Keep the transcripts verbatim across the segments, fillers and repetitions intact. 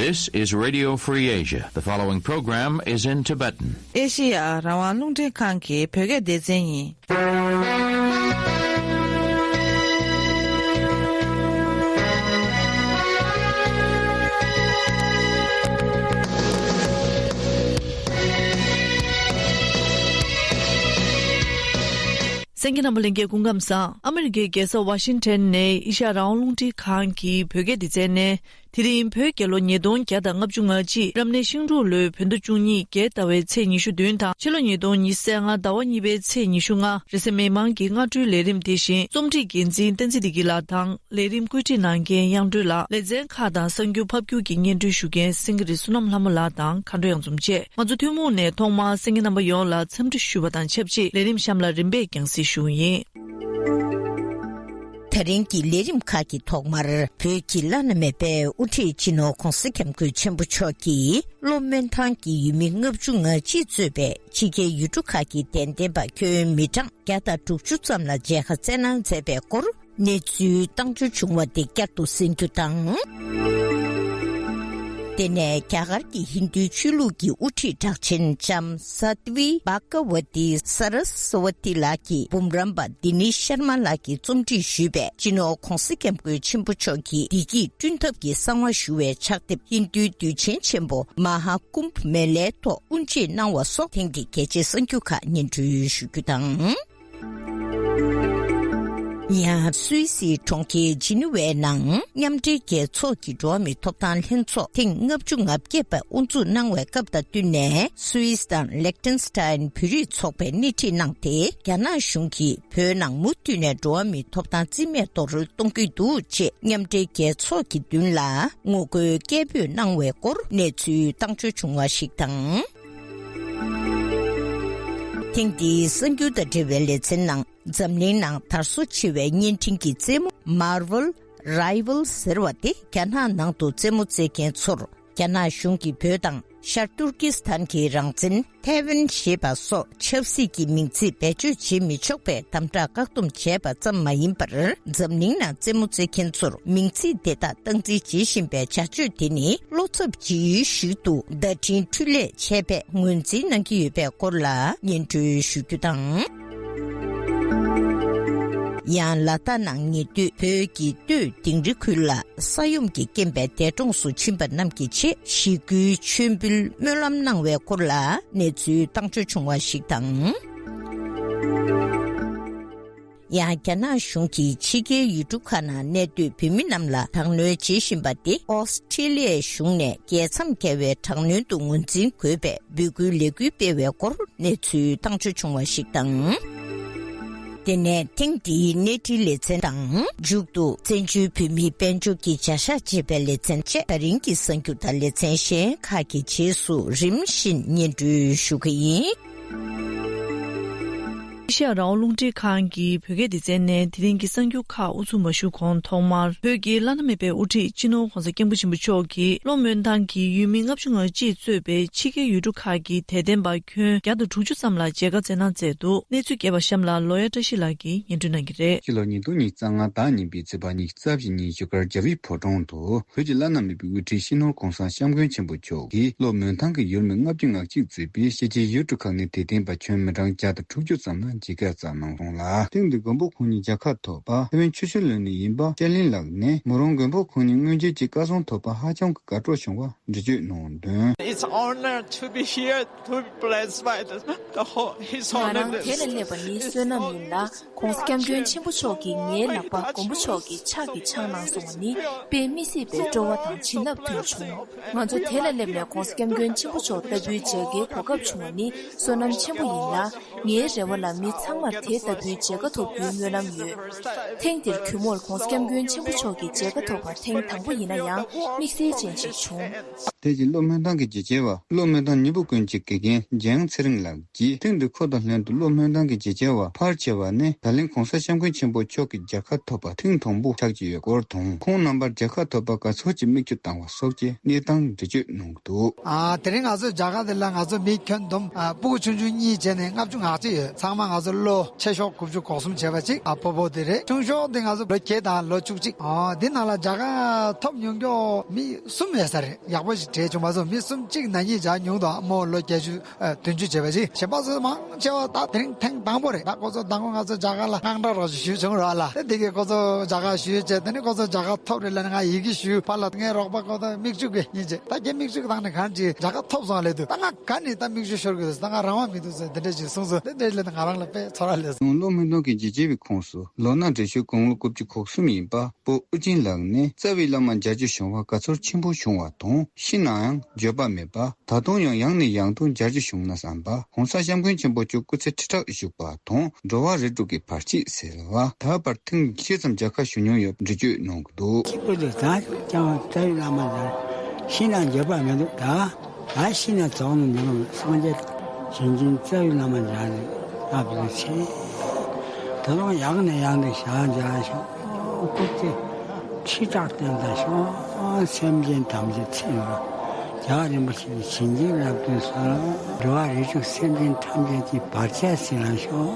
This is Radio Free Asia. The following program is in Tibetan. ཨེ་ཤི་ཡ་རང་དབང་རླུང་འཕྲིན་ཁང་གི་བོད་སྐད་སྡེ་ཚན་ཡིན། གསན་མཁན་རྣམ་པ་ལྷན་རྒྱས་སྐུ་ཁམས་བཟང་། ཨ་མི་རི་ཀའི་རྒྱལ་ས་ཝ་ཤིང་ཊོན་ནས་ཨེ་ཤ་ཡ་རང་དབང་རླུང་འཕྲིན་ཁང་གི་བོད་སྐད་སྡེ་ཚན་ནས། དེ་རིང་བོད་རྒྱལ་ལོ་ཉིས་སྟོང་བརྒྱ་དང་ལྔ་བཅུ་ང་གཅིག་རབ་གནས་ཤིང་འབྲུག་ལོའི་བོད་ཟླ་བཅུ་གཉིས་བརྒྱད་ཟླ་བའི་ཚེས་ཉི་ཤུ་བདུན་དང་ཕྱི་ལོ་ཉིས་སྟོང་ཉི་ཤུ་རྩ་ལྔ་ཟླ་བ་གཉིས་པའི་ཚེས་ཉི་ཤུ་ལྔ་རེས་གཟའ་མིག་དམར་གྱི་སྔ་དྲོའི་ལས་རིམ་དེ་བཞིན་རྩོམ་སྒྲིག་འགན་འཛིན་བསྟན་འཛིན་བདེ་སྐྱིད་ལགས་དང་ལས་རིམ་བཀོད་སྒྲིག་གནང་མཁན་དབྱངས་སྒྲོལ་ལགས། ལེ་ཚན་ཁག་དང་གསར་འགྱུར་ཕབ་སྒྱུར་གྱི་སྙན་སྒྲོན་ཞུ་མཁན་སེང་གེ་རི་བསོད་ནམས་ལྷ་མོ་ལགས་དང་མཁའ་འགྲོ་གཡང་འཛོམས་བཅས། ང་ཚོ་ཐུན་མོང་ནས་ཐོག་མར་གསན་མཁན་རྣམ་པ་ཡོངས་ལ་འཚམས་འདྲི་ཞུ་བ་དང་ཆབས་ཅིག་ལས་རིམ་གཤམ་ལ་རིམ་པས་རྒྱང་སྲིང་ཞུ་ཡིན། ད་རིང་གི་ལས་རིམ་ཁག་གི་ཐོག་མར་བོད་ཀྱི་བླ་ན་མེད་པའི་དབུ་ཁྲིད་སྤྱི་ནོར་༧གོང་ས་༧སྐྱབས་མགོན་ཆེན་པོ་མཆོག་གིས་བློ་སྨོན་ཐང་གི་ཡུལ་མི་ལྔ་བཅུ་ང་གཅིག་གཙོས་པའི་ཕྱི་རྒྱལ་ཡུལ་གྲུ་ཁག་གི་དད་ལྡན་པ་ཁྱོན་མི་གྲངས་བརྒྱ་དང་དྲུག་ཅུ་ཙམ་ལ་མཇལ་ཁ་བསྩལ་གནང་མཛད་པའི་སྐོར་གནས་ཚུལ་བཏང་འབྱོར་བྱུང་བ་དེ་བསྐྱར་དུ་གསན་རྒྱུ་དང་། དེ་ནས་རྒྱ་གར་གྱི་ཧིན་རྡུའི་ཆོས་ལུགས་ཀྱི་དབུ་ཁྲིད་གྲགས་ཅན་ལྕམ་སཱ་ཏི་བྷ་ག་ཝ་ཏི་སཱ་ར་སྭ་ཝ་ཏི་ལགས་ཀྱི་འབུམ་རམས་པ་དི་ནི་ཤར་མ་ལགས་ཀྱིས་རྩོམ་སྒྲིག་ཞུས་པའི་སྤྱི་ནོར་༧གོང་ས་༧སྐྱབས་མགོན་ཆེན་པོ་མཆོག་གི་བདེ་སྐྱིད་བསྐྲུན་ཐབས་ཀྱི་གསང་བ་ཞུ་བའི་ཕྱག་དེབ་ཧིན་རྡུའི་དུས་ཆེན་ཆེན་པོ་མ་ཧཱ་ཀུམ་བྷ་མེ་ལའི་ཐོག་དབུ་འབྱེད་གནང་བ་སོགས་དེང་གི་གལ་ཆེའི་གསར་འགྱུར་ཁག་སྙན་སྒྲོན་ཞུ་རྒྱུ་དང་། ཡང་སུད་སིའི་གྲོང་ཁྱེར་ཇི་ནི་ཝའི་ནང་མཉམ་འབྲེལ་རྒྱལ་ཚོགས་ཀྱི་འགྲོ་བ་མིའི་ཐོབ་ཐང་ལྷན་ཚོགས་ཐེངས་ལྔ་བཅུ་ང་བརྒྱད་པ་དབུ་འཛུགས་གནང་བའི་སྐབས་དང་བསྟུན་ནས་སུད་སི་དང་ལེག་ཏེན་སི་ཏན་བོད་རིགས་ཚོགས་པས་སྣེ་ཁྲིད་གནང་སྟེ། རྒྱ་ནག་གཞུང་གིས་བོད་ནང་མུ་མཐུད་ནས་འགྲོ་བ་མིའི་ཐོབ་ཐང་རྩིས་མེད་རྡོག་རོལ་གཏོང་གི་འདུག་ཅེས་མཉམ་འབྲེལ་རྒྱལ་ཚོགས་ཀྱི་མདུན་ལ་ངོ་རྒོལ་སྐད་འབོད་གནང་བའི་སྐོར་གནས་ཚུལ་བཏང་འབྱོར་བྱུང་བ་ཞིག་དང་། ཐེངས་འདིའི་གསར་འགྱུར་དང་འབྲེལ་བའི་ལེ་ཚན་ནང་འཛམ་གླིང་ནང་དར་སོ་ཆེ་བའི་བརྙན་འཕྲིན་གྱི་རྩེད་མོ་Marvel Rivals ཟེར་བ་དེ་རྒྱ་ནག་ནང་དུ་རྩེད་མོ་རྩེ་མཁན་ཚོར་རྒྱ་ནག་གཞུང་གིས་བོད་དང་ཤར་ཏུར་ཀི་སི་ཐན་གྱི་རང་བཙན་ཐའེ་ཝན་ཞེས་པ་སོགས་ཆབ་སྲིད་ཀྱི་མིང་ཚིག་བེད་སྤྱོད་བྱེད་མི་ཆོག་པའི་དམ་དྲག་བཀག་སྡོམ་བྱས་པ་ཙམ་མ་ཡིན་པར། འཛམ་གླིང་ནང་རྩེད་མོ་རྩེ་མཁན་ཚོར་མིང་ཚིག་དེ་དག་སྟངས་འཛིན་བྱེད་བཞིན་པའི་བྱ་སྤྱོད་དེ་ནི་བློ་འཚབ་བྱེད་ཡུལ་ཞིག་ཏུ་བརྡ་འཕྲིན་འཕྲུལ་ལས་བྱས་པའི་ངོས་འཛིན་གནང་གི་ཡོད་པའི་སྐོར་ལ་སྙན་སྒྲོན་ཞུ་རྒྱུ་དང་། ཡང་ལ་དྭགས་ནང་ཉེ་དུས་བོད་ཀྱི་སྟོད་དིང་རི་ཁུལ་ལ་ས་ཡོམ་གྱི་རྐྱེན་པས་འདས་གྲོངས་སུ་ཕྱིན་པ་རྣམས་ཀྱི་ཆེད་ཞི་རྒོལ་མཆོད་འབུལ་སྨོན་ལམ་གནང་བའི་སྐོར་ལ་གནས་ཚུལ་བཏང་འབྱོར་བྱུང་བ་ཞིག་དང་། ཡང་རྒྱ་ནག་གཞུང་གིས་ཕྱི་རྒྱལ་ཡུལ་གྲུ་ཁག་ནང་གནས་སྡོད་བོད་མི་རྣམས་ལ་དྲག་གནོན་བྱེད་བཞིན་པ་དེ་ཨོ་སི་ཁྲི་ལི་ཡའི་གཞུང་ནས་རྒྱལ་མཚམས་བརྒལ་བའི་དྲག་གནོན་དུ་ངོས་འཛིན་དགོས་པའི་འབོད་སྐུལ་ལས་འགུལ་སྤེལ་བའི་སྐོར་གནས་ཚུལ་བཏང་འབྱོར་བྱུང་བ་ཞིག་དང་། དེ་ནས་ཐེངས་འདིའི་གནས་འདྲིའི་ལེ་ཚན་དང་མཇུག་ཏུ་བཙན་བྱོལ་བོད་མིའི་དཔལ་འབྱོར་གྱི་བྱ་གཞག་ཅེས་པའི་ལེ་ཚན་བཅས་ད་རིང་གི་གསར་འགྱུར་དང་ལེ་ཚན་གཞན་ཁག་གི་རྗེས་སུ་རིམ་བཞིན་སྙན་སྒྲོན་ཞུ་གི་ཡིན། ཨེ་ཤ་ཡ་རང་དབང་རླུང་འཕྲིན་ཁང་གི་བོད་སྐད་སྡེ་ཚན་ནས་དེ་རིང་གི་གསར་འགྱུར་ཁག་དབུ་འཛུགས་མ་ཞུ་གོང་ཐོག་མར་བོད་ཀྱི་བླ་ན་མེད་པའི་དབུ་ཁྲིད་སྤྱི་ནོར་༧གོང་ས་༧སྐྱབས་མགོན་ཆེན་པོ་མཆོག་གིས་བློ་སྨོན་ཐང་གི་ཡུལ་མི་ལྔ་བཅུ་ང་གཅིག་གཙོས་པའི་ཕྱི་རྒྱལ་ཡུལ་གྲུ་ཁག་གི་དད་ལྡན་པ་ཁྱོན་བརྒྱ་དང་དྲུག་ཅུ་ཙམ་ལ་མཇལ་ཁ་བསྩལ་གནང་མཛད་འདུག་གནས་ཚུལ་རྒྱས་པ་གཤམ་ལ་ལོ་ཡ་བཀྲ་ཤིས་ལགས་ཀྱིས་སྙན་སྒྲོན་གནང་གི་རེད། སྤྱི་ལོ་ཉིས་སྟོང་ཉི་ཤུ་རྩ་ལྔ་ཟླ་གཉིས་པའི་ཚེས་པ་ཉི་ཤུ་རྩ་བཞི་ཉིན་བཞུགས་སྒར་རྒྱ་བི་ཕོ་བྲང་དུ་བོད་ཀྱི་བླ་ན་མེད་པའི་དབུ་ཁྲིད་སྤྱི་ནོར་༧གོང་ས་༧སྐྱབས་མགོན་ཆེན་པོ་མཆོག་གིས་བློ་སྨོན་ཐང་གི་ཡུལ་མི་ལྔ་བཅུ་ང་གཅིག་གཙོས་པའི་ཕྱི་རྒྱལ་ཡུལ་གྲུ་ཁག་ནས་དད་ལྡན་པ་ཁྱོན་མི་གྲངས་བརྒྱ་དང་དྲུག་ཅུ་ཙམ་ལ་མཇལ་ཁ་བསྩལ་གནང་སོང་ལ། ཐེངས་འདིའི་མགོན་པོ་ཁོང་ཉིད་མཇལ་ཁ་ཐོབ་པ་ཐེ་ཝན་ཆུ་ཤུར་ལོན་ནས་ཡིན་པ་ཅཱ་ལིན་ལགས་ནས་མོ་རང་མགོན་པོ་ཁོང་ཉིད་མངོན་མཇལ་གྱི་བཀའ་གསུང་ཐོབ་པ་ཧ་ཅང་གི་དགའ་སྤྲོ་བྱུང་བ་འགྲེལ་བརྗོད་གནང་དོན། It's honor to be here, to be blessed by the, the whole, His ང་རང་Holiness. དེ་ལ་སླེབས་པ་ནི་བསོད་ནམས་ཡིན་ལ། ༧གོང་ས་༧སྐྱབས་མགོན་ཆེན་པོ་མཆོག་གིས་ངའི་ལག་པ་མགོན་པོ་མཆོག་གི་ཕྱག་གིས་འཆང་གནང་སོང་བ་ནི་དཔེ་མི་སྲིད་པའི་སྤྲོ་བ་དང་བྱིན་རླབས་ཐོན་བྱུང་། ང་ཚོ་དེ་ལ་སླེབས་ནས་༧གོང་ས་༧སྐྱབས་མགོན་ཆེན་པོ་མཆོག་ལྟ་བུའི་མཇལ་ཁའི་གོ་སྐབས་བྱུང་བ་ནི་བསོད་ནམས་ཆེན་པོ་ཡིན་ལ། ངའི་རེ་བ་ལ་མི་ཚང་མར་དེ་ལྟ་བུའི་མཇལ་ཁ་ཐོབ་རྒྱུའི་སྨོན་ལམ་ཡོད། ཐེངས་འདིར་གུས་མོར་༧གོང་ས་༧སྐྱབས་མགོན་ཆེན་པོ་མཆོག་གི་མཇལ་ཁ་ཐོབ་པ་ཐེངས་དང་པོ་ཡིན་ན་ཡང་དམིགས་བསལ་ཅན་ཞིག་བྱུང་། དེ་བཞིན་བློ་སྨོན་ཐང་གི་རྒྱལ་གཅེས་པ་བློ་སྨོན་ཐང་མྱུར་པོ་ཀུན་གྱི་དགེ་རྒན་འཇམ་དབྱངས་ཚེ་རིང་ལགས་ཀྱིས་ཐེངས་འདིར་ཁོ་དང་ལྷན་དུ་བློ་སྨོན་ཐང་གི་རྒྱལ་གཅེས་པ་ཕལ་ཆེ་བ་ནི་ད་ལན་༧གོང་ས་༧སྐྱབས་མགོན་ཆེན་པོ་མཆོག་གི་མཇལ་ཁ་ཐོབ་པ་ཐེངས་དང་པོ་ཆགས་ཀྱི་ཡོད་སྐོར་དང་། ཁོང་རྣམ་པར་མཇལ་ཁ་ཐོབ་པར་དགའ་ཚོར་གྱི་མིག་ཆུ་བཏང་བ་སོགས་ཀྱི་གནས་སྟངས་འགྲེལ་བརྗོད་གནང་འདུག་ཨ། དེ་རིང་ང་ཚོའི་མཇལ་ཁ་དེ་ལ་ང་ཚོ་མི་ཁྱོན་བསྡོམས་ཨ་སྤུ་གུ་ཆུང་ཆུང་གཉིས་བྱས་ནས་ལྔ་བཅུ་ང་ ལག་གཅིག་ཡོད། ཚང་མ་ང་ཚོ་ལོ་ཆེ་ཤོག་དགུ་བཅུ་གོ་གསུམ་བྱས་པ་གཅིག་ཨ་ཕོ་བོ་དེ་རེད། ཆུང་ཤོག་དེ་ང་ཚོ་ལོ་བརྒྱད་དང་ལོ་བཅུ་གཅིག་ཨ་འདི་ནང་ལ་མཇལ་ཁ་ཐོབ་མྱོང་མཁན་མི་གསུམ་ཡོད་ས་རེད། ཡག་པོ་ཞིག་གྲས་བྱུང་མ་སོང་། མི་གསུམ་གཅིག་ན་གཉིས་མཇལ་མྱོང་དང་། ཨ་མོ་ལོ་བརྒྱད་ཅུ་ཨ་བདུན་ཅུ་བྱས་པ་ཅིག་གཞན་པ་ཚོ་མང་ཆེ་བ་ད་དེ་རིང་ཐེངས་དང་པོ་རེད། ད་ཁོ་ཚོ་དང་པོ་ང་ཚོ་མཇལ་ཁ་ལ་དངངས་སྐྲག་རོགས་ཞུས་བྱུང་ར་ལ། ད་འདི་གས་ཁོ་ཚོ་མཇལ་ཁ་ཞུས་བྱས། དེ་ནས་ཁོ་ཚོ་མཇལ་ཁ་ཐོབ་རེད་ལབ་ནས་ང་ཡི་གེ་ཞུས། ཕར་ལ་ངའི་རོགས་པ་ཁོ་ཚོ་མིག་ཆུ་གིས་ཉིན་བྱས། ད་ཁྱེད་མིག་ཆུ་གིས་བཏང་ནས་གང་ཅི་མཇལ་ཁ་ཐོབ་སོང་ལབ་དུས། ད་ང་ག་ནས་ད་མིག་ཆུ་ཤོར་གི་འདུག་ད་ང་རང་དབང་མི་འདུག་ཟེར་འདི་འདྲ་ཞིག་གསུངས་སོང་། དེ་འདྲ་ལབ་ནས་ང་རང་ལ་དཔེ་ཚོར་བ་སླེབས་སོང་། ཡང་བློ་སྨོན་གཏོང་གི་རྗེས་བྱེད་པའི་ཁོངས་སུ་ལོ་ན་བགྲེས་ཤོས་དགུང་ལོ་དགུ་བཅུ་གོ་གསུམ་ཡིན་པ། སྤོ་ཨུ་ཅིན་ལགས་ནས་རྩ་བའི་བླ་མ་མཇལ་རྒྱུ་བྱུང་བར་དགའ་ཚོར་ཆེན་པོ་བྱུང་བ་དང་། ཤི་ནའང་འགྱོད་པ་མེད་པ། ད་དུང་ཡང་ཡང་ནས་ཡང་དུ་མཇལ་རྒྱུ་བྱུང་ན་བསམ་པ། ༸གོང་ས་༸སྐྱབས་མགོན་ཆེན་པོ་མཆོག་སྐུ་ཚེ་ཁྲི་ཕྲག་བཞུགས་པ་དང་འགྲོ་བ་རིགས་དྲུག་གི་བར་ཆད་སེལ་བ། ད་བར་ཐེངས་ཇི་ཙམ་མཇལ་ཁ་ཞུ་མྱོང་ཡོད་པ་འགྲེལ་བརྗོད་གནང་གི་འདུག་སྐྱིད་པོ་འདུག་ད་ཀྱང་རྩ་བའི་བླ་མ་མཇལ། ཤི་ན་འགྱོད་པ་མི་འདུག་ད། ད་ཤི་ན་རྫོགས་ནས་མི་རུང་། སངས་རྒྱས་བྱིན་ཅན་རྩ་བའི་བླ་མ་མཇལ་ནས་ད་བུ་ཆེ། ད་རུང་ཡང་ནས་ཡང་དུ་ཞལ་མཇལ་ཤོག་སྐུ་ཚེ་ཁྲི་ཕྲག་བརྟན་དང་ཤོག་སེམས་ཅན་ཐམས་ཅད་ཚེ་རིང་། རྒྱལ་བ་རིན་པོ་ཆེ་གི་བྱིན་གྱིས་བརླབ་ཏུ་གསོལ། འགྲོ་བ་རིགས་དྲུག་སེམས་ཅན་ཐམས་ཅད་ཀྱི་བར་ཆད་སེལ་ལ་ཤོག་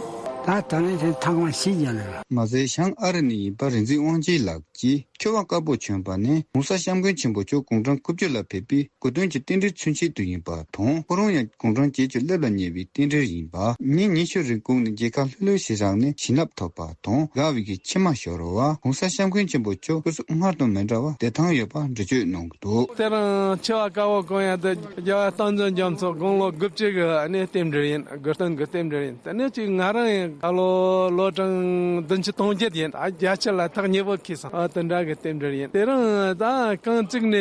ད་ད་ནས་དེ་ཐང་མ་ཞིག་ཀྱང་ལ། མ་ཟད་བྱང་ཨ་རི་ནས་ཡིན་པ་རིག་འཛིན་དབང་རྒྱལ་ལགས་ཀྱིས། ཁྱོ་ག་དཀར་པོ་བྱོན་པ་ནི་༸གོང་ས་༸སྐྱབས་མགོན་ཆེན་པོ་མཆོག་དགུང་གྲངས་དགུ་བཅུ་ལ་ཕེབས་པའི་དགུང་སྟོན་གྱི་རྟེན་འབྲེལ་མཚོན་བྱེད་དུ་ཡིན་པ་དང་། ཁོ་རང་ཡང་དགུང་གྲངས་བརྒྱད་ཅུ་སླེབས་ལ་ཉེ་བའི་རྟེན་འབྲེལ་ཡིན་པ། ཉིན་ཉི་ཤུ་རིང་གོང་ནས་མཇལ་ཁ་ལྷོད་ལྷོད་ཞིག་རག་ནས་བྱིན་རླབས་ཐོབ་པ་དང་། དགའ་བའི་གི་མཆི་མ་ཤོར་བ། ༸གོང་ས་༸སྐྱབས་མགོན་ཆེན་པོ་མཆོག་སྐུ་གཟུགས་སྔར་དང་མི་འདྲ་བ་བདེ་ཐང་ཡོད་པ་འགྲེལ་བརྗོད་གནང་གི་འདུག་དེ་རིང་ཆེ་བ་དཀར་པོ་གང་ཡང་དུ་རྒྱལ་བ་སྟོབས་འབྱོར་མགྱོན་མཚོ་དགུང་ལོ་དགུ་བཅུ་གི་ཨ་ནི་རྟེན་འབྲེལ་ཡིན། དགུང་སྟོན་གྱི་རྟེན་འབྲེལ་ཡིན། དེ་ནས་ཅིག་ང་རང་ཡང་ད་ལོ་ལོ་གྲངས་བདུན་ཅུ་དོན་བརྒྱད་ཡིན། ད་བརྒྱད་ཅུ་ལ་ཐག་ཉེ་པོ་འཁེལ་སོང་། ཨ་དེ་འདྲ་གི་རྟེན་འབྲེལ་ཡིན། དེ་རིང་ད་རྐང་གཅིག་ནས་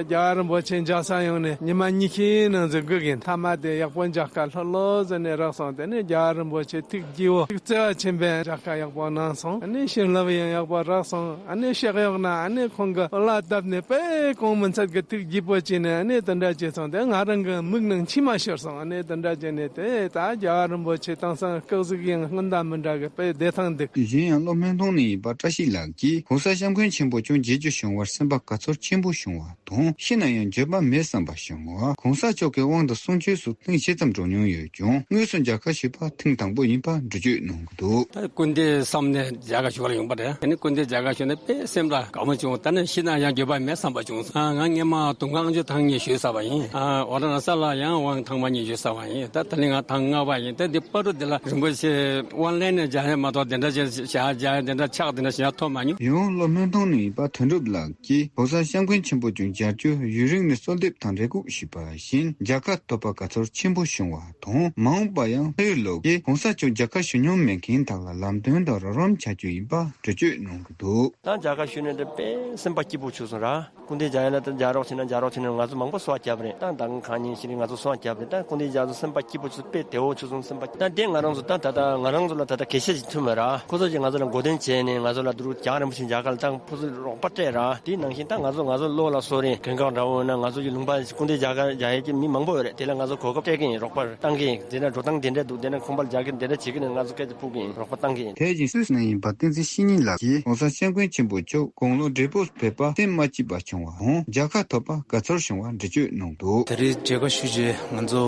རྒྱལ་བ་རིན་པོ་ཆེ་མཇལ་ས་ཡོང་ནས་ཉི་མ་གཉིས་ཤིག་ནང་ཟིག་སྒུག་ཡིན། མཐའ་མ་དེ་ཡག་པོ་མཇལ་ཁ་ལྷོད་ལྷོད་བཟོས་ནས་རག་སོང་། དེ་ནས་རྒྱལ་བ་རིན་པོ་ཆེ་ཐུགས་དགྱེས་པོ། ཐུགས་བརྩེ་བ་ཆེན་པོས་མཇལ་ཁ་ཡག་པོ་གནང་སོང་། ཨ་ནི་བྱིན་རླབས་ཡང་ཡག་པོ་རག་སོང་། ཨ་ནི་ཤག་གཡོག་ན་ཨ་ནི་ཁོང་གི་བླ་བཏབ་ནས་དཔེ་གོང་མི་འཚལ་གི་ཐུགས་དགྱེས་པོ་བྱས་ནས་ཨ་ནི་དེ་འདྲ་བྱས་སོང་། དེ་ང་རང་གི་མིག་ནང་མཆི་མ་ཤོར་སོང་། ཨ་ནི་དེ་འདྲ་བྱས་ནས་དེ་ད་རྒྱལ་བ་རིན་པོ་ཆེ་དེང་སང་སྐུ་གཟུགས་ཡང་སྔོན་དང་མི་འདྲ་གི་དཔེ་བདེ་ཐང་འདུག་གཞན་ཡང་བློ་སྨོན་གཏོང་ནས་ཡིན་པ་བཀྲ་ཤིས་ལགས་ཀྱིས་༸གོང་ས་༸སྐྱབས་མགོན་ཆེན་པོ་མཆོག་མཇལ་རྒྱུ་བྱུང་བར་སེམས་པ་དགའ་ཚོར་ཆེན་པོ་བྱུང་བ་དང་། ཤི་ན་ཡང་འགྱོད་པ་མེད་བསམ་པ་བྱུང་བ། ༸གོང་ས་མཆོག་གི་དབང་དུ་གསུང་ཆོས་སུ་ཐེངས་ཇི་ཙམ་འགྲོ་མྱོང་ཡོད་ཀྱང་དངོས་སུ་མཇལ་ཁ་ཞུས་པ་ཐེངས་དང་པོ་ཡིན་པ་འགྲེལ་བརྗོད་གནང་གི་འདུག་ད་སྐུ་ཟླའི་མཚམས་ནས་མཇལ་ཁ་ཞུ་བར་ཡོང་པ་རེད། དེ་ནི་སྐུ་ཟླའི་མཇལ་ཁ་ཞུས་ནས་དཔེ་སེམས་ལ་དགའ་མོ་བྱུང་། ད་ནི་ཤི་ན་ཡང་འགྱོད་པ་མེད་བསམ་པ་བྱུང་། ང་སྔ་མ་དུང་ཁང་ཨང་ཅོ་ཐེངས་གཉིས་ཞུས་ཚར་བ་ཡིན། ཨ་ཝ་ར་ཎ་ས་ལ་ཡང་དབང་ཐེངས་མ་གཉིས་ཞུས་ཚར་བ་ཡིན། ད་ད་ནི་ང་ཐེངས་ལྔ་པ་ཡིན། ད་འདི་བར་དུ་འདི་ལ་རིན་པོ་ཆེ་དབང་ལེན་ནས་མཇལ་ཡ་མ་གཏོགས་དེ་འདྲ་ཅིག་བྱ་བྱ་དེ་འདྲ་ཕྱག་དེ་འདྲ་བྱ་ཐོབ་མ་མྱོང་། ཡང་བློ་སྨོན་གཏོང་ནས་ཡིན་པ་དོན་གྲུབ་ལགས་ཀྱིས་༸གོང་ས་༸སྐྱབས་མགོན་ཆེན་པོ་མཆོག་མཇལ་རྒྱུ་ཡུན་རིང་ནས་གསོལ་འདེབས་དང་རེ་སྒུག་ཞུས་པ་བཞིན་མཇལ་ཁ་ཐོབ་པར་དགའ་ཚོར་ཆེན་པོ་བྱུང་བ་དང་། མ་འོངས་པ་ཡང་ལྷོའི་ལོགས་ཀྱི་༸གོང་ས་མཆོག་མཇལ་ཁ་ཞུ་མྱོང་མེད་མཁན་དག་ལ་ལམ་སྟོན་དང་རོགས་རམ་བྱ་རྒྱུ་ཡིན་པ་འགྲེལ་བརྗོད་གནང་གི་འདུག་ད་མཇལ་ཁ་ཞུས་ནས་དེ་དཔེ་སེམས་པ་སྐྱིད་པོ་བྱུང་སོང་ར། སྐུ་ཟླའི་མཇལ་ཡ་ན་ད་མཇལ་རོགས་བྱེད་ན་མཇལ་རོགས་བྱེད་ན་ང་ཚོ་མང་པོ་གསོལ་བ་བརྒྱབ་རེད། ད་མདང་གང་ཉིན་ཞིག་ང་ཚོ་གསོལ་བ་བརྒྱབ་རེད། ད་སྐུ་ཟླའི་མཇལ་ཚོ་སེམས་པ་སྐྱིད་པོ་བྱུང་། དཔེ་བདེ་བོ་བྱུང་སོང་། སེམས་པ་ད་དེ་ང་རང་ཚོ་ད་ད་ད་ང་རང་ཚོ་ལ་ད་ད་དགེ་བཤེས་ཅིག་ཐུབ་མེད་ར། ཁོ་ཚོ་ཅིག་ང་ཚོ་ལ་མགོ་སྟོན་བྱས་ནས་ང་ཚོ་ལ་འདུག་རྒྱལ་བ་རིན་པོ་ཆེ་མཇལ་ཁ་ལ་ད་ཁོ་ཚོས་རོགས་པ་སྤྲད་ར། དེ་ནང་བཞིན་ད་ང་ཚོ་ང་ཚོ་བློ་ལ་གསོ་རིན་གོན་ཁང་འདྲ་བོ་ཡོད་ན་ང་ཚོ་ཡི་ལུང་པ་སྐུ་ཟླའི་མཇལ་ཁ་མཇལ་ཡས་ཀྱི་མི་མང་པོ་ཡོད་རེད། དེ་ལ་ང་ཚོ་གོ་སྐབས་སྤྲད་ཀྱི་ཡིན། རོགས་པ་བཏང་གི་ཡིན། དེ་ན་འགྲོ་སྟངས་དེ་འདྲ་འདུག་དེ་ན་ཁང་པ་ལ་རྒྱག་གི་ཡིན། དེ་འདྲ་བྱེད་ཀྱི་ཡིན། ང་ཚོ་སྐད་ཆ་ཕུག་གི་ཡིན། རོགས་པ་བཏང་གི་ཡིན། དེ་བཞིན་སུད་སི་ནས་ཡིན་པ་བསྟན་འཛིན་བཤེས་གཉེན་ལགས་ཀྱིས་༸གོང་ས་༸སྐྱབས་མགོན་ཆེན་པོ་མཆོག་དགུང་ལོ་བགྲེས་པོ་ཕེབས་པ་སེམས་མ་སྐྱིད་པ་བྱུང་བ་དང་མཇལ་ཁ་ཐོབ་པ་དགའ་ཚོར་བྱུང་བ་འགྲེལ་བརྗོད་གནང་འདུག་ད་རེས་མཇལ་ཁ་ཞུ་རྗེས་ང་ཚོ་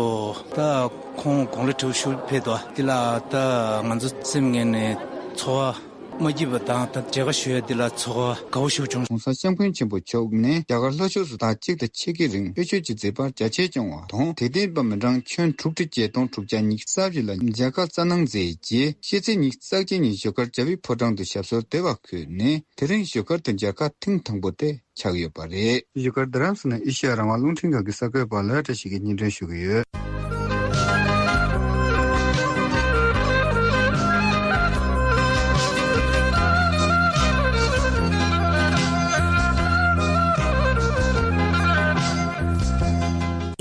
ད་ཁོང་དགུང་ལོ་བགྲེས་པོ་ཞིག་ཕེབས་འདུག་དེ་ལ་ད་ང་ཚོ་སེམས་ངོས་ནས་ཚོར་བ་མ་སྐྱིད་པ་དང་ད་མཇལ་ཁ་ཞུ་ཡ་དེ་ལ་ཚོར་བ་དགའ་བོ་ཞིག་བྱུང་།༸གོང་ས་༸སྐྱབས་མགོན་ཆེན་པོ་མཆོག་ནས་རྒྱ་གར་ལྷོ་ཕྱོགས་སུ་ཟླ་གཅིག་དང་ཕྱེད་ཀའི་རིང་དབུས་ཆོས་ཀྱི་མཛད་པར་རྒྱ་ཆེར་བསྐྱངས་བ་དང་། དད་ལྡན་པ་མི་གྲངས་ཁྱོན་དྲུག་ཁྲི་བརྒྱད་སྟོང་དྲུག་བརྒྱ་ཉི་ཤུ་རྩ་བཞི་ལ་མཇལ་ཁ་སྩལ་གནང་མཛད་རྗེས་ཕྱི་ཚེས་ཉི་ཤུ་རྩ་བརྒྱད་ཉིན་བཞུགས་སྒར་རྒྱལ་བའི་ཕོ་བྲང་དུ་ཞབས་སོར་བདེ་བར་འཁོད་ནས་དེ་རིང་བཞུགས་སྒར་དུ་མཇལ་ཁ་ཐེངས་དང་པོ་དེ་ཆགས་ཡོད་པ་རེད། བཞུགས་སྒར་རྡ་རམ་ས་ལ་ཨེ་ཤེ་ཡ་རང་དབང་རླུང་འཕྲིན་ཁང་གི་གསར་འགོད་པ་ལོས་བཀྲ་ཤིས་ཀྱིས་སྙན་སྒྲོན་ཞུ་གི་ཡོད།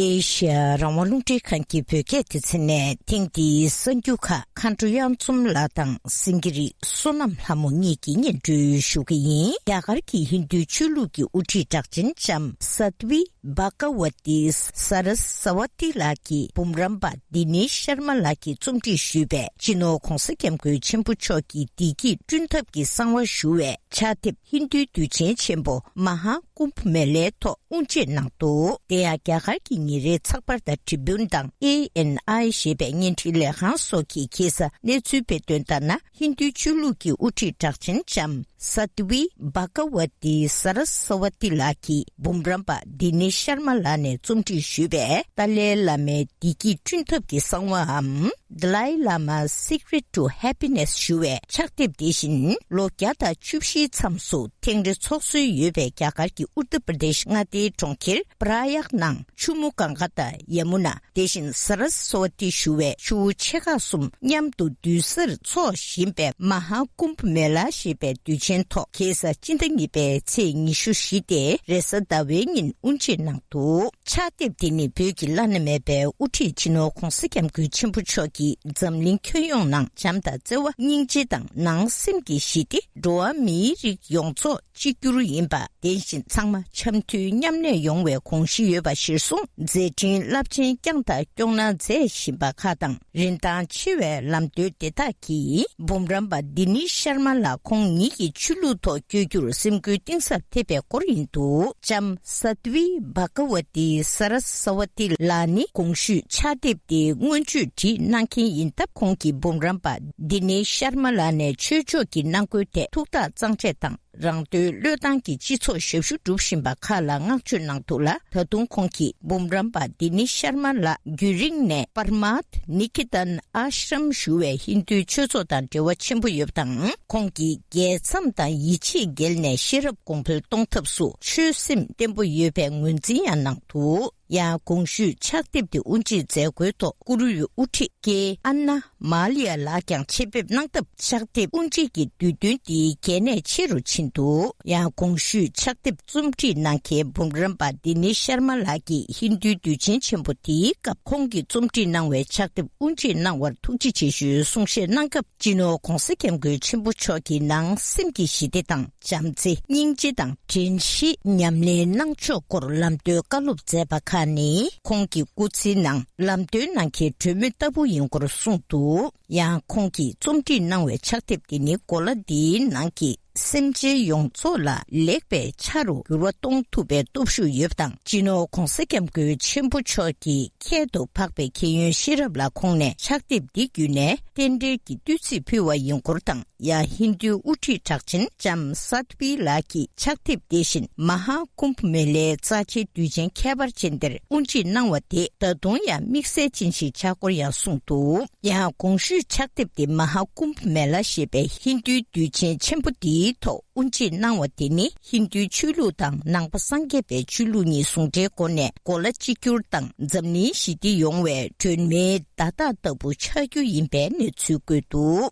ཨེ་ཤེ་ཡ་རང་དབང་རླུང་འཕྲིན་ཁང་གི་བོད་སྐད་སྡེ་ཚན་ནས་ཐེངས་འདིའི་གསར་འགྱུར་ཁག་མཁའ་འགྲོ་གཡང་འཛོམས་ལགས་དང་སེང་གེ་རི་བསོད་ནམས་ལྷ་མོ་གཉིས་ཀྱིས་སྙན་སྒྲོན་ཞུ་གི་ཡིན། རྒྱ་གར་གྱི་ཧིན་རྡུའི་ཆོས་ལུགས་ཀྱི་དབུ་ཁྲིད་གྲགས་ཅན་ལྕམ་སཱ་ཏི་བི་བྷ་ག་ཝ་ཏི་སཱ་ར་སྭ་ཝ་ཏི་ལགས་ཀྱི་འབུམ་རམས་པ་དི་ནེ་ཤར་མ་ལགས་ཀྱིས་རྩོམ་སྒྲིག་ཞུས་པའི་སྤྱི་ནོར་༸གོང་ས་༸སྐྱབས་མགོན་ཆེན་པོ་མཆོག་གི་བདེ་སྐྱིད་བསྐྲུན་ཐབས་ཀྱི་གསང་བ་ཞུ་བའི་ཕྱག་དེབ་ཧིན་རྡུའི་དུས་ཆེན་ཆེན་པོ་མ་ཧཱ་ཀུམ་བྷ་མེ་ལའི་ཐོག་དབུ་འབྱེད་གནང་འདུག་དེ་ཡང་རྒྱ་གར་གྱི་ཉིན་རེའི་ ཚགས་པར་དང་ཊི་རི་བིའུན་དང་ཨེ་ཨེན་ཨའི་ཞེས་པའི་བརྙན་འཕྲིན་ལས་ཁང་སོགས་ཀྱིས་ཁ་སང་གནས་ཚུལ་སྤེལ་དོན་ལྟར་ན། ཧིན་རྡུའི་ཆོས་ལུགས་ཀྱི་དབུ་ཁྲིད་གྲགས་ཅན་ལྕམ་སཱ་ཏི་ཝི་བྷ་ག་ཝ་ཏི་སཱ་ར་སྭ་ཝ་ཏི་ལགས་ཀྱིས་འབུམ་རམས་པ་དི་ནེ་ཤར་མ་ལགས་ནས་རྩོམ་སྒྲིག་ཞུས་པའི་ཏཱ་ལའི་བླ་མའི་བདེ་སྐྱིད་བསྐྲུན་ཐབས་ཀྱི་གསང་བའམ། Dalai Lama Secret to Happiness ཞུ་བའི་ཕྱག་དེབ་དེ་བཞིན་ལོ་བརྒྱ་དང་བཅུ་བཞིའི་མཚམས་སུ་ཐེངས་རེ་ཚོགས་སྲོལ་ཡོད་པའི་རྒྱ་གར་གྱི་ཨུ་ཏར་པྲ་དེཤ་མངའ་སྡེའི་གྲོང་ཁྱེར་པྲ་ཡག་ནང་ཆུ་མོ་གངྒཱ་དང་ཡ་མུ་ན། དེ་བཞིན་སཱ་ར་སྭ་ཝ་ཏི་ཞུ་བའི་ཆུ་བོ་ཆེ་ཁག་གསུམ་མཉམ་དུ་འདུས་སར་འཚོགས་བཞིན་པའི་མ་ཧཱ་ཀུམ་བྷ་མེ་ལ་ཞེས་པའི་དུས་ཆེན་ཐོག་ཁ་སང་སྤྱི་ཟླ་གཉིས་པའི་ཚེས་ཉི་ཤུ་བཞི་སྟེ་རེས་གཟའ་ཟླ་བའི་ཉིན་དབུ་འབྱེད་གནང་འདུག་ཕྱག་དེབ་དེ་ནི་བོད་ཀྱི་བླ་ན་མེད་པའི་དབུ་ཁྲིད་སྤྱི་ནོར་ྋགོང་ས་ྋསྐྱབས་མགོན་ཆེན་པོ་མཆོག་གིས་འཛམ་གླིང་ཁྱོན་ཡོངས་ནང་བྱམས་དང་བརྩེ་བ་སྙིང་རྗེ་དང་ནང་སེམས་ཀྱི་ཞི་བདེ། འགྲོ་བ་མིའི་རིགས་ཡོངས་རྫོགས་གཅིག་གྱུར་ཡིན་པ། དེ་བཞིན་ཚང་མ་འཆམ་མཐུན་མཉམ་གནས་ཡོང་བའི་དགོངས་གཞི་ཡོད་པ་གཞིར་བཟུང་མཛད་འཕྲིན་རླབས་ཆེན་བསྐྱངས་དང་སྐྱོང་གནང་མཛད་བཞིན་པ་ཁག་དང་། རིན་ཐང་ཆེ་བའི་ལམ་སྟོན་དེ་དག་གིས་འབུམ་རམས་པ་དི་ནི་ཤར་མ་ལགས་ཁོང་ཉིད་ཀྱི་ཆོས་ལུགས་ཐོག་བསྐྱོད་རྒྱུར་སེམས་འགུལ་གཏིང་ཟབ་ཐེབས་པའི་སྐོར་ཡིན་འདུག་ལྕམ་སཱ་ཏི་ཝི་བྷ་ག་ཝ་ཏི་སཱ་ར་སཱ་ཝ་ཏི་ལགས་ནི་གོང་ཞུས་ཕྱག་དེབ་དེའི་སྔོན་བརྗོད་བྲིས་གནང་མཁན་ཡིན་སྟབས། ཁོང་གིས་འབུམ་རམས་པ་དི་ནི་ཤར་མ་ལགས་ནས་ཆོས་ཕྱོགས་ཀྱི་གནང་བསྐོའི་ཐད་ཐུགས་ཐག་གཙང་བཅད་དང་། རང་དོན་བློས་བཏང་གིས་སྤྱི་ཚོགས་ཞབས་ཞུ་སྒྲུབ་བཞིན་པ་ཁག་ལ་བསྔགས་བརྗོད་གནང་འདུག་ལ། ད་དུང་ཁོང་གིས་འབུམ་རམས་པ་དི་ནི་ཤར་མ་ལགས་རྒྱུན་རིང་ནས་པར་མཱཐ་ནི་ཀི་ཏན་ཨཱ་ཤྲམ་ཞུ་བའི་ཧིན་རྡུའི་ཆོས་ཚོགས་དང་འབྲེལ་བ་ཆེན་པོ་ཡོད་པ་དང་། ཁོང་གིས་རྒྱལ་མཚམས་དང་ཡིད་ཆེས་འགལ་ནས་ཤེས་རབ་གོང་འཕེལ་གཏོང་ཐབས་སུ་ཆོད་སེམས་བརྟན་པོ་ཡོད་པའི་ངོས་འཛིན་ཡང་གནང་འདུག་ཡང་གོང་ཞུས་ཕྱག་དེབ་དེ་དབུ་འབྱེད་མཛད་སྒོའི་ཐོག་བཀུར་འོས་དབུ་ཁྲིད་ཀེ་ཨན་ན་མཱ་ལི་ཡ་ལགས་ཀྱང་ཆེད་ཕེབས་གནང་སྟབས། ཕྱག་དེབ་དབུ་འབྱེད་ཀྱི་དུས་སྟོན་འདི་གལ་གནད་ཆེ་རུ་ཕྱིན་འདུག་ཡང་གོང་ཞུས་ཕྱག་དེབ་རྩོམ་སྒྲིག་གནང་མཁན་འབུམ་རམས་པ་དི་ནི་ཤར་མ་ལགས་ཀྱིས་ཧིན་རྡུའི་དུས་ཆེན་ཆེན་པོ་དེའི་སྐབས་ཁོང་གིས་རྩོམ་སྒྲིག་གནང་བའི་ཕྱག་དེབ་དབུ་འབྱེད་གནང་བར་ཐུགས་རྗེ་ཆེ་ཞུའི་གསུང་བཤད་གནང་སྐབས། སྤྱི་ནོར་ྋགོང་ས་ྋསྐྱབས་མགོན་ཆེན་པོ་མཆོག་གིས་ནང་སེམས་ཀྱི་ཞི་བདེ་དང་། བྱམས་བརྩེ། སྙིང་རྗེ་དང་། དྲན་ཤེས། ཉམས་ལེན་གནང་ཕྱོགས་སྐོར་ལམ་སྟོན་བཀའ་སློབ་མཛད་པ་ཁག་ནི། ཁོང་གི་སྐུ་ཚེའི་ནང་ལམ་སྟོན་གནང་མཁན་གྲོས་མོལ་ལྟ་བུ་ཡིན་སྐོར་གསུངས་འདུག་ཡང་ཁོང་གིས་རྩོམ་སྒྲིག་གནང་བའི་ཕྱག་དེབ་དེ་ནི་གོ་ལ་འདིའི་ནང་གི་སེམས་ཅན་ཡོངས་རྫོགས་ལ་ལེགས་པའི་ཆ་རུ་འགྱུར་བ་གཏོང་ཐུབ་པའི་སྟོབས་ཤུགས་ཡོད་པ་དང་། སྤྱི་ནོར་ྋགོང་ས་ྋསྐྱབས་མགོན་ཆེན་པོ་མཆོག་གི་ཁྱད་དུ་འཕགས་པའི་ཁྱད་ཡོན་ཤེས་རབ་ལ་དགོངས་ནས། ཕྱག་དེབ་འདི་བརྒྱུད་ནས་རྟེན་འབྲེལ་གྱི་བསྟོད་ཚིག་ཕུལ་བ་ཡིན་སྐོར་དང་། ཡང་ཧིན་རྡུའི་དབུ་ཁྲིད་གྲགས་ཅན་ལྕམ་སཱ་ཏི་ཝི་ལགས་ཀྱིས་ཕྱག་དེབ་དེ་བཞིན་མ་ཧཱ་ཀུམ་བྷ་མེ་ལའི་རྩ་ཆེའི་དུས་ཆེན་ཁྱད་པར་ཅན་འདིར་དབུ་འབྱེད་གནང་བ་དེ་ད་དུང་ཡང་དམིགས་བསལ་ཅན་ཞིག་ཆགས་སྐོར་ཡང་གསུངས་འདུག་ཡང་གོང་ཞུས་ཕྱག་དེབ་དེ་མ་ཧཱ་ཀུམ་བྷ་མེ་ལ་ཞེས་པའི་ཧིན་རྡུའི་དུས་ཆེན་ཆེན་པོ་འདིའི་ཐོག་དབུ་འབྱེད་གནང་བ་དེ་ནི། ཧིན་རྡུའི་ཆོས་ལུགས་དང་ནང་པ་སངས་རྒྱས་པའི་ཆོས་ལུགས་གཉིས་ཟུང་འབྲེལ་སྒོ་ནས་གོ་ལ་གཅིག་གྱུར་དང་འཛམ་གླིང་ཞི་བདེ་ཡོང་བའི་སྒྲོན་མེའི་བརྡ་རྟགས་ལྟ་བུ་ཆགས་རྒྱུ་ཡིན་པའི་གནས་ཚུལ་བཀོད་འདུག་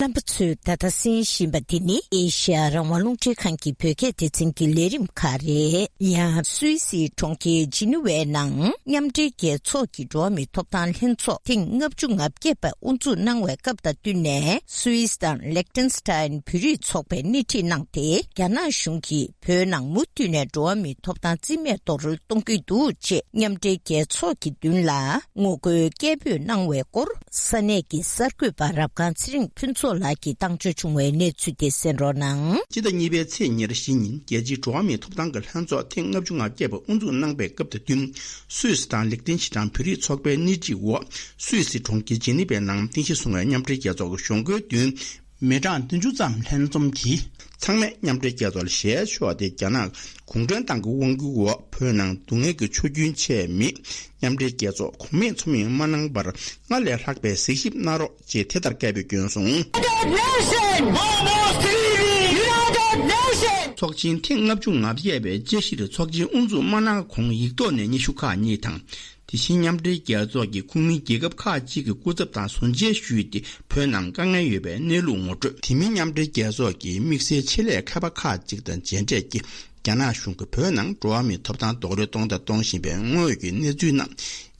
རྣམ་པ་ཚོས་ད་ལྟ་གསན་བཞིན་པ་དེ་ནི་ཨེ་ཤ་ཡ་རང་དབང་རླུང་འཕྲིན་ཁང་གི་བོད་སྐད་སྡེ་ཚན་གྱི་ལས་རིམ་ཁག་རེད། ཡང་སུད་སིའི་གྲོང་ཁྱེར་ཇི་ནི་ཝའི་ནང་མཉམ་འབྲེལ་རྒྱལ་ཚོགས་ཀྱི་འགྲོ་བ་མིའི་ཐོབ་ཐང་ལྷན་ཚོགས་ཐེངས་ལྔ་བཅུ་ང་བརྒྱད་པ་དབུ་འཛུགས་གནང་བའི་སྐབས་དང་བསྟུན་ནས། སུད་སི་དང་ལེག་ཏེན་སི་ཏཱན་བོད་རིགས་ཚོགས་པས་སྣེ་ཁྲིད་གནང་སྟེ། རྒྱ་ནག་གཞུང་གིས་བོད་ནང་མུ་མཐུད་ནས་འགྲོ་བ་མིའི་ཐོབ་ཐང་རྩིས་མེད་རྡོག་རོལ་གཏོང་གི་འདུག་ཅེས་མཉམ་འབྲེལ་རྒྱལ་ཚོགས་ཀྱི་མདུན་ལ་ངོ་རྒོལ་སྐད་འབོད་གནང་བའི་སྐོར། ས་གནས་ཀྱི་གསར་འགོད་པ་རབ་སྒང་ཚེ་རིང་ཕུན་ཚོགས་ལགས་ཀྱིས་བཏང་བཅོས་བྱུང་བའི་གནས་ཚུལ་དེ་གསན་རོགས་གནང་། སྤྱི་ཟླ་གཉིས་པའི་ཚེས་ཉེར་བཞི་ཉིན་རྒྱལ་སྤྱིའི་འགྲོ་བ་མིའི་ཐོབ་ཐང་གི་ལྷན་ཚོགས་ཐེངས་ལྔ་བཅུ་ང་བརྒྱད་པ་དབུ་འཛུགས་གནང་པའི་སྐབས་དང་བསྟུན། སུད་སི་དང་ལེག་ཏེན་སི་ཏཱན་བོད་རིགས་ཚོགས་པའི་སྣེ་ཁྲིད་འོག་སུད་སི་གྲོང་ཁྱེར་ཇི་ནི་ཝའི་ནང་རྟེན་གཞི་བཟུང་བའི་མཉམ་འབྲེལ་རྒྱལ་ཚོགས་ཀྱི་གཞུང་སྒོའི་མདུན། མི་གྲངས་བདུན་ཅུ་ཙམ་ལྷན་འཛོམས་ཀྱིས་ཚང་མས་མཉམ་འབྲེལ་རྒྱལ་ཚོགས་ལ་ཞལ་ཕྱོགས་ཏེ། རྒྱ་ནག་གུང་ཁྲན་ཏང་གི་དབང་སྒྱུར་འོག་བོད་ནང་སྡུག་བསྔལ་གྱི་ཆུ་རྒྱུན་ཆད་མེད། མཉམ་འབྲེལ་རྒྱལ་ཚོགས་གོང་མའི་ཚོམས་ཡིག་མ་གནང་བར་སྔར་ལས་ལྷག་པའི་གཟིགས་ཞིབ་གནང་རོགས་ཅེས་དེ་ལྟར་སྐད་འབོད་བསྐྱོན་སོང་། United Nation! United Nation! ཚོགས་ཆེན་ཐེངས་ལྔ་བཅུ་ང་བརྒྱད་པའི་དཔྱད་གཞིར་ཚོགས་ཆེན་དབུ་འཛུགས་མ་གནང་གོང་ཡིག་ཐོག་ནས་སྙན་ཞུ་ཁག་གཉིས་དང་། དེ་བཞིན་མཉམ་འབྲེལ་རྒྱལ་ཚོགས་ཀྱི་ཁོངས་མིའི་རྒྱལ་ཁབ་ཁག་ཅིག་གི་སྐུ་ཚབ་དང་ཟུར་མཇལ་ཞུས་ཏེ། བོད་ནང་དཀའ་ངལ་ཡོད་པའི་གནས་ལུགས་ངོ་སྤྲོད། དེ་མིན་མཉམ་འབྲེལ་རྒྱལ་ཚོགས་ཀྱི་དམིགས་བསལ་ཆེད་ལས་མཁས་པ་ཁག་ཅིག་དང་མཇལ་འཕྲད་ཀྱིས། རྒྱ་ནག་གཞུང་གིས་བོད་ནང་འགྲོ་བ་མིའི་ཐོབ་ཐང་རྡོག་རོལ་གཏོང་དང་གཏོང་བཞིན་པའི་དངོས་ཡོད་ཀྱི་གནས་ཚུལ་རྣམས་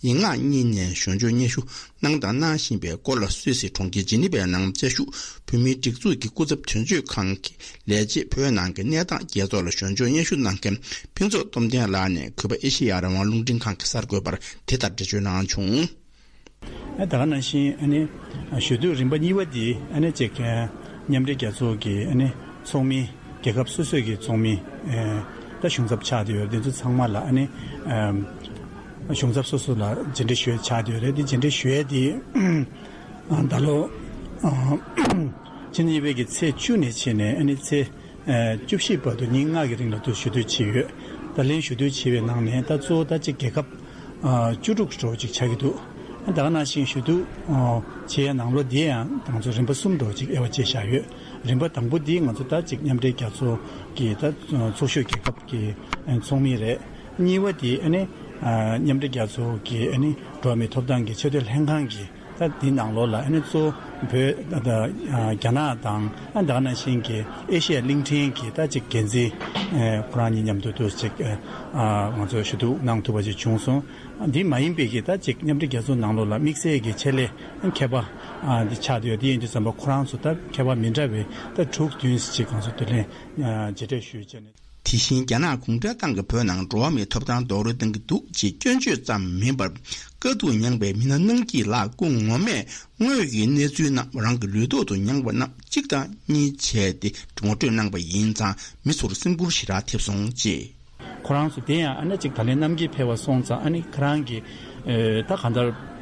ཡིག་ངག་གཉིས་ནས་ཞིབ་འཇུག་སྙན་ཞུ་གནང་དང་གནང་བཞིན་པའི་སྐོར་ལ། སུད་སི་གྲོང་ཁྱེར་ཇི་ནི་ཝའི་ནང་བཅའ་བཞུགས་བོད་མིའི་སྒྲིག་འཛུགས་ཀྱི་སྐུ་ཚབ་དོན་གཅོད་ཁང་གི་ལས་བྱེད། བོད་ནང་གི་གནས་སྟངས་རྒྱལ་ཚོགས་ལ་ཞིབ་འཇུག་སྙན་ཞུ་གནང་མཁན་ཕུན་ཚོགས་སྟོབས་ལྡན་ལགས་ནས་གུས་པ་ཨེ་ཤེ་ཡ་རང་དབང་རླུང་འཕྲིན་ཁང་གི་གསར་འགོད་པར་དེ་ལྟར་འགྲེལ་བརྗོད་གནང་བྱུང་། ད་ག་ནང་བཞིན་ཨ་ནི་ཞུ་གཏུག་རིམ་པ་གཉིས་པ་འདི་ཨ་ནི་ཅིག་མཉམ་འབྲེལ་རྒྱལ་ཚོགས་ཀྱི་ཨ་ནི་ཚོགས་མི། རྒྱལ་ཁབ་སོ་སོའི་གི་ཚོགས་མི། ཨེ། ད་གཞུང་ཚབ་ཆགས་བསྡད་ཡོད་རེད། དེ་ཚོ་ཚང་མ་ལ་ཨ་ནི་ཨམ་གཞུང་ཚབ་སོ་སོ་ལ་མཇལ་འཕྲད་ཞུ་ཡས་ཆགས་བསྡད་ཡོད་རེད། དེ་མཇལ་འཕྲད་ཞུ་ཡས་དེ་ཨ་ད་ལོ་ཨ་ཕྱི་ཟླ་གཉིས་པའི་གི་ཚེས་བཅུ་ནས་བྱས་ནས་ཨ་ནི་ཚེས་ཨ་བཅུ་བཞི་བར་དུ་ཉིན་ལྔ་གི་རིང་ལ་དུ་ཞུ་གཏུག་བྱས་ཡོད། ད་ལན་ཞུ་གཏུག་བྱས་པའི་ནང་ནས་ད་གཙོ་བོ་ད་ཅིག་རྒྱལ་ཁབ་ཨ་བཅུ་དྲུག་འགྲོ་ཅིག་ཆགས་ཀྱི་འདུག་ད་ག་ནང་བཞིན་ཞུ་གཏུག་ཨ་བྱེད་ཡས་ནང་ལོགས་འདི་ཡང་ང་ཚོ་རིམ་པ་གསུམ་འགྲོ་ཅིག་དབྱེ་བ་ཕྱེ་བཞག་ཡོད། རིམ་པ་དང་པོ་འདི་ང་ཚོ་ད་ཅིག་མཉམ་འབྲེལ་རྒྱལ་ཚོགས་ཀྱི་ད་ཚོགས་ཞུགས་རྒྱལ་ཁབ་ཀྱི་ཨ་ཚོགས་མི་རེད། གཉིས་པ་འདི་ཨ་ནི་ཨ་མཉམ་འབྲེལ་རྒྱལ་ཚོགས་ཀྱི་ཨ་ནི་འགྲོ་བ་མིའི་ཐོབ་ཐང་གི་ཆེས་མཐོའི་ལྷན་ཁང་གི་ད་འདི་ནང་ལོགས་ལ་ཨ་ནི་གཙོ་བོ་བོད་ད་ད་ཨ་རྒྱ་ནག་དང་ཨ་ད་ག་ནང་བཞིན་གྱི་ཨེ་ཤི་ཡ་གླིང་ཕྲན་གྱི་ད་ཅིག་འགན་འཛིན་ཨ་ཁོ་རང་གཉིས་མཉམ་དུ་དུ་ཅིག་ཨ་ང་ཚོ་ཞུ་གཏུག་གནང་ཐུབ་པ་ཅིག་བྱུང་སོང་། འདི་མ་ཡིན་པའི་གི་ད་ཅིག་མཉམ་འབྲེལ་རྒྱལ་ཚོགས་ནང་ལོགས་ལ་དམིགས་བསལ་གྱི་ཆེད་ལས་མཁས་པ་ཨ་འདི་ཆགས་བསྡད་ཡོད། འདི་ཡིན་དུས་ཙམ་པ་ཁོ་རང་ཚོ་ད་མཁས་པ་མི་འདྲ་བའི་ད་དྲུག་བདུན་ཅིག་ང་ཚོ་དུ་ལེན་ཨ་མཇལ་འཕྲད་ཞུས་བྱས་ནས། དེ་བཞིན་རྒྱ་ནག་གུང་ཁྲན་ཏང་གིས་བོད་ནང་འགྲོ་བ་མིའི་ཐོབ་ཐང་རྡོག་རོལ་གཏོང་གི་འདུག་ཅེས་སྐྱོན་བརྗོད་ཙམ་མིན་པར། དཀའ་སྡུག་མྱངས་པའི་མི་སྣ་རྣམས་ཀྱིས་ལ་སྐུ་ངོ་མས་དངོས་ཀྱི་གནས་ཚུལ་རྣམས་རང་གི་ལུས་ཐོག་ཏུ་མྱངས་པ་རྣམས་གཅིག་དང་གཉིས་བྱས་ཏེ་ངོ་སྤྲོད་གནང་པ་ཡིན་ཙང་། མི་ཚོར་སེམས་ཁུར་ཞེ་དྲག་ཐེབས་སོང་ཅེས། ཁོ་རང་ཚོ་དེ་ཡང་ཨ་ནི་ཅིག་ད་ལན་གནམ་གྱི་ཕེབས་པ་སོང་ཙང་ཨ་ནི་ཁོ་རང་གི་ཨེ་ད་གང་ལྟར་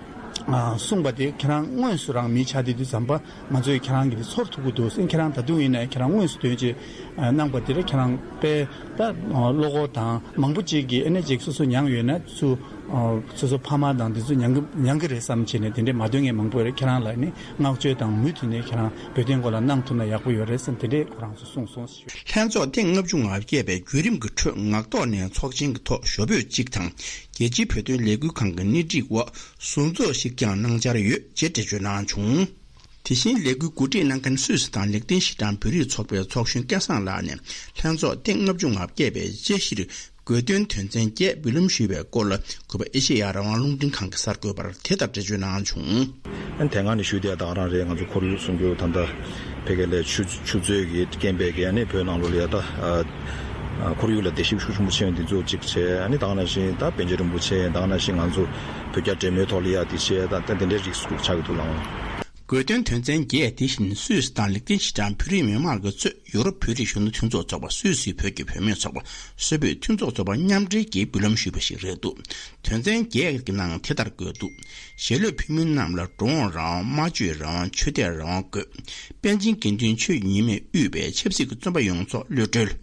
ཨ་གསུངས་པ་དེ་ཁྱེད་རང་དངོས་སུ་རང་མི་ཆགས་དེ་དུས་ཙམ་པ་ང་ཚོས་ཁྱེད་རང་གི་དེ་ཚོར་ཐུབ་ཀྱི་འདུག་ཟེར། ཁྱེད་རང་ད་དུང་ཡིན་ནའི་ཁྱེད་རང་དངོས་སུ་དོན་ཅིག་གནང་པ་དེ་ལ་ཁྱེད་རང་དཔེ་ད་བློ་ཁོག་དང་མང་པོ་ཅིག་གིས་ཨ་ནི་ཅིག་སོ་སོ་མྱངས་ཡོད་ན་ཚུ་སོ་སོ་ཕ་མ་དང་དེ་ཚོ་མྱངས་ཀྱི་མྱངས་ཀྱི་རེད་བསམ་བྱས་ནས་དེ་འདྲས་མ་འདོན་མཁན་མང་པོ་རེད། ཁྱེད་རང་ལ་ནི་བསྔགས་བརྗོད་དང་མུ་མཐུད་ནས་ཁྱེད་རང་བོད་དོན་སྐོར་ལ་གནང་ཐུབ་ན་ཡག་པོ་ཡོད་རེད་བསམ་དེ་འདྲས་ཁོ་རང་ཚོ་གསུངས་སོང་ཞུ། ལྷན་ཚོགས་ཐེངས་ལྔ་བཅུ་ང་བརྒྱད་པའི་བརྒྱུད་རིམ་གྱི་ཁྲོད་ངག་ཐོག་ནས་ཚོགས་ཆེན་གྱི་ཐོག་ཞོ་བོད་གཅིག་དང་རྒྱལ་སྤྱིའི་བོད་དོན་ལས་འགུལ་ཁང་གི་སྣེ་ཁྲིད་འོག་ཟུར་འཛུལ་ཞིག་ཀྱང་གནང་འཆར་ཡོད་ཅེས་འགྲེལ་བརྗོད་གནང་བྱུང་། དེ་བཞིན་ལས་འགུལ་གོ་སྒྲིག་གནང་མཁན་སུད་སི་དང་ལེགས་ལྡན་ཤིང་ཀྲང་བོད་རིགས་ཚོགས་པའི་ཚོགས་གཞོན་སྐལ་བཟང་ལགས་ནས་ལྷན་ཚོགས་ཐེངས་ལྔ་བཅུ་ང་བརྒྱད་པའི་དཔྱད་གཞིར་དགོས་འདུན་དོན་ཚན་བརྒྱད་འབུལ་ལམ་ཞུས་པའི་སྐོར་ལ་གུས་པ་ཨེ་ཤེ་ཡ་རང་དབང་རླུང་འཕྲིན་ཁང་གི་གསར་འགོད་པར་དེ་ལྟར་འགྲེལ་བརྗོད་གནང་བྱུང་། ཨན་དེ་སྔ་ནས་ཞུས་དེ་ད་ག་རང་རེད། ང་ཚོ་ཁོར་ཡུག་སྲུང་སྐྱོབ་ད་ལྟ་ཕ་གི་ལས་ཆུ་ཆུ་མཛོད་ཀྱི་རྐྱེན་པས་ཀྱི་ཨ་ནི་བོད་ནང་ལོགས་ལ་ཡ་ད་ཨ་ཁོར་ཡུག་ལ་བདེ་ཞིབ་ཤུགས་ཆེན་པོ་ཕྱིན་འདི་ཚོ་གཅིག་བྱས། ཨ་ནི་ད་ག་ནང་བཞིན་ད་པཎ་ཆེན་རིན་པོ་ཆེ་ད་ག་ནང་བཞིན་ང་ཚོ་བོད་རྒྱ་འབྲེལ་མོལ་ཐོག་ལ་ཡ་དེ་བྱས་ད་ད་དེ་འདྲའི་རིགས་ཆགས་ཀྱི་འདུག་ལགས། དགོས་འདུན་དོན་ཚན་བརྒྱད་དེ་བཞིན་སུད་སི་དང་ལེགས་ལྡན་ཤིང་ཀྲང་བོད་རིགས་མི་མང་གི་གཙོས་ཡོ་རོབ་བོད་རིགས་གཞོན་ནུ་མཐུན་ཚོགས་ཚོགས་པ། སུད་སིའི་བོད་ཀྱི་བུད་མེད་ཚོགས་པ། སུད་བོད་མཐུན་ཚོགས་ཚོགས་པ་མཉམ་འབྲེལ་གྱིས་འབུལ་ལམ་ཞུས་པ་ཞིག་རེད་འདུག་དོན་ཚན་བརྒྱད་ཀྱི་ནང་དེ་ལྟར་འཁོད་འདུག་ཞལ་འདོན་ཕུལ་མི་རྣམས་ལ་འགྲོ་འོང་རང་དབང་། སྨྲ་བརྗོད་རང་དབང་། ཆོས་དད་རང་དབང་དགོས། པཎ་ཆེན་དགེ་འདུན་ཆོས་ཉི་མས་དབུས་པའི་ཆབ་སྲིད་ཀྱི་བཙོན་པ་ཡོངས་རྫོགས་གློད་གྲོལ།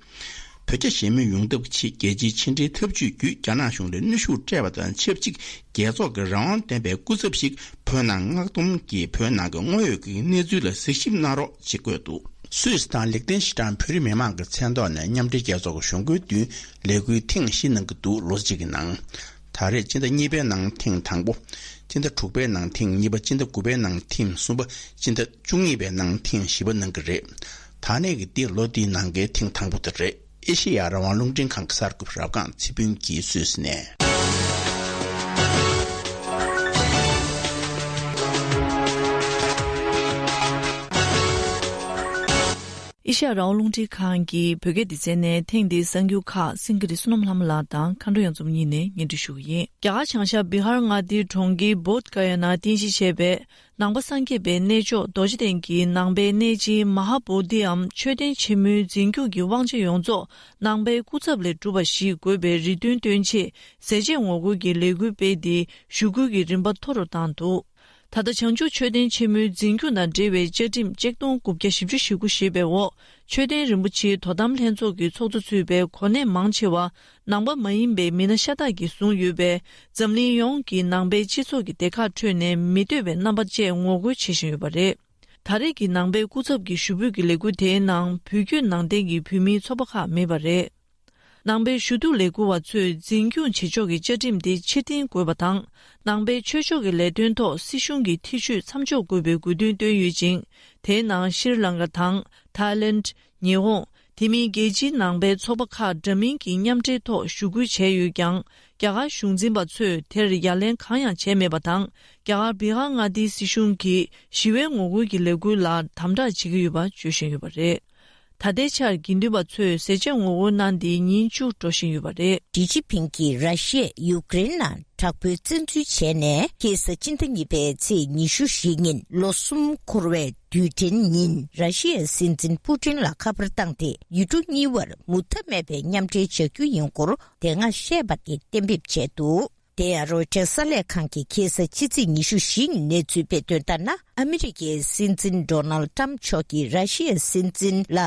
བོད་རྒྱ་ཞི་མོལ་ཡོང་ཐབས་ཆེད་རྒྱལ་སྤྱིའི་ཕྱི་འབྲེལ་ཐབས་ཇུས་བརྒྱུད་རྒྱ་ནག་གཞུང་ལ་གནོན་ཤུགས་སྤྲད་པ་དང་ཆབས་ཅིག་རྒྱལ་ཚོགས་ཀྱི་རང་དབང་ལྡན་པའི་སྐུ་ཚབ་ཞིག་བོད་ནང་མངགས་གཏོང་གིས་བོད་ནང་གི་དངོས་ཡོད་ཀྱི་གནས་ཚུལ་ལ་གཟིགས་ཞིབ་གནང་རོགས་ཅེས་བཀོད་འདུག་སུད་སི་དང་ལེགས་ལྡན་ཤིང་ཀྲང་བོད་རིགས་མི་མང་གི་མཚན་ཐོག་ནས་མཉམ་འབྲེལ་རྒྱལ་ཚོགས་ཀྱི་གཞུང་སྒེར་བདུན་ལས་འགུལ་ཐེངས་བཞི་གནང་གི་འདུག་ལོ་གཅིག་གི་ནང་། ད་རེས་སྤྱི་ཟླ་གཉིས་པའི་ནང་ཐེངས་དང་པོ། སྤྱི་ཟླ་དྲུག་པའི་ནང་ཐེངས་གཉིས་པ། སྤྱི་ཟླ་དགུ་པའི་ནང་ཐེངས་གསུམ་པ། སྤྱི་ཟླ་བཅུ་གཉིས་པའི་ནང་ཐེངས་བཞི་པ་གནང་གི་རེད། ད་ནས་ཀྱི་འདི་ལོ་འདིའི་ནང་གི་ཐེངས་དང་པོ་དེ་རེད། ཨེ་ཤེ་ཡ་རང་དབང་རླུང་འཕྲིན་ཁང་གི་གསར་འགོད་པ་རབ་སྒང་ཚེ་ཕུན་གྱིས་སུད་སི་ནས། ཨེ་ཤེ་ཡ་རང་དབང་རླུང་འཕྲིན་ཁང་གི་བོད་སྐད་སྡེ་ཚན་ནས་ཐེངས་འདིའི་གསར་འགྱུར་ཁག་སེང་གེ་རི་བསོད་ནམས་ལྷ་མོ་ལགས་དང་མཁའ་འགྲོ་གཡང་འཛོམས་གཉིས་ནས་སྙན་སྒྲོན་ཞུ་གི་ཡིན། རྒྱ་གར་བྱང་ཤར་བི་ཧར་མངའ་སྡེའི་གྲོང་ཁྱེར་བོདྷ་ག་ཡ་ན་རྟེན་གཞི་བྱས་པའི་ནང་པ་སངས་རྒྱས་པའི་གནས་མཆོག་རྡོ་རྗེ་གདན་གྱི་ནང་པའི་གནས་ཆེན་མ་ཧཱ་བོ་དྷིའམ་མཆོད་རྟེན་ཆེན་མོའི་འཛིན་སྐྱོང་གི་དབང་ཆ་ཡོངས་རྫོགས་ནང་པའི་སྐུ་ཚབ་ལས་གྲུབ་པ་ཞིག་དགོས་པའི་རེ་འདུན་བཏོན་ཆེད་ཟས་བཅད་ངོ་རྒོལ་གྱི་ལས་འགུལ་སྤེལ་ཏེ་ཞུ་སྐུལ་གྱི་རིམ་པ་མཐོ་རུ་བཏང་འདུག་ད་ལྟ་བྱང་ཆུབ་མཆོད་རྟེན་ཆེན་མོའི་འཛིན་སྐྱོང་དང་འབྲེལ་བའི་བཅའ་ཁྲིམས་ཆིག་སྟོང་དགུ་བརྒྱ་བཞི་བཅུ་ཞེ་དགུ་ཞེས་པའི་འོག་མཆོད་རྟེན་རིན་པོ་ཆེའི་དོ་དམ་ལྷན་ཚོགས་ཀྱི་ཚོགས་གཙོ་ཚུད་པའི་གོ་གནས་མང་ཆེ་བ་ནང་པ་མ་ཡིན་པའི་མི་སྣ་ཤ་སྟག་གིས་བཟུང་ཡོད་པས། འཛམ་གླིང་ཡོངས་ཀྱི་ནང་པའི་སྤྱི་ཚོགས་ཀྱི་སྡེ་ཁག་ཁྲོད་ནས་མི་འདོད་པའི་རྣམ་པ་བཅས་ངོ་རྒོལ་བྱེད་བཞིན་ཡོད་པ་རེད། ད་རེས་ཀྱི་ནང་པའི་སྐུ་ཚབ་ཀྱི་ཞུ་འབོད་ཀྱི་ལས་འགུལ་དེའི་ནང་བོད་བརྒྱུད་ནང་བསྟན་གྱི་བོད་མིའི་ཚོགས་པ་ཁག་མེད་པ་རེད། ནང་པའི་ཞུ་གཏུག་ལས་འགུལ་བ་ཚོས་འཛིན་སྐྱོང་བྱེད་ཕྱོགས་ཀྱི་བཅའ་ཁྲིམས་དེ་ཕྱིར་འཐེན་དགོས་པ་དང་། ནང་པའི་ཆོས་ཕྱོགས་ཀྱི་ལས་དོན་ཐོག་སྲིད་གཞུང་གི་ཐེ་བྱུས་མཚམས་འཇོག་དགོས་པའི་དགོས་འདུན་བཏོན་ཡོད་ཅིང་། དེའི་ནང་ཤྲི་ལང་ཀ་དང་། ཐའི་ལེནྜ། ཉི་ཧོང་། དེ་མིན་རྒྱལ་སྤྱིའི་ནང་པའི་ཚོགས་པ་ཁག་འདྲ་མིན་གྱི་མཉམ་འབྲེལ་ཐོག་ཞུ་སྐུལ་བྱས་ཡོད་ཀྱང་། རྒྱ་གར་གཞུང་འཛིན་པ་ཚོས་དེར་ཡ་ལན་གང་ཡང་བྱས་མེད་པ་དང་། རྒྱ་གར་བི་ཧར་མངའ་སྡེའི་སྲིད་གཞུང་གིས་ཞི་བའི་ངོ་རྒོལ་གྱི་ལས་འགུལ་ལ་དམ་དྲག་བྱེད་ཀྱི་ཡོད་པ་བརྗོད་བཞིན་ཡོད་པ་རེད། ད་ལྟའི་ཆར་དགེ་འདུན་པ་ཚོས་ཟས་བཅད་ངོ་རྒོལ་གནང་སྟེ་ཉིན་བཅུ་འགྲོ་བཞིན་ཡོད་པ་རེད། ཞི་ཅིན་ཕིང་གིས་ར་ཤི་ཡས་ཡུཀ་རེན་ནང་དྲག་པོའི་བཙན་འཛུལ་བྱས་ནས་ཁ་སང་སྤྱི་ཟླ་གཉིས་པའི་ཚེས་ཉི་ཤུ་བཞི་ཉིན་ལོ་གསུམ་འཁོར་བའི་དུས་དྲན་ཉིན། ར་ཤི་ཡའི་སྲིད་འཛིན་པུ་ཏིན་ལ་ཁ་པར་བཏང་སྟེ། ཡུལ་གྲུ་གཉིས་བར་མུ་མཐའ་མེད་པའི་མཉམ་འབྲེལ་བྱ་རྒྱུ་ཡིན་སྐོར་དེ་སྔ་བཤད་པ་དེ་གཏན་འབེབས་བྱས་འདུག་དེ་ཡང་རོའི་ཊར་གསར་ལས་ཁང་གིས་ཁ་སང་ཕྱི་ཚེས་ཉི་ཤུ་བཞི་ཉིན་གནས་ཚུལ་སྤེལ་དོན་ལྟར་ན། ཨ་མི་རི་ཀའི་སྲིད་འཛིན་ཌོ་ནལ་ཏྲམ་མཆོག་གིས་ར་ཤི་ཡའི་སྲིད་འཛིན་ལ་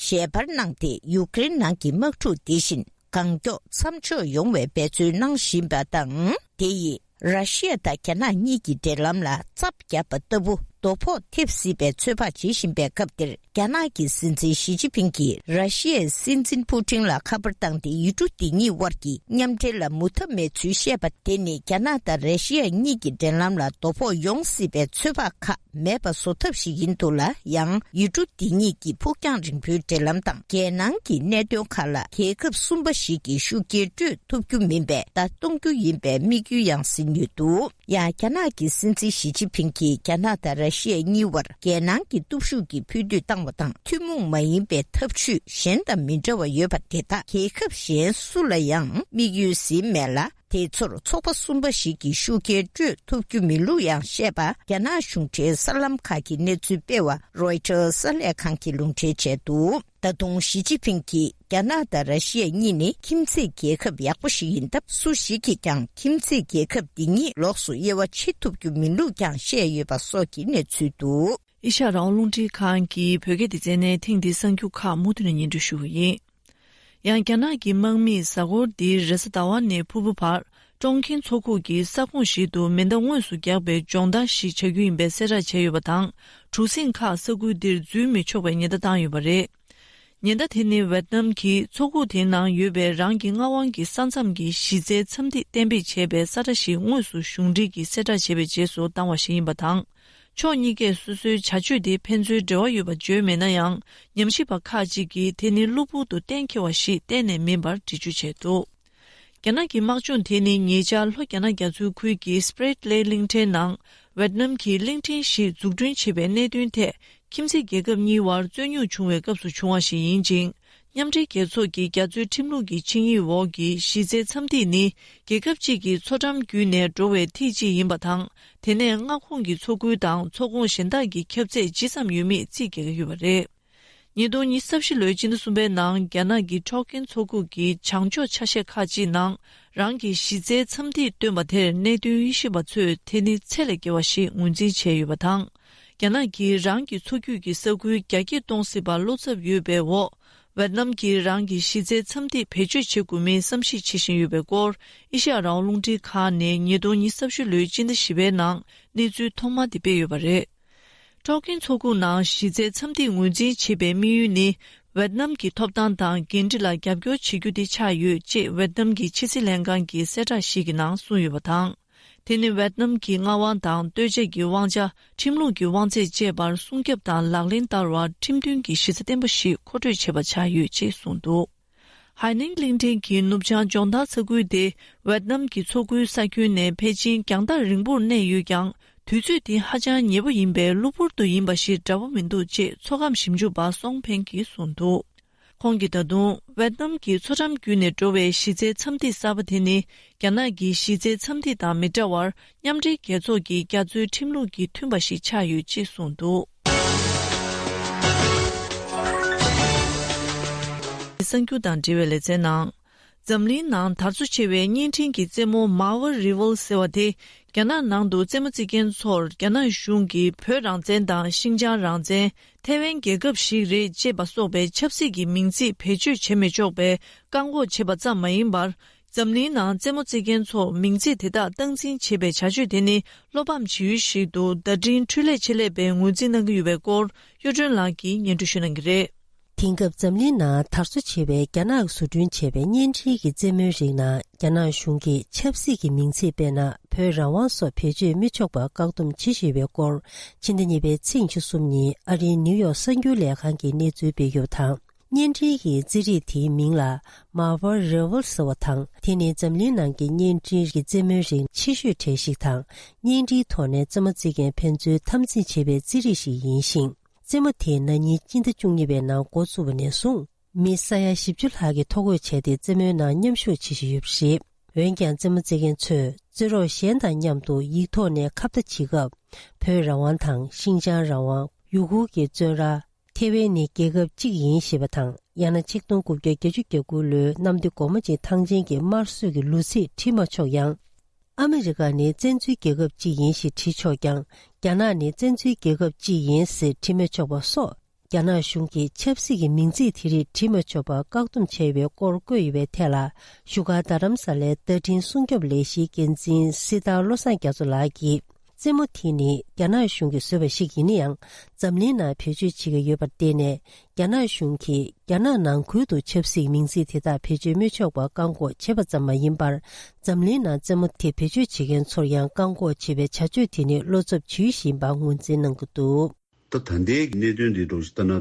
ཞལ་པར་གནང་སྟེ། ཡུཀ་རེན་ནང་གི་དམག་འཁྲུག་འདི་བཞིན་གང་མགྱོགས་མཚམས་འཇོག་ཡོང་བའི་འབད་བརྩོན་གནང་བཞིན་པ་དང་། དེ་ཡིས་ར་ཤི་ཡ་དང་རྒྱ་ནག་གཉིས་ཀྱི་འབྲེལ་ལམ་ལ་རྩབ་བརྒྱབ་པ་ལྟ་བུ་རྡོ་ཕོག་ཐེབས་སྲིད་པའི་ཚོད་དཔག་བྱེད་བཞིན་པའི་སྐབས་འདིར། རྒྱ་ནག་གི་སྲིད་འཛིན་ཞི་ཅིན་ཕིང་གིས་ར་ཤི་ཡའི་སྲིད་འཛིན་པུ་ཏིན་ལ་ཁ་པར་བཏང་སྟེ། ཡུལ་གྲུ་འདི་གཉིས་དབར་གྱི་མཉམ་འབྲེལ་ལ་མུ་མཐའ་མེད་ཚུལ་བཤད་པ་དེ་ནི། རྒྱ་ནག་དང་ར་ཤི་ཡ་གཉིས་ཀྱི་འབྲེལ་ལམ་ལ་རྡོ་ཕོག་ཡོང་སྲིད་པའི་ཚོད་དཔག་ཁག་མེད་པ་བཟོ་ཐབས་ཤིག་ཡིན་འདུག་ལ། ཡང་ཡུལ་གྲུ་འདི་གཉིས་ཀྱི་ཕུགས་རྒྱང་རིང་པོའི་འབྲེལ་ལམ་དང་། རྒྱལ་ནང་གི་གནད་དོན་ཁག་ལ་རྒྱལ་ཁབ་གསུམ་པ་ཞིག་གི་ཤུགས་རྐྱེན་སྤྲོད་ཐུབ་རྒྱུ་མིན་པའི་བརྡ་གཏོང་རྒྱུ་ཡིན་པའི་དམིགས་ཡུལ་ཡང་ཟིན་ཡོད་འདུག་ཡང་། རྒྱ་ནག་གི་སྲིད་འཛིན་ཞི་ཅིན་ཕིང་གིས་རྒྱ་ནག་དང་ར་ཤི་ཡ་གཉིས་བར་རྒྱལ་ནང་གི་སྟོབས་ཤུགས་ཀྱི་ཕུ་དུད་བཏང་བ་དང་། ཐུན་མོང་མ་ཡིན་པའི་ཐབས་ཇུས་གཞན་དང་མི་འདྲ་བ་ཡོད་པ་དེ་དག་རྒྱལ་ཁབ་གཞན་སུ་ལ་ཡང་དམིགས་ཡུལ་ཟིན་མེད་ལ། དེ་ཚོར་ཚོགས་པ་གསུམ་པ་ཞིག་གིས་ཤུགས་རྐྱེན་སྤྲོད་ཐུབ་རྒྱུ་མིན་ལུགས་ཡང་བཤད་པ། རྒྱ་ནག་གཞུང་འབྲེལ་གསར་ལམ་ཁག་གིས་གནས་ཚུལ་སྤེལ་བ་རོའི་ཊར་གསར་ལས་ཁང་གིས་ལུང་འདྲེན་བྱས་འདུག་ད་དུང་ཞི་ཅིན་ཕིང་གིས་རྒྱ་ནག་དང་ར་ཤི་ཡ་གཉིས་ནི་ཁྱིམ་མཚེས་རྒྱལ་ཁབ་ཡག་པོ་ཞིག་ཡིན་སྟབས། སུ་ཞིག་གིས་ཀྱང་ཁྱིམ་མཚེས་རྒྱལ་ཁབ་འདི་གཉིས་ལོགས་སུ་དབྱེ་བ་ཕྱེ་ཐུབ་རྒྱུ་མིན་ལུགས་ཀྱང་བཤད་ཡོད་པ་སོགས་ཀྱི་གནས་ཚུལ་འདུག་ཨེ་ཤ་ཡ་རང་དབང་རླུང་འཕྲིན་ཁང་གི་བོད་སྐད་སྡེ་ཚན་ནས་ཐེངས་འདིའི་གསར་འགྱུར་ཁག་མུ་མཐུད་ནས་སྙན་སྒྲོན་ཞུ་གི་ཡིན། ཡང་། རྒྱ་ནག་གི་དམག་མིས་གཟའ་འཁོར་འདིའི་རེས་གཟའ་ཟླ་བ་ནས་ཕུར་བུ་བར། ཀྲོང་ཁེན་མཚོ་ཁུག་གི་ས་ཁོངས་ཤིག་ཏུ་མེ་མདའ་དངོས་སུ་རྒྱག་པའི་སྦྱོང་བརྡར་ཞིག་བྱ་རྒྱུ་ཡིན་པའི་གསལ་བསྒྲགས་བྱས་ཡོད་པ་དང་། གྲུ་གཟིངས་ཁག་ས་ཁུལ་འདིར་འཛུལ་མི་ཆོག་པའི་ཉེན་བརྡ་བཏང་ཡོད་པ་རེད། ཉེན་བརྡ་དེ་ནི་ཝེད་ནམ་གྱིས་མཚོ་ཁུག་དེའི་ནང་ཡོད་པའི་རང་གི་མངའ་དབང་གི་ས་མཚམས་ཀྱི་གཞི་རྩའི་མཚམས་ཐིག་གཏན་འབེབས་བྱས་པའི་ས་ཁྲ་ཞིག་དངོས་སུ་གཞུང་འབྲེལ་གྱིས་གསལ་བསྒྲགས་བྱས་པའི་རྗེས་སུ་བཏང་བ་ཞིག་ཡིན་པ་དང་། ཕྱོགས་གཉིས་ཀས་སོ་སོའི་བྱ་སྤྱོད་དེ་ཕན་ཚུན་འབྲེལ་བ་ཡོད་པ་བརྗོད་མེད་ན་ཡང་། ཉམས་ཞིབ་པ་ཁག་ཅིག་གིས་དེ་ནི་གློ་བུར་དུ་གཏན་འཁེལ་བ་ཞིག་གཏན་ནས་མིན་པར་འགྲེལ་བརྗོད་བྱས་འདུག་རྒྱ་ནག་གི་དམག་སྦྱོང་དེ་ནི་ཉེ་ཆར་ལྷོ་རྒྱ་ནག་རྒྱ་མཚོའི་ཁུལ་གྱི་སྤྲེད་ལེ་གླིང་ཕྲན་ནང་ཝེད་ནམ་གྱིས་གླིང་ཕྲན་ཞིག་འཛུགས་སྐྲུན་བྱེད་པའི་གནད་དོན་ཐད། ཁྱིམ་མཚེས་རྒྱལ་ཁབ་གཉིས་བར་རྩོད་རྙོག་བྱུང་བའི་སྐབས་སུ་བྱུང་བ་ཞིག་ཡིན་ཅིང་། མཉམ་འབྲེལ་རྒྱལ་ཚོགས་ཀྱི་རྒྱ་མཚོའི་ཁྲིམས་ལུགས་ཀྱི་ཆིངས་ཡིག་འོག་གི་གཞི་རྩའི་མཚམས་ཐིག་ནི། རྒྱལ་ཁབ་གཅིག་གི་མཚོ་འགྲམ་བརྒྱུད་ནས་འགྲོ་བའི་ཐིག་ཅིག་ཡིན་པ་དང་། དེ་ནས་མངའ་ཁོངས་ཀྱི་མཚོ་ཁུལ་དང་མཚོ་ཁོངས་གཞན་དག་གི་ཁྱབ་ཚད་ཇི་ཙམ་ཡོད་མེད་རྩིས་རྒྱག་གི་ཡོད་པ་རེད། ཉིས་སྟོང་ཉི་ཤུ་རྩ་བཞི་ལོའི་སྤྱི་ཟླ་གསུམ་པའི་ནང་། རྒྱ་ནག་གི་ཀྲོག་ཀན་མཚོ་ཁུག་གི་བྱང་ཕྱོགས་ཆ་ཤས་ཁག་ཅིག་ནང་། རང་གི་གཞི་རྩའི་མཚམས་ཐིག་བཏོན་པ་དེར་གནད་དོན་དབྱེ་ཞིབ་པ་ཚོས་དེ་ནི་ཚད་ལས་བརྒལ་བ་ཞིག་ངོས་འཛིན་བྱས་ཡོད་པ་དང་། རྒྱ་ནག་གིས་རང་གི་མཚོ་རྒྱུད་ཀྱི་ས་ཁུལ་རྒྱ་སྐྱེད་གཏོང་སྲིད་པར་བློ་འཚབ་ཡོད་པའི་འོག་ཝེད་ནམ་གྱིས་རང་གི་གཞི་རྩའི་མཚམས་ཐིག་བེད་སྤྱོད་བྱེད་དགོས་མིན་བསམ་གཞིག་བྱེད་བཞིན་ཡོད་པའི་སྐོར། ཨེ་ཤ་ཡ་རང་དབང་རླུང་འཕྲིན་ཁང་ནས་ཉིས་སྟོང་ཉི་ཤུ་རྩ་བཞི་ལོའི་སྤྱི་ཟླ་བཞི་པའི་ནང་གནས་ཚུལ་ཐོག་མ་དེ་སྤེལ་ཡོད་པ་རེད། ཀྲོག་ཀན་མཚོ་ཁུག་ནང་གཞི་རྩའི་མཚམས་ཐིག་ངོས་འཛིན་བྱེད་པའི་དམིགས་ཡུལ་ནི། ཝེད་ནམ་གྱི་ཐོབ་ཐང་དང་འགན་འཁྲི་ལ་རྒྱབ་སྐྱོར་བྱེད་རྒྱུ་དེ་ཆགས་ཡོད་ཅེས་ཝེད་ནམ་གྱི་ཕྱི་སྲིད་ལྷན་ཁང་གི་གསལ་བསྒྲགས་ཤིག་གི་ནང་གསུངས་ཡོད་པ་དང་། དེ་ནི་ཝེད་ནམ་གྱི་མངའ་དབང་དང་ལྟོས་བཅས་ཀྱི་དབང་ཆ། ཁྲིམས་ལུགས་ཀྱི་དབང་ཚད་བཅས་པར་སྲུང་སྐྱོབ་དང་ལག་ལེན་བསྟར་བར་ཁྲིམས་མཐུན་གྱི་གཞི་རྩ་བརྟན་པོ་ཞིག་མཁོ་སྤྲོད་བྱས་པ་ཆགས་ཡོད་ཅེས་གསུངས་འདུག་ཧའེ་ནན་གླིང་ཕྲན་གྱི་ནུབ་བྱང་ལྗོངས་མཐའ་ས་ཁུལ་དེ་ཝེད་ནམ་གྱི་མཚོ་ཁུལ་ས་ཁྱོན་ནས་ཕལ་ཆེར་རྒྱང་ཐག་རིང་པོར་གནས་ཡོད་ཀྱང་། དུས་ཚོད་དེ་ཧ་ཅང་ཉེ་པོ་ཡིན་པས་གློ་བུར་དུ་ཡིན་པ་ཞིག་འདྲ་པོ་མི་འདུག་ཅེས་མཚོ་ཁམས་ཞིབ་འཇུག་པ་སོང་ཕེང་གིས་གསུངས་འདུག་ཁོང་གིས་ད་དུང་ཝེད་ནམ་གྱི་མཚོ་འགྲམ་བརྒྱུད་ནས་འགྲོ་བའི་གཞི་རྩའི་མཚམས་ཐིག་གསར་པ་དེ་ནི། རྒྱ་ནག་གི་གཞི་རྩའི་མཚམས་ཐིག་དང་མི་འདྲ་བར། མཉམ་འབྲེལ་རྒྱལ་ཚོགས་ཀྱི་རྒྱ་མཚོའི་ཁྲིམས་ལུགས་ཀྱི་མཐུན་པ་ཞིག་ཆགས་ཡོད་ཅེས་གསུངས་འདུག་གསར་འགྱུར་དང་འབྲེལ་བའི་ལེ་ཚན་ནང་། འཛམ་གླིང་ནང་དར་སོ་ཆེ་བའི་བརྙན་འཕྲིན་གྱི་རྩེད་མོ་Marvel Rivals ཟེར་བ་དེ། རྒྱ་ནག་ནང་དུ་རྩེད་མོ་རྩེ་མཁན་ཚོར་རྒྱ་ནག་གཞུང་གིས་བོད་རང་བཙན་དང་ཤིང་ཅང་རང་བཙན། ཐའེ་ཝན་རྒྱལ་ཁབ་ཞིག་རེད་ཅེས་པ་སོགས་པའི་ཆབ་སྲིད་ཀྱི་མིང་ཚིག་བེད་སྤྱོད་བྱེད་མི་ཆོག་པའི་བཀག་འགོག་བྱས་པ་ཙམ་མ་ཡིན་པར། འཛམ་གླིང་ནང་རྩེད་མོ་རྩེ་མཁན་ཚོར་མིང་ཚིག་དེ་དག་སྟངས་འཛིན་བྱེད་པའི་བྱ་སྤྱོད་དེ་ནི་བློ་ཕམ་བྱེད་ཡུལ་ཞིག་ཏུ་བརྡ་འཕྲིན་འཕྲུལ་ལས་ཆེད་ལས་པས་ངོས་འཛིན་གནང་གི་ཡོད་པའི་སྐོར་གཡུ་སྒྲོན་ལགས་ཀྱིས་སྙན་སྒྲོན་ཞུ་གནང་གི་རེད། དེང་སྐབས་འཛམ་གླིང་ནང་དར་སོ་ཆེ་བའི་རྒྱ་ནག་གིས་བཟོ་སྐྲུན་བྱས་པའི་བརྙན་འཕྲིན་གྱི་རྩེད་མོའི་རིགས་ནང་རྒྱ་ནག་གཞུང་གིས་ཆབ་སྲིད་ཀྱི་མིང་ཚིག་དཔེར་ན་བོད་རང་དབང་སོགས་བེད་སྤྱོད་མི་ཆོག་པར་བཀག་སྡོམ་བྱེད་བཞིན་ཡོད་པའི་སྐོར། ཕྱི་ཟླ་གཉིས་པའི་ཚེས་ཉི་ཤུ་གསུམ་ཉིན་ཨ་རིའི་ནིའུ་ཡོག་གསར་འགྱུར་ལས་ཁང་གིས་གནས་ཚུལ་སྤེལ་ཡོད་པ་དང་། བརྙན་འཕྲིན་གྱི་རྩེད་རིགས་དེའི་མིང་ལ་Marvel Rivals ཟེར་བ་དང་། དེ་ནི་འཛམ་གླིང་ནང་གི་བརྙན་འཕྲིན་གྱི་རྩེད་མོའི་རིགས་ཆེ་ཤོས་གྲས་ཤིག་དང་། བརྙན་འཕྲིན་ཐོག་ནས་རྩེད་མོ་རྩེ་མཁན་ཕན་ཚུན་འཐབ་འཛིང་བྱེད་པའི་རྩེད་རིགས་ཤིག་ཡིན་ཞིང་། རྩེད་མོ་དེ་ན་ནིང་སྤྱི་ཟླ་བཅུ་གཉིས་པའི་ནང་འགོ་བཙུགས་པ་ནས་བཟུང་། མི་ས་ཡ་བཞི་བཅུ་ལྷག་གིས་ཐོ་འགོད་བྱས་ཏེ་རྩེད་མོའི་ནང་མཉམ་ཞུགས་བྱེད་བཞིན་ཡོད་པ་རེད། འོན་ཀྱང་རྩེད་མོ་རྩེད་མཁན་ཚོས་རྩེད་རོགས་གཞན་དང་མཉམ་དུ་ཡིག་ཐོག་ནས་ཁ་བརྡ་བྱེད་སྐབས། བོད་རང་དབང་དང་ཤིན་ཅང་རང་དབང་། ཡུ་གུར་གྱི་བཙོན་ར། ཐེ་ཝན་ནི་རྒྱལ་ཁབ་གཅིག་ཡིན་ཞེས་པ་དང་། ཡང་ན་ཆིག་སྟོང་དགུ་བརྒྱ་བརྒྱད་ཅུ་གྱ་དགུ་ལོའི་གནམ་བདེ་སྒོ་མོ་ཆེའི་ཐང་ཆེན་གྱི་དམར་གསོད་ཀྱི་ལོ་ཚིགས་བྲིས་མ་ཆོག་ཡང་། ཨ་མི་རི་ཀ་ནི་བཙན་འཛུལ་རྒྱལ་ཁབ་གཅིག་ཡིན་ཞེས་བྲིས་ཆོག་ཀྱང་། རྒྱ་ནག་ནི་བཙན་འཛུལ་རྒྱལ་ཁབ་གཅིག་ཡིན་ཟེར་བྲིས་མ་ཆོག་པ་སོགས། རྒྱ་ནག་གཞུང་གིས་ཆབ་སྲིད་ཀྱི་མིང་ཚིག་དེ་རིགས་བྲིས་མ་ཆོག་པར་བཀག་སྡོམ་བྱས་ཡོད་པའི་སྐོར་བཀོད་ཡོད་པའི་ཐད་ལ། བཞུགས་སྒར་རྡ་རམ་ས་ལའི་བརྡ་འཕྲིན་སྲུང་སྐྱོབ་ལས་གཞིའི་འགན་འཛིན་སྲི་ཐར་བློ་བཟང་རྒྱ་མཚོ་ལགས་ཀྱིས། རྩེད་མོ་དེ་ནི་རྒྱ་ནག་གཞུང་གིས་བཟོས་པ་ཞིག་ཡིན་ན་ཡང་། འཛམ་གླིང་ནང་བེད་སྤྱོད་བྱེད་ཀྱི་ཡོད་པར་བརྟེན་ནས། རྒྱ་ནག་གཞུང་གིས་རྒྱ་ནག་ནང་ཁུལ་དུ་ཆབ་སྲིད་མིང་ཚིག་དེ་དག་བེད་སྤྱོད་མི་ཆོག་པར་བཀག་འགོག་བྱས་པ་ཙམ་མ་ཡིན་པར། འཛམ་གླིང་ནང་རྩེད་མོ་དེ་བེད་སྤྱོད་བྱེད་མཁན་ཚོར་ཡང་བཀག་འགོག་བྱེད་པའི་བྱ་སྤྱོད་དེ་ནི་བློ་འཚབ་བྱེད་ཡུལ་ཞིག་ཡིན་པ་ངོས་འཛིན་གནང་གི་འདུག། ད་ད་ལྟའི་གནད་དོན་འདི་འདྲ་ཞིག་ལྟ་ན།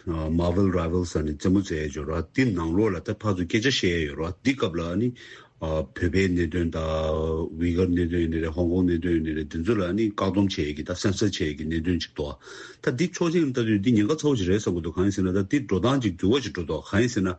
ད་Marvel Rivals ཟེར་ནས་རྩེད་མོ་རྩེ་ཡས་ཡོད་ར། འདི་ནང་ལོགས་ལ་ད་ཕར་ཚུར་སྐད་ཆ་བཤད་ཡས་ཡོད་ར། འདི་སྐབས་ལ་ཨ་ནི་ཨ་བོད་པའི་གནད་དོན་དང་། ཝི་གར་གནད་དོན་ཡིན་ནའི་རེད། ཧོང་ཀོང་གནད་དོན་ཡིན་ནའི་རེད། འདི་ཚོ་ལ་ཨ་ནི་བཀག་སྡོམ་བྱེད་ཡས་ཀྱི། ད་སེན་སར་བྱེད་ཡས་ཀྱི་གནད་དོན་ཅིག་འདུག། ད་འདི་ཕྱོགས་གཅིག་ནས་ལྟ་དུས་འདི་ཉེན་ཁ་ཚ་པོ་ཅིག་རེད་བསམ་གྱི་འདུག། གང་ཡིན་ཟེར་ན། ད་འདི་འགྲོ་སྟངས་ཅིག་འགྱུར་བ་ཅིག་འགྲོ་འདུག། གང་ཡིན་ཟེར་ན།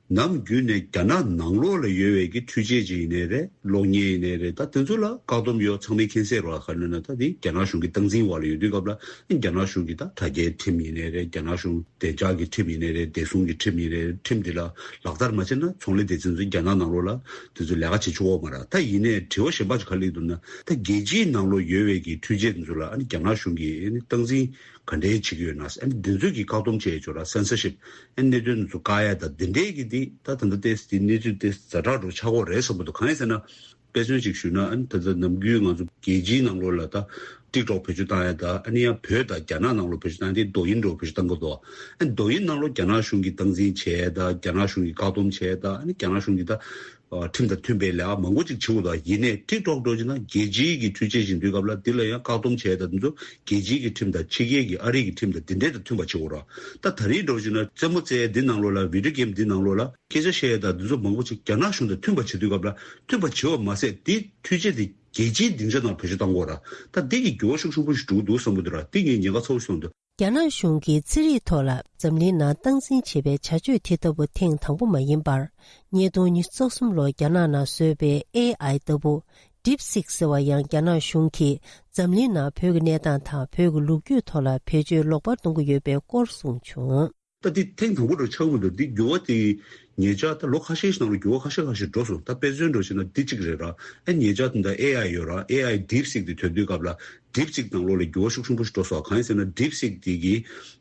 ནམ་རྒྱུན་ནས་རྒྱ་ནག་ནང་ལོགས་ལ་ཡོད་པའི་གི་འཕྲུལ་ཆས་ཅིག་ཡིན་ནའི་རེད། གློག་བརྙན་ཡིན་ནའི་རེད། ད་དེ་ཚོ་ལ་བཀག་སྡོམ་ཡོད། ཚང་མས་མཁྱེན་གསལ་རེད་བ། ག་རེ་ལབ་ན། ད་དེ་རྒྱ་ནག་གཞུང་གི་སྟངས་འཛིན་འོག་ལ་ཡོད་དུས་སྐབས་ལ། རྒྱ་ནག་གཞུང་གི་ད་དྲ་རྒྱའི་ཁྲིམས་ཡིན་ནའི་རེད། རྒྱ་ནག་གཞུང་བདེ་འཇགས་ཀྱི་ཁྲིམས་ཡིན་ནའི་རེད། བདེ་སྲུང་གི་ཁྲིམས་ཡིན་ནའི་རེད། ཁྲིམས་དེ་ལ་ལག་བསྟར་མ་བྱས་ན། ཚོང་ལས་སྡེ་ཚན་ཚོས་རྒྱ་ནག་ནང་ལོགས་ལ་དེ་ཚོ་ལས་ཀ་བྱེད་ཆོག་གི་མ་རེད། ད་ཡིན་ནའི་དྲི་བ་གཞན་པ་ཅིག་ག་རེ་སླེབས་འདུག་ན། ད་རྒྱལ་སྤྱིའི་ནང་ལོགས་ཡོད་པའི་གི་འཕྲུལ་ཆས་དེ་ཚོ་ལ་ཨ་ནི་རྒྱ་ནག་གཞུང་གིས་ཨ་ནི་སྟངས་འཛིན་ག་འདྲས་བྱེད་ཀྱི་ཡོད་ན། ཨ་ནི་འདི་ཚོ་གི་བཀག་སྡོམ་བྱས་ཡོད་ར། སེན་སར་ཤིབ། ཨ་ནི་གནད་དོན་དེ་ཚོ་བཀག་ཡ་ད་འདི་འདྲས་ཀྱི་འདི། ད་ད་ལྟ་ཏོག་ཙམ་འདི་གནས་ཚུལ་དེ་ཛ་དྲག་འདྲ་ཆགས་ཀྱི་ཡོད་རེད་བསམ་གྱི་འདུག། གང་ཡིན་ཟེར་ན། དཔེ་མཚོན་ཅིག་ཞུས་ན། ཨ་ནི་ད་ལྟ་ནམ་རྒྱུན་ང་ཚོ་རྒྱལ་སྤྱིའི་ནང་ལོགས་ལ་ད་ཊིག་ཊོག་བེད་སྤྱོད་བཏང་ཡ། ད་ཨ་ནི་ཡང་བོད་དང་རྒྱ་ནག་ནང་ལོགས་བེད་སྤྱོད་བཏང་ཡ་དེ་ཌོ་ཡིན་འདྲ་བོ་བེད་སྤྱོད་བཏང་གི་འདུག། ཨ་ནི་ཌོ་ཡིན་ནང་ལོགས་རྒྱ་ནག་གཞུང་གིས་སྟངས་འཛིན་བྱས་ཡ། ད་རྒྱ་ནག་གཞུང་གིས་བཀག་སྡོམ་བྱས་ཡ། ད་ཨ་ནི་རྒྱ་ནག་གཞུང་གིས་ད་ཨ་ཁྲིམས་དང་མཐུན་པའི་ལས་ཀ་མང་པོ་ཅིག་བྱེད་ཀྱི་འདུག། ཡིན་ནའི་ཊིག་ཊོག་འདྲ་བོ་བྱས་ན། རྒྱལ་སྤྱིའི་གི་འཕྲུལ་ཆས་ཅིག་ཡིན་དུས་སྐབས་ལ་འདི་ལ་ཡང་བཀག་སྡོམ་བྱས་ཡ། ད་འདི་ཚོ་རྒྱལ་སྤྱིའི་གི་ཁྲིམས་དང་ཕྱི་རྒྱལ་གྱི་ཨ་རིའི་གི་ཁྲིམས་དང་འདི་འདྲས་དང་མཐུན་པ་བྱེད་དགོས་ར། ད་ད་རེས་འདྲ་བོ་བྱས་ན་རྩེད་མོ་རྩེ་ཡ་འདི་ནང་ལོགས་ལ། བི་ཌིའོ་གེམ་འདི་ནང་ལོགས་ལ། སྐད་ཆ་བཤད་ཡ་ད་འདི་ཚོ་མང་པོ་ཅིག་རྒྱ་ནག་གཞུང་དང་མཐུན་པ་བྱེད་དུས་སྐབས་ལ། མཐུན་པ་བྱེད་པ་མ་ཟད། འདི་འཕྲུལ་ཆས་འདི་རྒྱལ་སྤྱིའི་སྡིངས་ཆ་ནང་བེད་སྤྱོད་བཏང་དགོས་ར། ད་འདི་གི་འགྱུར་བ་ཤུགས་ཆེན་པོ་ཞིག་འགྲོ་གི་འདུག་བསམ་གྱི་འདུག་ར། འདི་ངས་ཉེན་ཁ་ཚ་པོ་ཞིག་མཐོང་གི་འདུག། རྒྱ་ནག་གཞུང་གིས་རྩེད་རིགས་ཐོག་ལ་འཛམ་གླིང་ནང་སྟངས་འཛིན་བྱེད་པའི་བྱ་སྤྱོད་དེ་ལྟ་བུ་ཐེངས་དང་པོ་མ་ཡིན་པར། ཉིས་སྟོང་ཉི་ཤུ་རྩ་གསུམ་ལོར་རྒྱ་ནག་ནང་བཟོས་པའི་ཨེ་ཨའི་ལྟ་བུ། ཌིབ་སིག་ཟེར་བ་ཡང་རྒྱ་ནག་གཞུང་གིས་འཛམ་གླིང་ནང་བོད་ཀྱི་གནས་སྟངས་དང་བོད་ཀྱི་ལོ་རྒྱུས་ཐོག་ལ་བེད་སྤྱོད་ལོག་པར་གཏོང་གི་ཡོད་པའི་སྐོར་གསུངས་བྱུང་། ད་འདི་ཐེངས་དང་པོ་འདྲ་ཆགས་མི་འདུག། འདི་འགྱུར་བ་དེ་ཉེ་ཆར་ད་ལོ་ཁ་ཤས་ཤིག་ནང་ལ་འགྱུར་བ་ཁ་ཤས་ཁ་ཤས་འགྲོ་སོང་། ད་དཔེ་མཚོན་འདྲ་བྱས་ན་འདི་གཅིག་རེད་ར། ཨ་ཉེ་ཆར་དེ་འདྲ་ཨེ་ཨའི་ཡོད་ར། ཨེ་ཨའི་ཌིབ་སིག་དེ་ཐོན་དུས་སྐབས་ལ། ཌིབ་སིག་ནང་ལོགས་ལ་འགྱུར་བ་ཤུགས་ཆེན་པོ་ཞིག་འགྲོ་སོང་། གང་ཡིན་ཟེར་ན། ཌིབ་སིག་དེ་གི་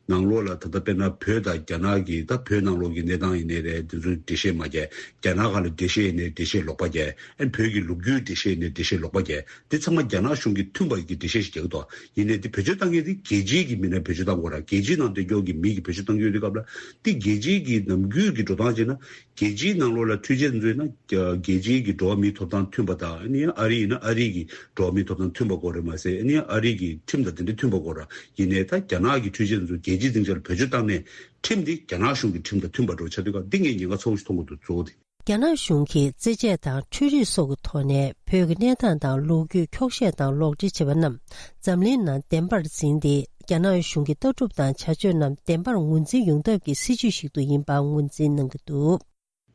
ནང་ལོགས་ལ་ད་ལྟ་དཔེར་ན་བོད་དང་རྒྱ་ནག་གི། ད་བོད་ནང་ལོགས་ཀྱི་གནས་སྟངས་ཡིན་ནའི་རེད། དེ་ཚོའི་འགྲེལ་བཤད་མ་རྒྱག། རྒྱ་ནག་སྒང་ལ་འགྲེལ་བཤད་ཡིན་ནའི་འགྲེལ་བཤད་ལོག་པ་རྒྱག། ཨ་བོད་ཀྱི་ལོ་རྒྱུས་འགྲེལ་བཤད་ཡིན་ནའི་འགྲེལ་བཤད་ལོག་པ་རྒྱག། འདི་ཚང་མ་རྒྱ་ནག་གཞུང་གིས་མཐུན་པ་གི་འགྲེལ་བཤད་ཞིག་རྒྱག་གི་འདུག། ཡིན་ནའི་འདི་བེད་སྤྱོད་བཏང་མཁན་དེ་རྒྱལ་སྤྱིའི་གི་མི་སྣ་བེད་སྤྱོད་བཏང་དགོས་ར། རྒྱལ་སྤྱིའི་ནང་སྡོད་ཀྱོག་གི་མི་གིས་བེད་སྤྱོད་བཏང་གི་ཡོད་དུས་སྐབས་ལ། འདི་རྒྱལ་སྤྱིའི་གི་ནམ་རྒྱུན་གྱི་འགྲོ་སྟངས་བྱས་ན། རྒྱལ་སྤྱིའི་ནང་ལོགས་ལ་འཕྲུལ་ཆས་འཛུལ་ན། རྒྱ་རྒྱལ་སྤྱིའི་གི་འགྲོ་བ་མིའི་ཐོབ་ཐང་མཐུན་པ་དང་། ཨ་ནི་ཨ་རི་ཡིན་ན་ཨ་རི་གི་འགྲོ་བ་མིའི་ཐོབ་ཐང་མཐུན་པ་དགོས་རེད་མ་ཟད། ཨ་ནི་ཨ་རི་གི་ཁྲིམས་དང་དེ་འདྲ་མཐུན་པ་དགོས་ར། ཡིན་ནའི་ད་རྒྱ་ནག་གི་འཕྲུལ་ཆས་འཛུལ་རྒྱལ་སྤྱིའི་སྡིངས་ཆ་ལ་བེད་སྤྱོད་བཏང་ནས། ཁྲིམས་འདི་རྒྱ་ནག་གཞུང་གི་ཁྲིམས་དང་མཐུན་པ་འདྲ་བོ་ཆགས་དུས་སྐབས། འདི་ངས་ཉེན་ཁ་ཚ་པོ་ཞིག་མཐོང་གི་འདུག། གཙོ་བོ་དེ། རྒྱ་ནག་གཞུང་གིས་རྩེད་ཆས་དང་འཕྲུལ་རིག་སོགས་ཀྱི་ཐོག་ནས་བོད་ཀྱི་གནས་སྟངས་དང་ལོ་རྒྱུས་འཁྱོག་བཤད་དང་ལོག་འགྲེལ་བྱས་པ་རྣམས་འཛམ་གླིང་ནང་བདེན་པར་འཛིན་ཏེ། རྒྱ་ནག་གཞུང་གི་ལྟ་གྲུབ་དང་བྱ་སྤྱོད་རྣམས་བདེན་པར་ངོས་འཛིན་ཡོང་ཐབས་ཀྱི་སྲིད་ཇུས་ཤིག་ཏུ་ཡིན་པ་ངོས་འཛིན་གནང་གི་འདུག།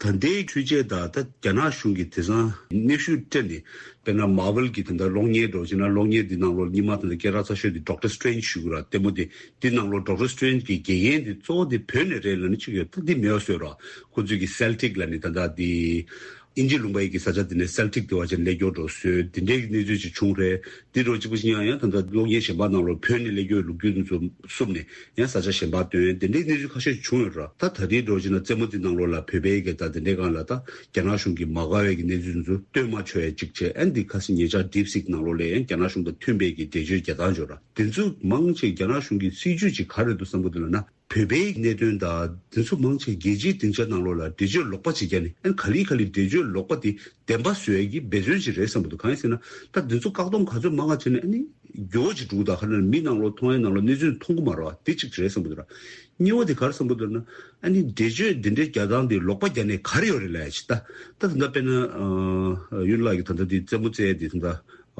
ད་ལྟའི་འཕྲུལ་ཆས་དང་། ད་རྒྱ་ནག་གཞུང་གིས་དེང་སང་སྣེ་ཤུགས་སྤྲད་ནས། དཔེར་ན་མར་ཝེལ་གྱི་དེ་འདྲ་གློག་བརྙན་འདྲ་བོ་བྱས་ན། གློག་བརྙན་འདི་ནང་ལོགས་སྔོན་མ་དེ་འདྲ་སྐད་གྲགས་ཚ་ཤོས་དེ་ཌོག་ཊར་སི་ཊེ་རེན་ཇི་ཞུ་གི་ར། ལྟད་མོ་དེ། འདི་ནང་ལོགས་ཌོག་ཊར་སི་ཊེ་རེན་ཇི་གི་དགེ་རྒན་དེ་གཙོ་བོ་དེ་བོད་ནས་རེད་ལབ་ནས་ཅིག་ཡོད། ད་འདི་མེད་པ་བཟོས་ར། ཁོ་ཚོས་ཀྱི་སེལ་ཊིག་ལབ་ནས། ད་ལྟ་འདི་དབྱིན་ཇི་ལུང་པ་ཡི་གི་ས་ཆ་དེ་ནས་སེལ་ཊིག་དེ་བ་ཅན་སླེབས་ཀྱོག་འདྲ་བོ་བཟོས། དེ་འདྲའི་གནས་ཚུལ་ཅིག་བྱུང་རེད། འདི་འདྲ་བོ་གཅིག་པུ་ཞིག་ཡང་། ཡང་ད་ལྟ་གློག་བརྙན་གཞན་པ་ནང་ལོགས་བོད་ནས་སླེབས་ཀྱོག་ལོ་རྒྱུས་དེ་ཚོ་བསུབས་ནས། ཡང་ས་ཆ་གཞན་པ་སྟོན། དེ་འདྲའི་གནས་ཚུལ་ཁ་ཤས་བྱུང་ཡོད་ར། ད་ད་རེས་འདྲ་བོ་བྱས་ན་རྩེད་མོ་དེ་ནང་ལོགས་ལ་བོད་པའི་གི། ད་དེ་འདྲའི་སྒང་ལ་ད་རྒྱ་ནག་གཞུང་གིས་མ་དགའ་བའི་གི་གནས་ཚུལ་དེ་ཚོ་སྟོན་མ་ཆོག་ཡ་ཅིག་བྱས། ཨ་འདི་ཁ་སང་ཉེ་ཆར་ཌིབ་སིག་ནང་ལོགས་ལ་ཡང་རྒྱ་ནག་གཞུང་དང་མཐུན་པའི་གི་འགྲེལ་བརྗོད་རྒྱག་སྟངས་ཅིག་ཡོད་ར། དེ་ཚོ་མང་ཆེ་རྒྱ་ནག་གཞུང་གི་སྲིད་ཇུས་ཅིག་ག་རེ་འདུག་བསམ་གྱི་འདུག་ལབ་ན། བོད་པའི་གནད་དོན་དང་དེ་ཚོ་མང་ཆེ་རྒྱལ་སྤྱིའི་སྡིངས་ཆ་ནང་ལོགས་ལ་འགྲེལ་བརྗོད་ལོག་པ་ཅིག་བརྒྱབ་ནས། ཨ་ནི་ག་ལེ་ག་ལེ་འགྲེལ་བརྗོད་ལོག་པ་དེ་བདེན་པ་བཟོ་ཡ་གི་འབད་བརྩོན་ཅིག་རེད་བསམ་གྱི་འདུག། གང་ཡིན་ཟེར་ན། ད་འདི་ཚོ་བཀག་སྡོམ་ག་ཚོད་མང་ང་བྱས་ནས། ཨ་ནི་འགྱུར་བ་ཅིག་འགྲོ་གི་འདུག། ག་རེ་ལབ་ན་མི་ནང་ལོགས་མཐོང་ཡ་ནང་ལོགས་གནས་ཚུལ་མཐོང་གི་མ་རེད་བ། དེ་གཅིག་རེད་བསམ་གྱི་འདུག་ར། གཉིས་པ་དེ་ག་རེ་བསམ་གྱི་འདུག་ལབ་ན། ཨ་ནི་འགྲེལ་བརྗོད་འདི་འདྲའི་རྒྱག་སྟངས་དེ་ལོག་པ་བརྒྱབ་ནས་ག་རེ་ཡོད་རེད་ལབ་ཡ་ཅིག། ད་ད་ད་ལྟ་དཔེར་ན་ཨ་ཡུན་ལགས་ཀྱིས་ད་ལྟ་འདི་རྩེད་མོ་རྩེ་ཡ་དེ། ད་ལྟ་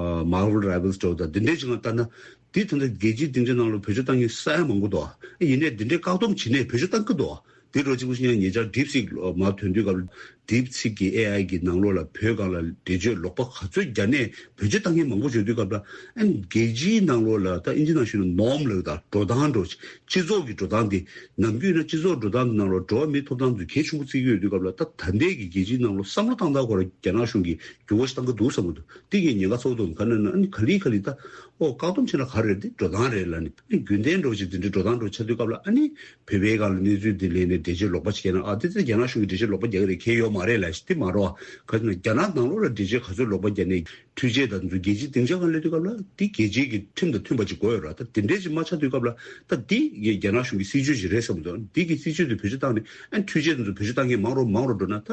ཨ་མར་ཝེལ་རའི་ཝལ་སི་འདྲ་བོ་དང་འདི་འདྲའི་ཅིག་ལ་ལྟ་ན། འདི་ད་ལྟ་རྒྱལ་སྤྱིའི་སྡིངས་ཆ་ནང་ལ་བེད་སྤྱོད་བཏང་མཁན་ས་ཡ་མང་པོ་འདུག་ཨ། ཡིན་ནའི་འདི་འདྲའི་བཀག་སྡོམ་བྱེད་ནས་བེད་སྤྱོད་བཏང་གི་འདུག་ཨ། འདི་རོ་གཅིག་པུ་ཞིག་ཡང་ཉེ་ཆར་ཌིབ་སིག་མར་ཐོན་དུས་སྐབས་ལ། ཌིབ་སིག་གི་ཨེ་ཨའི་གི་ནང་ལོགས་ལ་བོད་སྒང་ལ་འགྲེལ་བརྗོད་ལོག་པ་ག་ཚོད་རྒྱག་ནས་བེད་སྤྱོད་བཏང་མཁན་མང་པོ་བྱུང་དུས་སྐབས་ལ། ཨ་ནི་རྒྱལ་སྤྱིའི་ནང་ལོགས་ལ་ད་ཨིན་ཇི་ནང་ཞུས་ན་ནོརམ་ལབ་ད་འགྲོ་སྟངས་འགྲོ། སྤྱི་ཚོགས་ཀྱི་འགྲོ་སྟངས་འདི། ནམ་རྒྱུན་ན་སྤྱི་ཚོགས་འགྲོ་སྟངས་འདི་ནང་ལོགས་འགྲོ་བ་མིའི་ཐོབ་ཐང་ཚོས་གལ་ཆེན་པོ་བརྩི་གི་ཡོད་དུས་སྐབས་ལ། ད་ད་ལྟའི་གི་རྒྱལ་སྤྱིའི་ནང་ལོགས་བསམ་བློ་བཏང་སྟངས་ཁོ་ར་རྒྱ་ནག་གཞུང་གིས་འགྱུར་བ་ཞིག་བཏང་གི་འདུག་བསམ་གི་འདུག་འདི་གི་ཉེན་ཁ་ཚ་བོ་འདུག་ག་ནས་ན་ཨ་ནི་ག་ལེ་ག་ལེ་ད། ཨོ་བཀག་སྡོམ་བྱས་ན་ག་རེད། འདི་འགྲོ་སྟངས་རེད་ལབ་ནས། ཨ་ནི་རྒྱུན་ལྡན་འགྲོ་ཅིག་འདི་འདྲའི་འགྲོ་སྟངས་འགྲོ་ཆགས་དུས་སྐབས་ལ། ཨ་ནི་བོད་པའི་སྒང་ལ་གནས་ཚུལ་འདི་ལེན་ནས་འགྲེལ་བརྗོད་ལོག་པ་ཅིག་བྱས་ན། ཨ་འདི་ཚོ་རྒྱ་ནག་གཞུང་གིས་འགྲེལ་བརྗོད་ལོག་པ་རྒྱག་གི་རེད། གལ་ཡོད་མ་རེད་ལབ་ཞིག་འདི་མ་རེད་བ། ག་ཟེར་ན་རྒྱ་ནག་ནང་ལོགས་ལ་འགྲེལ་བརྗོད་ག་ཚོད་ལོག་པ་བརྒྱབ་ནས་འཕྲུལ་ཆས་དང་འདི་ཚོ་རྒྱལ་སྤྱིའི་སྡིངས་ཆ་སྒང་སླེབས་དུས་སྐབས་ལ། འདི་རྒྱལ་སྤྱིའི་གི་ཁྲིམས་དང་མཐུན་པ་ཅིག་དགོས་ཡོད་རེད་བ། ད་འདི་འདྲའི་ཅིག་མ་ཆགས་དུས་སྐབས་ལ། ད་འདི་རྒྱ་ནག་གཞུང་གི་སྲིད་ཇུས་ཅིག་རེད་བསམ་གི་འདུག་འདི་གི་སྲིད་ཇུས་འདི་བེད་སྤྱོད་བཏང་ནས། ཨ་འཕྲུལ་ཆས་འདི་ཚོ་བེད་སྤྱོད་བཏང་མཁན་མང་རུ་མང་རུ་འགྲོ་ན། ད་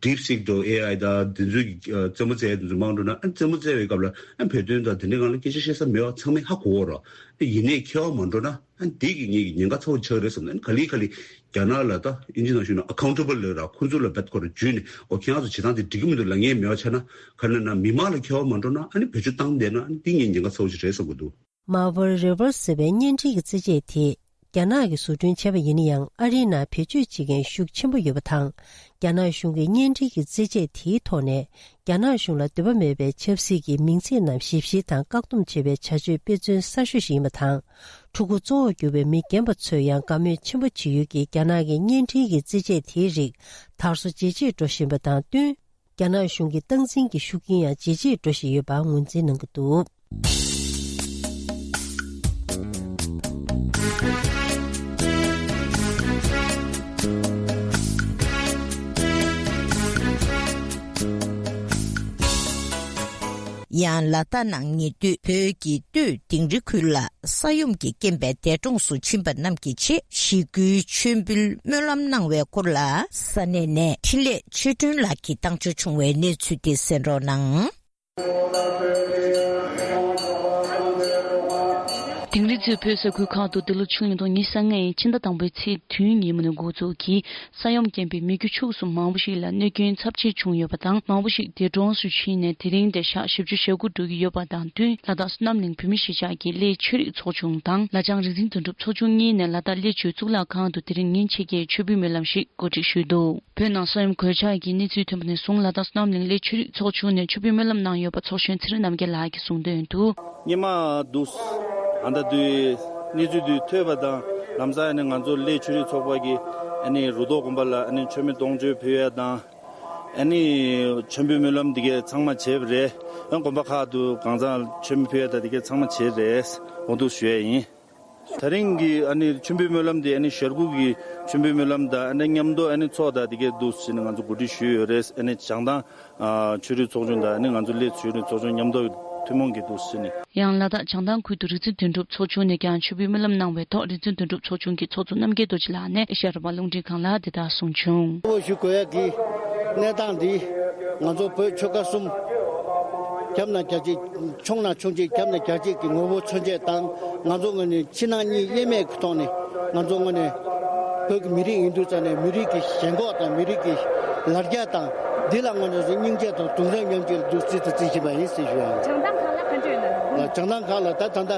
ཌིབ་སིག་དང་ཨེ་ཨའི་དང་འདི་ཚོའི་གི་རྩེད་མོ་རྩེ་ཡ་འདི་ཚོ་མང་རུ་འགྲོ་ན། ཨ་རྩེད་མོ་རྩེ་བའི་སྐབས་ལ་ཨ་བོད་དོན་དང་འདི་འདྲའི་སྒང་ལ་སྐད་ཆ་བཤད་ས་མེད་པ་ཚང་མས་ཧ་གོ་གི་རེད། ཨ་ཡིན་ནའི་མཁས་པ་མ་འགྲོ་ན། ཨ་འདི་གི་ངེད་ཀྱི་ཉེན་ཁ་ཚ་བོ་ཆགས་རེད་བསམ་ནས། ཨ་ག་ལེ་ག་ལེ་རྒྱ་ནག་ལ་ད་ཨིན་ཇི་ནང་ཞུས་ན་ཨ་ཁའུན་ཊེ་བལ་ལབ་ར། ཁོ་ཚོ་ལ་རྦད་ཁོ་ར་འཇུས་ནས། ཨོ་ཁྱེད་རང་ཚོ་བྱེད་སྟངས་དེ་འགྲིག་གི་མི་འདུག་ལབ་མཁན་མེད་པ་ཆགས་ན། ག་ནས་ན་མི་མང་ལ་མཁས་པ་མ་འགྲོ་ན། ཨ་ནི་བེད་སྤྱོད་བཏང་བསྡད་ན། ཨ་ནི་འདི་ངའི་ཉེན་ཁ་ཚ་བོ་ཞིག་རེད་བསམ་གི་འདུག་མར་བར་རེ་བར་ཟེར་བའི་བརྙན་འཕྲིན་གྱི་རྩེད་ཆས་དེ་རྒྱ་ནག་གིས་བཟོ་སྐྲུན་བྱས་པ་ཡིན་ན་ཡང་། ཨ་རིའི་ནང་བེད་སྤྱོད་བྱེད་མཁན་ཤུགས་ཆེན་པོ་ཡོད་པ་དང་། རྒྱ་ནག་གཞུང་གིས་བརྙན་འཕྲིན་གྱི་རྩེད་ཆས་དེའི་ཐོག་ནས་རྒྱ་ནག་གཞུང་ལ་འདོད་པ་མེད་པའི་ཆབ་སྲིད་ཀྱི་མིང་ཚིག་རྣམས་ཞིབ་བཤེར་དང་བཀག་སྡོམ་བྱེད་པའི་བྱ་སྤྱོད་དཔེ་མཚོན་གསར་ཤོས་ཤིག་ཡིན་པ་དང་། ཕྲུ་གུ་གཙོ་བོར་གྱུར་པའི་མི་རྒན་པ་ཚོས་ཡང་དགའ་མོས་ཆེན་པོ་བྱེད་ཡུལ་གྱི་རྒྱ་ནག་གི་བརྙན་འཕྲིན་གྱི་རྩེད་ཆས་དེའི་རིགས་དར་སོ་ཇེ་ཆེར་འགྲོ་བཞིན་པ་དང་བསྟུན། རྒྱ་ནག་གཞུང་གི་སྟངས་འཛིན་གྱི་ཤུགས་རྐྱེན་ཡང་ཇེ་ཆེར་འགྲོ་བཞིན་ཡོད་པ་ངོས་འཛིན་གནང་གི་འདུག་ཡང་ལ་དྭགས་ནང་ཉེ་དུས་བོད་ཀྱི་སྟོད་དིང་རི་ཁུལ་ལ་ས་ཡོམ་གྱི་རྐྱེན་པས་འདས་གྲོངས་སུ་ཕྱིན་པ་རྣམས་ཀྱི་ཆེད་ཞི་རྒོལ་མཆོད་འབུལ་སྨོན་ལམ་གནང་བའི་སྐོར་ལ། ས་གནས་ནས་འཕྲིན་ལས་ཆོས་སྒྲོན་ལགས་ཀྱིས་བཏང་འབྱོར་བྱུང་བའི་གནས་ཚུལ་དེ་གསན་རོགས་གནང་། དིང་རི་གཙོས་བོད་ས་ཁུལ་ཁག་ཏུ་འདི་ལོ་ཆུ་ཡོས་སྟོང་ཉི་ཤུ་རྩ་ལྔ་ཡི་ཕྱི་ཟླ་དང་པོའི་ཚེས་བདུན་ཉིན་མོ་ནས་འགོ་འཛུགས་ཀྱིས། ས་ཡོམ་རྐྱེན་པས་མི་རྒྱུ་ཕྱུགས་གསུམ་མང་པོ་ཞིག་ལ་གནོད་སྐྱོན་ཚབས་ཆེ་བྱུང་ཡོད་པ་དང་། མང་པོ་ཞིག་འདས་གྲོངས་སུ་ཕྱིན་ནས། དེ་རིང་དེ་ཞག་བཞི་བཅུ་ཞེ་དགུ་འགྲོ་གི་ཡོད་པ་དང་བསྟུན། ལ་དྭགས་བསོད་ནམས་གླིང་བོད་མིའི་གཞིས་ཆགས་ཀྱི་གླེ་ཆོས་རིག་ཚོགས་ཆུང་དང་ལ་བྱང་རིག་འཛིན་དོན་གྲུབ་ཚོགས་ཆུང་གཉིས་ནས་ལ་དྭགས་གླེ་ཆོས་གཙུག་ལག་ཁང་དུ་དེ་རིང་ཉིན་ཕྱེད་ཀའི་མཆོད་འབུལ་སྨོན་ལམ་ཞིག་གོ་སྒྲིག་ཞུས་འདུག་བོད་ནང་ས་ཡོམ་གོད་ཆག་གི་གནས་ཚུལ་ཐོན་པ་ནས་བཟུང་། ལ་དྭགས་བསོད་ནམས་གླིང་གླེ་ཆོས་རིག་ཚོགས་ཆུང་ནས་མཆོད་འབུལ་སྨོན་ལམ་གནང་ཡོད་པ་ཚོགས་གཞོན་ཚེ་རིང་རྣམ་རྒྱལ་ལགས་ཀྱིས་གསུངས་དོན་དུ། སྔོན་མ་འདུག་ཨ་ད་དུས་གནས་ཚུལ་དུས་ཐོས་པ་དང་། ལམ་སང་ནས་ང་ཚོ་གླེ་ཆོས་རིག་ཚོགས་པ་གིས་ཨ་ནི་རུ་ཐོག་དགོན་པ་ལ་ཨ་ནི་མཆོད་མེ་གཏོང་མཆོད་ཕུལ་ཡ་དང་། ཨ་ནི་མཆོད་འབུལ་སྨོན་ལམ་འདི་གས་ཚང་མ་བྱས་པ་རེད། ཨ་དགོན་པ་ཁག་ཏུ་གང་ཚང་མཆོད་མེ་ཕུལ་ཡ་དང་འདི་གས་ཚང་མ་བྱས་རེད། འོ་འདུག་ཞུ་ཡ་ཡིན། ད་རིང་གི་ཨ་ནི་མཆོད་འབུལ་སྨོན་ལམ་དེ་ཨ་ནི་ཞལ་སྐུ་གི་མཆོད་འབུལ་སྨོན་ལམ་དང་། ཨ་ནི་མཉམ་དུ་ཨ་ནི་ཚོགས་དང་དེ་གའི་འདུག་ཟེར་ནས་ང་ཚོ་གོ་སྒྲིག་ཞུས་ཡོད་རེད། ཨ་ནི་བྱང་ཐང་ཨ་ཆོས་རིག་ཚོགས་ཆུང་དང་ཨ་ནི་ང་ཚོ་གླེ་ཆོས་རིག་ཚོགས་ཆུང་མཉམ་དུ་ཐུན་མོང་གི་འདུག་ཟེར་ནས། ཡང་ལ་དྭགས་བྱང་ཐང་ཁུལ་དུ་རིག་འཛིན་དོན་གྲུབ་ཚོགས་ཆུང་ནས་ཀྱང་མཆོད་འབུལ་སྨོན་ལམ་གནང་བའི་ཐོག་རིག་འཛིན་དོན་གྲུབ་ཚོགས་ཆུང་གི་ཚོགས་གཙོ་རྣམ་རྒྱལ་རྡོ་རྗེ་ལགས་ནས་ཨེ་ཤ་ཡ་རང་དབང་རླུང་འཕྲིན་ཁང་ལ་འདི་ལྟར་གསུངས་བྱུང་། གཙོ་བོ་ཞུ་དགོས་ཡ་གི་གནས་སྟངས་འདི། ང་ཚོ་བོད་ཆོལ་ཁ་གསུམ་རྒྱབ་ན་རྒྱ་ཆེ། ཆུང་ན་ཆུང་ཆེ། རྒྱབ་ན་རྒྱ་ཆེ་གི་ངོ་བོ་མཚོན་བྱེད་དང་། ང་ཚོ་ངོས་ནས་ཕྱི་ནང་གཉིས་དབྱེར་མེད་ཀྱི་ཐོག་ནས། ང་ཚོ་ངོས་ནས་བོད་ཀྱི་མི་རིགས་ཡིན་དུས་ཙང་ནས་མི་རིགས་ཀྱི་ཞེན་ཁོག་དང་མི་རིགས་ཀྱི་ལ་རྒྱ་དང་། འདི་ལ་ངོས་ནས་སྙིང་རྗེ་དང་གདུང་སེམས་མཉམ་སྐྱེད་ལ་འདུག་རྩིས་དང་རྩིས་བཞིན་པ་ཡིན་ཟེར་ཞུ་ཡ་ཡིན། བྱང་ཐང་ཁག་ལ་ག་འདྲ་ཡོད་ན། བྱང་ཐང་ཁག་ལ་ད་ད་ལྟ་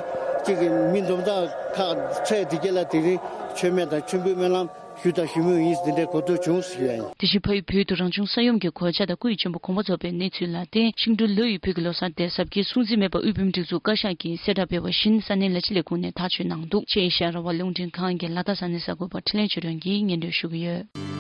གཅིག་གི་མི་འཛོམས་ས་ཁག་ཚད་འདི་གྱད་ལ་དེ་རིང་མཆོད་མེ་དང་མཆོད་འབུལ་སྨོན་ལམ་ཞུས་དང་ཞུ་མུས་ཡིན། འདི་འདྲའི་གོ་ཐོས་བྱུང་ཟེར་ཞུ་ཡ་ཡིན། དེ་བཞིན་ཕ་ཡུལ་བོད་དུ་རང་བྱུང་ས་ཡོམ་གྱི་གོད་ཆག་དང་སྐུ་ཡི་འབྱོན་པ་གོང་མ་རྫོགས་པའི་གནས་ཚུལ་ལ་བརྟེན། ཤིང་འབྲུག་ལོ་ཡི་བོད་ཀྱི་ལོ་གསར་དེ་གཟབ་རྒྱས་སྲུང་བརྩི་མེད་པར་དབུལ་ཕོངས་སྒྲིག་འཛུགས་བཀའ་ཤག་གིས་གསལ་བསྒྲགས་སྤེལ་བ་བཞིན་ས་གནས་ལས་བྱེད་ལས་ཁུངས་ནས་ཐག་གཅོད་གནང་འདུག་ཅེས་ཨེ་ཤ་ཡ་རང་དབང་རླུང་འཕྲིན་ཁང་གི་ལ་དྭགས་ས་གནས་གསར་འགོད་པ་འཕྲིན་ལས་ཆོས་སྒྲོན་གྱིས་སྙན་སྒྲོན་ཞུ་གི་ཡོད།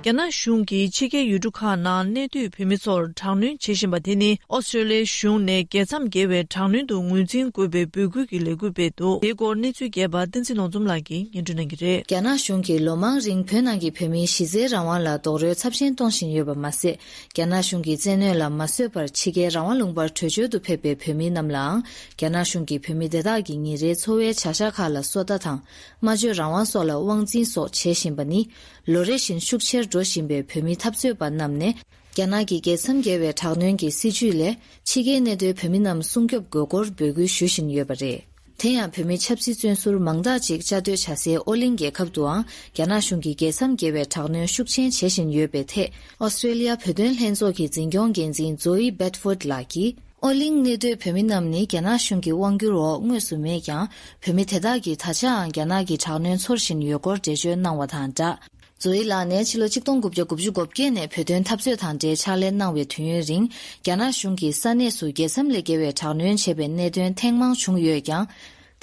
རྒྱ་ནག་གཞུང་གིས་ཕྱི་རྒྱལ་ཡུལ་གྲུ་ཁག་ནང་གནས་སྡོད་བོད་མི་ཚོར་དྲག་གནོན་བྱེད་བཞིན་པ་དེ་ནི། ཨོ་སི་ཀྲོ་ལི་ཡའི་གཞུང་ནས་རྒྱལ་མཚམས་བརྒལ་བའི་དྲག་གནོན་དུ་ངོས་འཛིན་དགོས་པའི་འབོད་སྐུལ་གྱི་ལས་འགུལ་སྤེལ་འདུག་དེའི་སྐོར་གནས་ཚུལ་རྒྱས་པ་བསྟན་འཛིན་ནོར་འཛོམས་ལགས་ཀྱིས་སྙན་སྒྲོན་གནང་གི་རེད། རྒྱ་ནག་གཞུང་གིས་ལོ་མང་རིང་བོད་ནང་གི་བོད་མིའི་གཞི་རྩའི་རང་དབང་ལ་རྡོག་རོལ་ཚབས་ཆེན་གཏོང་བཞིན་ཡོད་པ་མ་ཟད། རྒྱ་ནག་གཞུང་གི་བཙན་གནོན་ལ་མ་བཟོད་པར་ཕྱི་རྒྱལ་རང་དབང་ལུང་པར་བྲོས་བྱོལ་དུ་ཕེབས་པའི་བོད་མི་རྣམས་ལའང་། རྒྱ་ནག་གཞུང་གིས་བོད་མི་དེ་དག་གི་ཉིན་རེའི་འཚོ་བའི་བྱ་གཞག་ཁག་ལ་སོ་ལྟ་དང་། སྨྲ་བརྗོད་རང་དབང་སོགས་ལ་དབང་འཛིན་སོགས་བྱེད་བཞིན་པ་ནི། ལོ་རེ་བཞིན་ཤུགས་ཆེར་འགྲོ་བཞིན་པའི་བོད་མི་འཐབ་རྩོད་པ་རྣམས་ནས། རྒྱ་ནག་གི་རྒྱལ་མཚམས་བརྒལ་བའི་དྲག་གནོན་གྱི་སྲིད་བྱུས་ལས། ཕྱི་རྒྱལ་གནས་སྡོད་བོད་མི་རྣམས་སྲུང་སྐྱོབ་དགོས་སྐོར་འབོད་སྐུལ་ཞུ་བཞིན་ཡོད་པ་རེད། དེ་ཡང་བོད་མི་ཆབ་སྲིད་བཙོན་ཟུར་མང་དག་ཅིག་བཅའ་སྡོད་བྱ་སའི་ཨོ་གླིང་རྒྱལ་ཁབ་ཏུའང་རྒྱ་ནག་གཞུང་གིས་རྒྱལ་མཚམས་བརྒལ་བའི་དྲག་གནོན་ཤུགས་ཆེན་བྱེད་བཞིན་ཡོད་པའི་ཐད། ཨོ་སི་ཀྲེ་ལི་ཡ་བོད་དོན་ལྷན་ཚོགས་ཀྱི་འཛིན་སྐྱོང་འགན་འཛིན་ཛོ་ཨི་བེད་ཕོརྡ་ལགས་ཀྱིས། ཨོ་གླིང་གནས་སྡོད་བོད་མི་རྣམས་ནི་རྒྱ་ནག་གཞུང་གི་དབང་བསྒྱུར་འོག་དངོས་སུ་མེད་ཀྱང་། བོད་མི་དེ་དག་གིས་ད་ཆའང་རྒྱ་ནག་གི་དྲག་གནོན་ཚོར་བཞིན་ཡོད་སྐོར་འགྲེལ་བརྗོད་གནང་བ་དང་སྦྲགས། ཛོ་ཨི་ལགས་ནས་ཕྱི་ལོ་ཆིག་སྟོང་དགུ་བརྒྱ་དགུ་བཅུ་གོ་བརྒྱད་ནས་བོད་དོན་འཐབ་རྩོད་དང་འབྲེལ་ཕྱག་ལས་གནང་བའི་དུས་ཡུན་རིང་། རྒྱ་ནག་གཞུང་གིས་ས་གནས་སུ་རྒྱལ་མཚམས་ལས་བརྒལ་བའི་དྲག་གནོན་བྱས་པའི་གནད་དོན་ཐེངས་མང་བྱུང་ཡོད་ཀྱང་།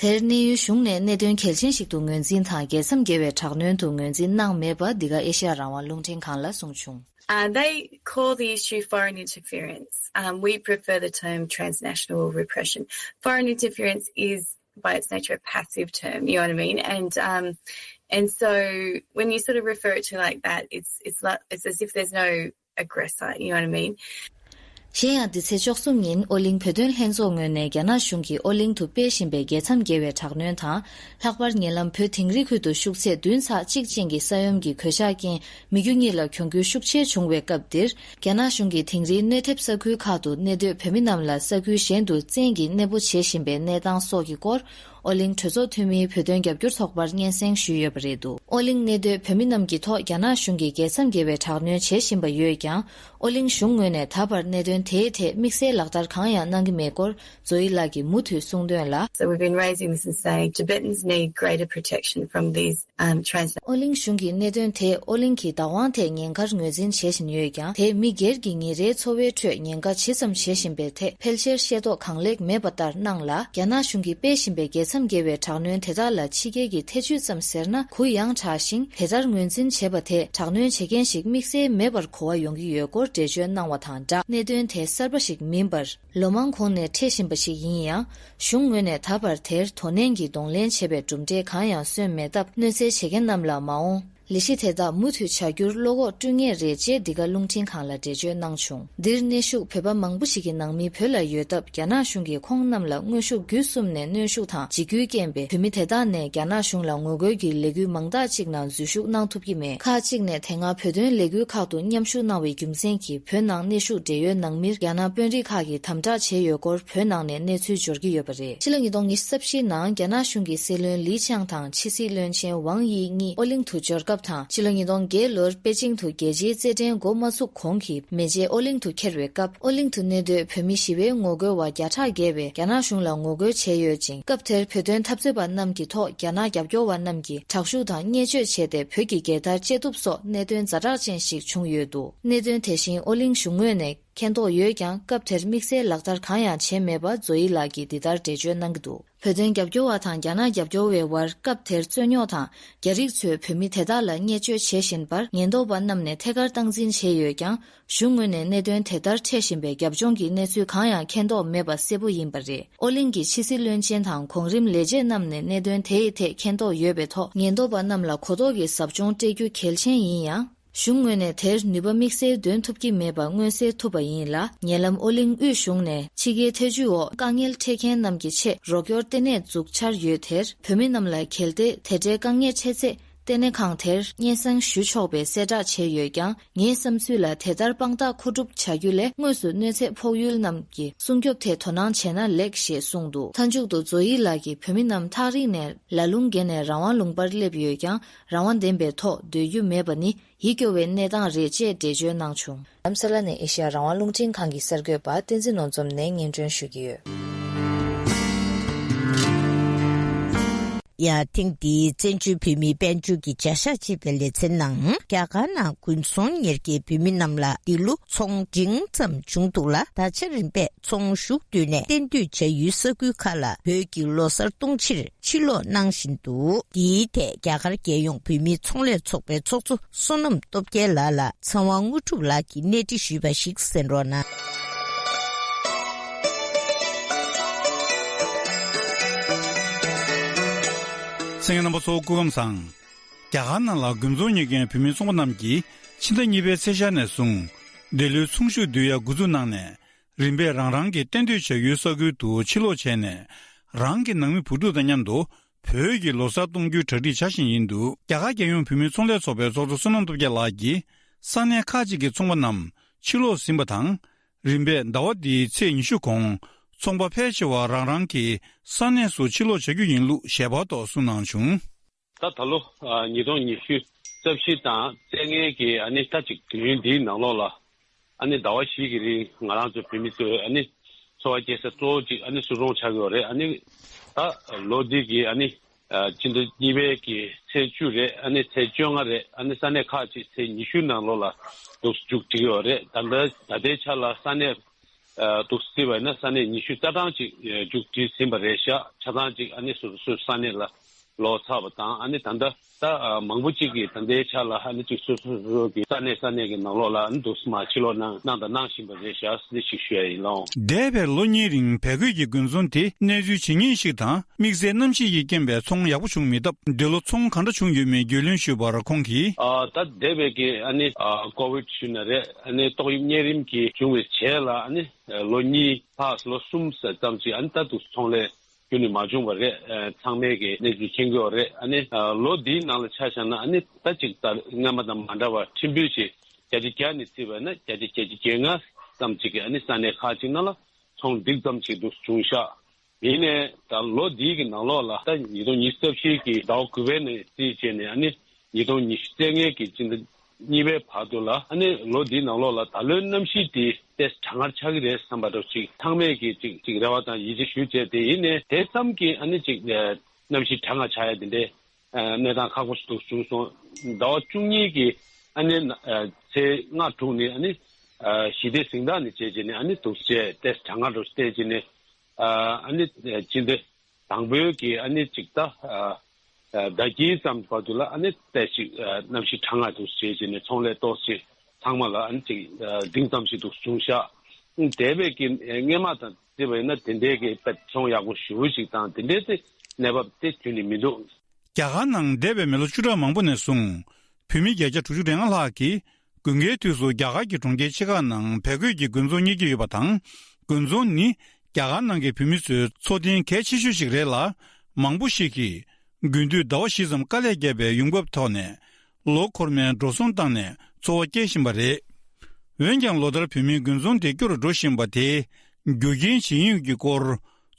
དེར་གནས་ཡུལ་གཞུང་ནས་གནད་དོན་གལ་ཆེན་ཞིག་ཏུ་ངོས་འཛིན་དང་རྒྱལ་མཚམས་བརྒལ་བའི་དྲག་གནོན་དུ་ངོས་འཛིན་གནང་མེད་པ་འདི་ག་ཨེ་ཤ་ཡ་རང་དབང་རླུང་འཕྲིན་ཁང་ལ་གསུངས་བྱུང་། Uh, they call the issue foreign interference. Um, we prefer the term transnational repression. Foreign interference is, by its nature, a passive term, you know what I mean? And um, and so when you sort of refer it to like that, it's it's like it's as if there's no aggressor, you know what I mean? གཞན་ཡང་། འདི་ཚེས་བཅུ་གསུམ་ཉིན་ཨོ་གླིང་བོད་དོན་ལྷན་ཚོགས་ངོས་ནས་རྒྱ་ནག་གཞུང་གིས་ཨོ་གླིང་དུ་སྤེལ་བཞིན་པའི་རྒྱལ་མཚམས་བརྒལ་བའི་དྲག་གནོན་དང་། ལྷག་པར་ཉེ་ལམ་བོད་དིང་རི་ཁུལ་དུ་ཤུགས་ཚད་བདུན་ཚེག་གཅིག་ཅན་གྱི་ས་ཡོམ་གྱི་གོད་ཆག་རྐྱེན་མི་རྒྱུ་གཉིས་ལ་གྱོང་གུད་ཤུགས་ཆེ་བྱུང་བའི་སྐབས་འདིར། རྒྱ་ནག་གཞུང་གིས་དིང་རིའི་གནོད་ཐེབས་ས་ཁུལ་ཁག་ཏུ་གནས་སྡོད་བོད་མི་རྣམས་ལ་ས་ཁུལ་གཞན་དུ་བཙན་གྱིས་གནས་སྤོ་བྱེད་བཞིན་པའི་གནས་སྟངས་སོགས་ཀྱི་སྐོར། ཨོ་གླིང་གྲོས་ཚོགས་འཐུས་མིའི་བོད་དོན་རྒྱབ་སྐྱོར་ཚོགས་པར་སྙན་སེང་ཞུས་ཡོད་པ་རེད་འདུག་ཨོ་གླིང་གནས་སྡོད་བོད་མི་རྣམས་ཀྱི་ཐོག་རྒྱ་ནག་གཞུང་གིས་རྒྱལ་མཚམས་བརྒལ་བའི་དྲག་གནོན་བྱེད་བཞིན་པ་ཡོད་ཀྱང་། ཨོ་གླིང་གཞུང་ངོས་ནས་ད་བར་གནད་དོན་དེའི་ཐད་དམིགས་བསལ་ལག་བསྟར་གང་ཡང་གནང་གི་མེད་སྐོར་ཛོ་ཨི་ལགས་ཀྱིས་མུ་མཐུད་གསུངས་དོན་ལ། So we've been raising this and saying Tibetans need greater protection from these um, trans. ཨོ་གླིང་གཞུང་གིས་གནད་དོན་དེ་ཨོ་གླིང་གི་བདག་དབང་ཐད་ཉེན་ཁར་ངོས་འཛིན་བྱེད་བཞིན་ཡོད་ཀྱང་། དེས་མི་སྒེར་གྱི་ཉིན་རེའི་འཚོ་བའི་ཁྲོད་ཉེན་ཁ་ཇི་ཙམ་འབྱེད་བཞིན་པའི་ཐད་ཕལ་ཆེར་ཤེས་རྟོགས་གང་ལེགས་མེད་པ་ལྟར་སྣང་ལ། རྒྱ་ནག་གཞུང་གིས་སྤེལ་བཞིན་པའི་རྒྱལ་མཚམས་བརྒལ་བའི་དྲག་གནོན་དེ་དག་ལ་ཕྱི་རྒྱལ་གྱི་ཐེ་ཇུས་ཙམ་ཟེར་ན་གུ་ཡངས་དྲགས་ཤིང་། དེ་ལྟར་ངོས་འཛིན་བྱས་པ་དེས་དྲག་གནོན་བྱེད་མཁན་ཞིག་དམིགས་བསལ་མེད་པར་གོ་བ་ཡོང་གི་ཡོད་སྐོར་འགྲེལ་བརྗོད་གནང་བ་དང་སྦྲགས། གནད་དོན་དེ་གསར་པ་ཞིག་མིན་པར། ལོ་མང་གོང་ནས་འཕྲད་བཞིན་པ་ཞིག་ཡིན་ཡང་། གཞུང་ངོས་ནས་ད་བར་དེར་དོ་ནན་གྱིས་གདོང་ལེན་བྱེད་པའི་གྲུབ་འབྲས་གང་ཡང་སོན་མེད་སྟབས། གནོད་འཚེ་བྱེད་མཁན་རྣམས་ལ་མ་འོངས་ལས་གཞི་དེ་དག་མུ་མཐུད་བྱ་རྒྱུར་བློ་ཁོག་བསྐྲུན་ངེས་རེད་ཅེས་འདི་ག་རླུང་འཕྲིན་ཁང་ལ་འགྲེལ་བརྗོད་གནང་བྱུང་། འདིར་གནས་བཞུགས་བོད་པ་མང་པོ་ཞིག་གི་ནང་མི་བོད་ལ་ཡོད་སྟབས། རྒྱ་ནག་གཞུང་གིས་ཁོང་རྣམས་ལ་དངོས་ཤུགས་བརྒྱུད་གསུམ་ནས་གནོན་ཤུགས་དང་འཇིགས་སྐུལ་རྐྱེན་པས། བོད་མི་དེ་དག་ནས་རྒྱ་ནག་གཞུང་ལ་ངོ་རྒོལ་གྱི་ལས་འགུལ་མང་དག་ཅིག་ནང་འཛུལ་ཞུགས་གནང་ཐུབ་ཀྱི་མེད། ཁག་ཅིག་ནས་དེ་སྔ་བོད་དོན་ལས་འགུལ་ཁག་ཏུ་མཉམ་ཞུགས་གནང་བའི་རྒྱུ་མཚན་གྱིས་བོད་ནང་གནས་བཞུགས་བགྲེས་ཡོལ་ནང་མིར་རྒྱ་ནག་དཔོན་རིགས་ཁག་གིས་དམ་དྲག་བྱས་ཡོད་སྐོར་བོད་ནང་ནས་གནས་ཚུལ་འབྱོར་གྱི་ཡོད་པ་རེད། ཕྱི་ལོ་ཉིས་སྟོང་ཉི་ཤུ་རྩ་བཞིའི་ནང་རྒྱ་ནག་གཞུང་གི་སྲིད་བློན་ལི་ཆང་དང་ཕྱི་སྲིད་བློན་ཆེན་ཝང་དབྱི་གཉིས་ཨོ་གླིང་དུ་འབྱོར་སྐབས་དང་། ཕྱི་ལོ་ཉིས་སྟོང་བརྒྱད་ལོར་པེ་ཅིང་དུ་རྒྱལ་སྤྱིའི་རྩེད་འགྲན་འགོ་མ་ཚུགས་གོང་གི་མེ་ལྕེ་ཨོ་གླིང་དུ་འཁྱེར་བའི་སྐབས། ཨོ་གླིང་དུ་གནས་སྡོད་བོད་མི་ཞི་བའི་ངོ་རྒོལ་བ་བརྒྱ་ཕྲག་བརྒལ་བས་རྒྱ་ནག་གཞུང་ལ་ངོ་རྒོལ་བྱས་ཡོད་ཅིང་། སྐབས་དེར་བོད་དོན་འཐབ་རྩོད་པ་རྣམས་ཀྱི་ཐོག་རྒྱ་ནག་རྒྱབ་སྐྱོར་བ་རྣམས་ཀྱིས་དྲག་ཤུགས་དང་བརྙས་བཅོས་བྱས་ཏེ། བོད་ཀྱི་རྒྱལ་དར་བཅད་གཏུབ་སོགས་གནད་དོན་ཛ་དྲག་ཅན་ཞིག་བྱུང་ཡོད་འདུག་གནད་དོན་དེ་བཞིན་ཨོ་གླིང་གཞུང་ངོས་ནས་མཁྱེན་རྟོགས་ཡོད་ཀྱང་། སྐབས་དེར་དམིགས་བསལ་ལག་བསྟར་གང་ཡང་བྱས་མེད་པ་ཛོ་ཡི་ལགས་ཀྱིས་འདི་ལྟར་འགྲེལ་བརྗོད་གནང་གི་འདུག་བོད་དོན་རྒྱབ་སྐྱོར་བ་དང་རྒྱ་ནག་རྒྱབ་སྐྱོར་བའི་བར་སྐབས་དེར་རྩོད་རྙོག་དང་། རྒྱ་རིགས་ཚོས་བོད་མི་དེ་དག་ལ་བརྙས་བཅོས་བྱེད་བཞིན་པར་ཉེན་རྟོག་པ་རྣམས་ནས་ཐད་ཀར་སྟངས་འཛིན་བྱས་ཡོད་ཀྱང་། གཞུང་ངོས་ནས་གནད་དོན་དེ་ལྟར་འཕྲད་བཞིན་པའི་རྒྱབ་ལྗོངས་ཀྱི་གནས་ཚུལ་གང་ཡང་མཁྱེན་རྟོགས་མེད་པ་གསལ་པོ་ཡིན་པ་རེད། ཨོ་གླིང་གི་ཕྱི་སྲིད་བློན་ཆེན་དང་གོང་རིམ་ལས་བྱེད་རྣམས་ནས་གནད་དོན་དེ་ཡི་ཐད་མཁྱེན་རྟོགས་ཡོད་པའི་ཐོག་ཉེན་རྟོག་པ་རྣམས་ལ་གོ་རྟོགས་ཀྱི་ཟབ་སྦྱོང་སྤྲད་རྒྱུ་གལ་ཆེན་ཡིན་ཡང་། གཞུང་ངོས་ནས་དེར་ནུས་པ་དམིགས་བསལ་འདོན་ཐུབ་ཀྱི་མེད་པ་མངོན་གསལ་ཐུབ་པ་ཡིན་ལ། ཉེ་ལམ་ཨོ་གླིང་དབུས་གཞུང་ནས་ཕྱི་རྒྱལ་ཐེ་ཇུས་འོག་དཀའ་ངལ་འཕྲད་མཁན་རྣམས་ཀྱི་ཆེད་རོགས་སྐྱོར་ལྟེ་གནས་འཛུགས་འཆར་ཡོད། དེར་བོད་མི་རྣམས་ལ་གལ་ཏེ་དེ་འདྲའི་དཀའ་ངལ་འཕྲད་ཚེ། ལྟེ་གནས་ཁང་དེར་སྙན་སེང་ཞུ་ཆོག་པའི་གསལ་བསྒྲགས་བྱས་ཡོད་ཀྱང་། ངའི་བསམ་ཚུལ་ལ་དེ་ལྟར་དཔང་རྟགས་མཁོ་སྒྲུབ་བྱ་རྒྱུ་ལས་དངོས་སུ་གནོད་འཚེ་ཕོག་ཡུལ་རྣམས་ཀྱི་སྲུང་སྐྱོབ་ཐད་དོ་སྣང་བྱས་ན་ལེགས་ཞེས་གསུངས་འདུག་མཐའ་མཇུག་ཏུ་ཛོ་ཡི་ལགས་ཀྱིས་བོད་མི་རྣམས་ཐག་རིང་ནས་ལ་ལུང་བརྒལ་ནས་རང་དབང་ལུང་པར་སླེབས་ཡོད་ཀྱང་། རང་དབང་ལྡན་པའི་ཐོག་སྡོད་རྒྱུ་མེད་པ་ནི་ཡིད་སྐྱོ་བའི་གནས་སྟངས་རེད་ཅེས་འགྲེལ་བརྗོད་གནང་བྱུང་། ལམ་ས་ལ་ནས་ཨེ་ཤེ་ཡ་རང་དབང་རླུང་འཕྲིན་ཁང་གི་གསར་འགོད་པ་བསྟན་འཛིན་ནོར་འཛོམས་ནས་སྙན་སྒྲོན་ཞུ་གི་ཡོད། ཡ། ཐེངས་འདིའི་བཙན་བྱོལ་བོད་མིའི་དཔལ་འབྱོར་གྱི་བྱ་གཞག་ཅེས་པའི་ལེ་ཚན་ནང་། རྒྱ་གར་ནང་དགུན་ཚོང་གཉེར་མཁན་བོད་མི་རྣམས་ལ་འདི་ལོ་ཚོང་འབྲིང་ཙམ་བྱུང་འདུག་ལ། ད་ཆ་རིམ་པས་ཚོང་གཞུག་བསྡུས་ནས་གཏན་སྡོད་བྱ་ཡུལ་ས་ཁུལ་ཁག་ལ་བོད་ཀྱི་ལོ་གསར་གཏོང་ཕྱིར་ཕྱིར་ལོག་གནང་བཞིན་འདུག་འདིའི་ཐད་རྒྱ་གར་རྒྱལ་ཡོངས་བོད་མིའི་ཚོང་ལས་ཚོགས་པའི་ཚོགས་གཙོ་བསོད་ནམས་སྟོབས་རྒྱལ་ལགས་ལ་ཚེ་དབང་དངོས་གྲུབ་ལགས་ཀྱིས་གནས་འདྲི་ཞུས་པ་ཞིག་གསན་རོགས་གནང་། གསན་མཁན་རྣམ་པ་ཚོ་སྐུ་ཁམས་བཟང་། རྒྱ་གར་ནང་ལ་དགུན་ཚོང་གཉེར་མཁན་བོད་མི་ཚོང་པ་རྣམས་ཀྱིས་ཕྱི་ཟླ་གཉིས་པའི་ཚེས་ཤར་ནས་བཟུང་འདི་ལོའི་ཚོང་གཞུག་བསྡུ་ཡ་འགོ་འཛུགས་གནང་ནས། རིམ་པས་རང་རང་གི་གཏན་སྡོད་བྱ་ཡུལ་ས་ཁུལ་དུ་ཕྱིར་ལོག་བྱས་ནས། རང་གི་ནང་མི་བུ་ཕྲུག་དང་མཉམ་དུ་བོད་ཀྱི་ལོ་གསར་གཏོང་རྒྱུའི་གྲ་སྒྲིག་བྱ་བཞིན་ཡིན་འདུག་རྒྱ་གར་རྒྱལ་ཡོངས་བོད་མིའི་ཚོང་ལས་ཚོགས་པའི་ཚོགས་གཙོ་བསོད་ནམས་སྟོབས་རྒྱལ་ལགས་ཀྱིས། ས་གནས་ཁག་ཅིག་གི་ཚོང་པ་རྣམས་ཕྱིར་ལོག་ཟིན་པ་དང་། རིམ་པས་ཟླ་བ་འདིའི་ཚེས་ཉི་ཤུ་གོང་ ཚོང་པ་ཕལ་ཆེ་བ་རང་རང་གི་ས་གནས་སུ་ཕྱིར་ལོག་བྱ་རྒྱུ་ཡིན་ལུགས་ཞལ་པར་ཐོག་གསུངས་གནང་བྱུང་། ད་ད་ལོ་ཨ་ཉིས་སྟོང་ཉི་ཤུ་རྩ་བཞི་དང་རྩ་ལྔའི་གི་ཨ་ནི་ད་ཅིག་དུས་ཡུན་འདིའི་ནང་ལོགས་ལ་ཨ་ནི་ཟླ་བ་བཞི་གི་རིང་ང་རང་ཚོ་བོད་མི་ཚོས་ཨ་ནི་འཚོ་བ་སྐྱེལ་ས་གཙོ་བོ་ཅིག་ཨ་ནི་སུད་ཀྲོང་ཆགས་ཀྱི་ཡོད་རེད། ཨ་ནི་ད་ལོ་འདི་གི་ཨ་ནི་ཨ་སྤྱི་ཟླ་གཉིས་པའི་གི་ཚེས་བཅུ་རེད། ཨ་ནི་ཚེས་བཅོ་ལྔ་རེད། ཨ་ནི་ས་གནས་ཁག་ཅིག་ཚེས་ཉི་ཤུ་ནང་ལོགས་ལ་འདུག་མཇུག་སྒྲིལ་གྱི་ཡོད་རེད། ད་ལྟ་ད་ལྟའི་ཆ་ལ་ས་གནས་ཨ་འདུག་བརྩིས་པ་ཡིན་ན་ས་གནས་ཉི་ཤུ་རྩ་གྲངས་ཅིག་ཨ་མཇུག་སྒྲིལ་ཟིན་པ་རེད་ཤག་ཆ་ཚང་ཅིག་ཨ་ནི་སོ་སོ་སོའི་ས་གནས་ལ་ལོག་ཚར་བ་དང་། ཨ་ནི་ད་ལྟ་ད་ཨ་མང་པོ་ཅིག་གིས་ད་ལྟའི་ཆ་ལ་ཨ་ནི་ཅིག་སོ་སོ་སོ་སོ་གི་ས་གནས་ས་གནས་ཀྱི་ནང་ལོགས་ལ་ཨ་ནི་འདུག་མར་ཕྱིར་ལོག་གནང་གནང་དང་གནང་བཞིན་པ་རེད་ཤག་འདི་ཞིག་ཞུ་ཡ་ཡིན་ལགས། འདས་པའི་ལོ་གཉིས་རིང་བལ་གོས་ཀྱི་དགུན་ཚོང་དེ་གནས་ཚུལ་ཇེ་སྙན་ཞིག་དང་། དམིགས་བསལ་གནམ་གཤིས་ཀྱི་རྐྱེན་པས་ཚོང་ཡག་པོ་བྱུང་མི་སྟབས། འདི་ལོ་ཚོང་གང་འདྲ་བྱུང་ཡོད་མེད་རྒྱུས་ལོན་ཞུས་པར་ཁོང་གིས། ཨ་ད་འདས་པའི་གི་ཨ་ནི་ཨ་ཀོ་ཝིད་ཞུས་ན་རེད། ཨ་ནི་ཏོག་དབྱིབས་གཉན་རིམས་ཀྱི་བྱུང་བའི་རྗེས་ལ་ཨ་ནི་ལོ་གཉིས་ལྷག་ལོ་གསུམ་ཙམ་ཅིག་ཨ་ནི་ད་དུང་ཚོང་ལས་ཁྱོན་ནས་མ་བྱུང་བ་རེད། ཨ་ཚང་མས་ཀྱི་གནས་ཚུལ་མཁྱེན་གྱི་ཡོད་རེད། ཨ་ནི་ཨ་ལོ་འདིའི་ནང་ལ་ཆ་བཞག་ན་ཨ་ནི་ད་ཅིག་ད་སྔ་མ་དང་མ་འདྲ་བ་ཕྲན་བུ་ཞིག་བརྒྱ་ཆ་བརྒྱ་ནས་བརྩིས་པ་ན་བརྒྱ་ཆ་བརྒྱད་ཅུ་གྱ་ལྔ་ཙམ་ཅིག་གི་ཨ་ནི་ས་གནས་ཁག་ཅིག་ནང་ལ་ཚོང་འགྲིག་ཙམ་ཞིག་འདུག་བྱུང་ཤག་ཡིན་ནའི་ད་ལོ་འདིའི་གི་ནང་ལོགས་ལ་ད་ཉིས་སྟོང་ཉི་ཤུ་རྩ་བཞི་གི་ཟླ་བ་དགུ་པའི་ནས་རྩིས་བྱས་ནས་ཨ་ནི་ཉིས་སྟོང་ཉི་ཤུ་རྩ་ལྔའི་གི་སྤྱི་ཟླ་གཉིས་པའི་བར་དུ་ལ་ཨ་ནི་ལོ་འདིའི་ནང་ལོགས་ལ་ད་ལོའི་གནམ་གཤིས་དེ་ཏོག་ཙམ་གྲང་ངར་ཆགས་ཀྱི་རེད་བསམ་པ་འདྲ་ཅིག་ཚང་མས་ཀྱི་ཅིག་ཅིག་རེ་བ་དང་ཡིད་ཆེས་ཞུས་བྱས་ཏེ། ཡིན་ནའི་དེ་ཙམ་གྱི་ཨ་ནི་ཅིག་གནམ་གཤིས་གྲང་ངར་ཆགས་ཡ་དེ་འདྲའི་གནས་སྟངས་ཁག་པོ་ཞིག་འདུག་བྱུང་སོང་། ཟླ་བ་བཅུ་གཉིས་ཀྱི་ཨ་ནི་ཚེས་ལྔ་དྲུག་ནས་ཨ་ནི་ཞི་བདེ་གཟེངས་རྟགས་ནས་བྱས་བྱས་ནས་ཨ་ནི་འདུག་བྱས་ཏོག་ཙམ་གྲང་ངར་འདྲ་བསྟན་བྱས་ནས། ཨ་ནི་སྤྱི་ཟླ་དང་པོའི་གི་ཨ་ནི་ཅིག་ད་ཨ་ཟླ་དཀྱིལ་ཙམ་བར་དུ་ལ་ཨ་ནི་ཏོག་ཙམ་ཅིག་ཨ་གནམ་གཤིས་གྲང་ངར་འདུག་བྱས་བྱས་ནས་ཚོང་ལས་ཏོག་ཙམ་ཚང་མ་ལ་ཨ་ནི་ཅིག་ཨ་འགྲིག་ཙམ་ཞིག་འདུག་བྱུང་ཤག་འདས་པའི་གི་སྔོན་མ་དང་བརྩིས་པ་ཡིན་ན་དེ་འདྲའི་གི་དཔེ་ཚོང་ཡག་པོ་ཞེ་པོ་ཞིག་དང་དེ་འདྲའི་གནས་བབ་དེ་ཁྱོན་ནས་མི་འདུག་རྒྱ་གར་ནང་འདས་པའི་མི་ལོ་བཅུ་ཕྲག་མང་པོ་ནས་བཟུང་། བོད་མི་བརྒྱ་ཆ་དྲུག་ཅུ་རེ་ལྔ་ལྷག་གིས་དགུན་ཁའི་དུས་སུ་རྒྱ་གར་གྱི་གྲོང་ཁྱེར་ཆེ་ཁག་ནང་བལ་གོས་ཀྱི་དགུན་ཚོང་གཉེར་གྱི་ཡོད་པ་དང་། དགུན་ཚོང་ནི་རྒྱ་གར་ནང་གི་བོད་མི་ཚོའི་འཚོ་རྟེན་གལ་ཆེ་ཤོས་ཤིག་རེད་ལ། མང་པོ་ཞིག་གིས་དགུན་དུས་ཟླ་བ་བཞི་ཙམ་དཀའ་ལས་བརྒྱབ་པའི་ཡོང་འབབ་ཐོག་ནས་ལོ་འཁོར་མའི་འགྲོ་སོང་བཏང་ནས་འཚོ་བ་སྐྱེལ་བཞིན་པ་རེད། འོན་ཀྱང་ལོ་ལྟར་བོད་མིའི་དགུན་ཚོང་དེ་སྐྱོ་རུ་འགྲོ་བཞིན་པ་དེའི་རྒྱུ་རྐྱེན་ཇི་ཡིན་གྱི་སྐོར་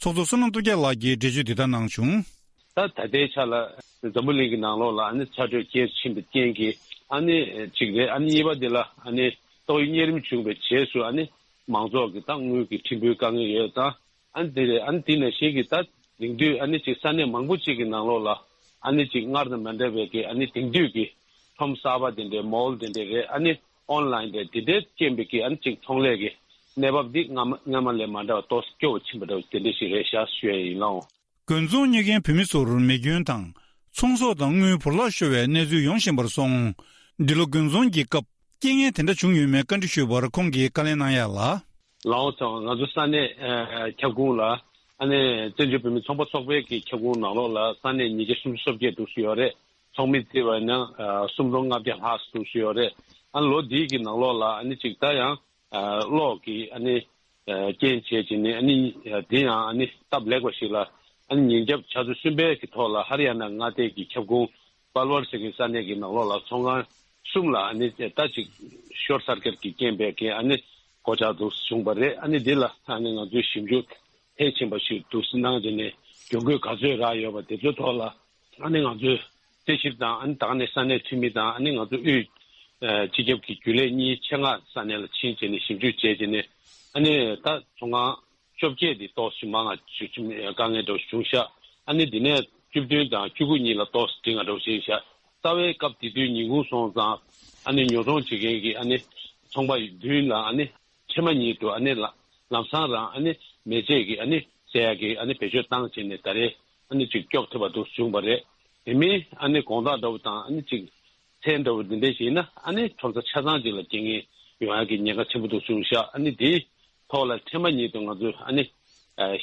ཚོགས་གཙོ་བསོད་ནམས་སྟོབས་རྒྱལ་ལགས་ཀྱིས་འགྲེལ་བརྗོད་འདི་ལྟར་གནང་བྱུང་། ད་ད་ལྟའི་ཆ་ལ་འཛམ་བུ་གླིང་གི་ནང་ལོགས་ལ་ཨ་ནི་ཚ་དྲོད་རྒྱས་ཕྱིན་པའི་རྐྱེན་གྱིས་ཨ་ནི་གཅིག་རེད། ཨ་ནི་གཉིས་པ་འདི་ལ་ཨ་ནི་ཏོག་དབྱིབས་གཉན་རིམས་བྱུང་བའི་རྗེས་སུ་ཨ་ནི་མང་ཚོགས་ཀྱི་ད་དངུལ་གྱི་ཕྲན་བུའི་དཀའ་ངལ་ཡོད་ཙང་། ཨ་ནི་དེ་རེད། ཨ་ནི་དེ་ནང་བཞིན་གྱི་ད་དེང་དུས་ཨ་ནི་ཅིག་ས་གནས་མང་པོ་ཅིག་གི་ནང་ལོགས་ལ་ཨ་ནི་ཅིག་སྔར་དང་མ་འདྲ་བའི་གི་ཨ་ནི་དེང་དུས་ཀྱི་ཁྲོམ་གསར་པ་དེ་འདྲའི་མོལ་དེ་འདྲའི་རེད། ཨ་ནི་ཨོན་ལའིན་རེད། དེ་འདྲའི་རྐྱེན་པས་ཀྱི་ཨ་ནི་ཅིག་ཚོང་ལས་ཀྱི་གནས་བབ་འདི་སྔ་མ་སྔ་མ་ལས་མ་འདྲ་བ་ཏོག་ཙམ་སྐྱོ་བོ་ཕྱིན་པ་འདྲ་བ་དེ་འདྲ་ཞིག་རེད་ཤག་ཞུ་ཡ་ཡིན་ལགས། དགུན་ཚོང་གཉེར་མཁན་བོད་མི་ཚོར་མེ་སྐྱོན་དང་ཚོང་ཟོག་དང་དངུལ་བོར་བརླག་ཤོར་བའི་གནས་ཚུལ་ཡོང་བཞིན་པར་སོང་། འདི་ལོ་དགུན་ཚོང་གི་སྐབས་རྐྱེན་ངན་དེ་འདྲ་བྱུང་ཡོད་མེད་བཀའ་འདྲི་ཞུས་པར་ཁོང་གིས་བཀའ་ལན་གནང་ཡ་ལ། ལའོ་ཚང་ང་ཚོ་ས་གནས་ཨ་ཁྱབ་ཁོངས་ལ་ཨ་ནི་བཙན་བྱོལ་བོད་མི་ཚོང་པ་ཚོགས་པའི་གི་ཁྱབ་ཁོངས་ནང་ལོགས་ལ་ས་གནས་ཉིས་བརྒྱ་སུམ་ཅུ་སོ་བརྒྱད་འདུག་སེ་ཡོད་རེད། ཚོགས་མི་བརྩིས་པ་ཡིན་ན་ཨ་སུམ་སྟོང་ལྔ་བརྒྱ་ལྷག་འདུག་སེ་ཡོད་རེད། ཨ་ནི་ལོ་འདིའི་གི་ནང་ལོགས་ལ་ཨ་ནི་ཅིག་ད་ཡང་ཨ་གློག་གི་ཨ་ནི་ཨ་རྐྱེན་བྱས་བྱས་ནས་ཨ་ནི་ཨ་དེ་ཡང་ཨ་ནི་སྟབས་ལེགས་པ་ཞིག་ལ་ཨ་ནི་ཉིན་རྒྱབ་ཆུ་ཚོད་གསུམ་པའི་གི་ཐོག་ལ་ཧ་རི་ཡ་ན་མངའ་སྡེ་གི་ཁྱབ་ཁོངས་པལ་ཝར་ཟེར་གི་ས་གནས་ཀྱི་ནང་ལོགས་ལ་ཚོང་ཁང་གསུམ་ལ་ཨ་ནི་ད་ཅིག་ཤོར་ས་རྐྱེན་གྱི་རྐྱེན་པས་ཀྱི་ཨ་ནི་གོད་ཆག་འདུག་བྱུང་བ་རེད། ཨ་ནི་འདི་ལ་ཨ་ནི་ང་ཚོས་ཞིབ་འཇུག་མཐིལ་ཕྱིན་པ་ཞིག་འདུག་གནང་བྱས་ནས་གྱོང་གུད་ག་ཚོད་རག་ཡོད་པ་དེ་ཚོའི་ཐོག་ལ་ཨ་ནི་ང་ཚོས་རྩད་ཞིབ་དང་ཨ་ནི་ད་ག་ནས་ས་གནས་འཐུས་མི་དང་ཨ་ནི་ང་ཚོ་དབུས་སྤྱི་ཁྱབ་ཀྱི་རྒྱུན་ལས་གཉིས་ཆེད་མངགས་ས་གནས་ལ་ཕྱིན་བྱས་ནས་ཞིབ་འཇུག་བྱས་བྱས་ནས་ཨ་ནི་ད་ཚོང་ཁང་བཅོ་བརྒྱད་དེ་ཏོག་ཙམ་མང་ང་དཀའ་ངལ་འདྲ་བོ་བྱུང་ཤག་ཨ་ནི་དེ་ནས་བཅུ་བདུན་དང་བཅུ་དགུ་གཉིས་ལ་ཏོག་ཙམ་འགྲིག་ང་འདྲ་བོ་ཞིག་ཤག་རྩ་བའི་སྐབས་དེ་དུས་ཉིན་གུང་སོང་ཙང་ཨ་ནི་ཉོ་ཚོང་བྱེད་མཁན་གྱི་ཨ་ནི་ཚོང་པ་མདུན་ལ་ཨ་ནི་འཕྲལ་མ་ཉིད་དུ་ཨ་ནི་ལ་ལམ་སང་རང་ཨ་ནི་མེ་ལྕེ་གི་ཨ་ནི་བསད་ཡ་གི་ཨ་ནི་བེད་སྤྱོད་བཏང་བྱས་ནས་ད་རེས་ཨ་ནི་ཅིག་སྐྱོབ་ཐུབ་པ་འདུག་བྱུང་བ་རེད། དེ་མིན་ཨ་ནི་དགོང་དག་འདྲ་བོ་དང་ཨ་ནི་ཅིག་མཚན་འདྲ་བོ་འདི་འདྲ་ཞིག་ཡིན་ན་ཨ་ནི་ཁྲོམ་ས་ཆ་ཚང་ཅིག་ལ་རྐྱེན་ངན་ཡོང་ཡ་གི་ཉེན་ཁ་ཆེན་པོ་འདུག་བྱུང་ཤག་ཨ་ནི་དེའི་ཐོག་ལ་འཕྲལ་མ་ཉིད་དུ་ང་ཚོས་ཨ་ནི་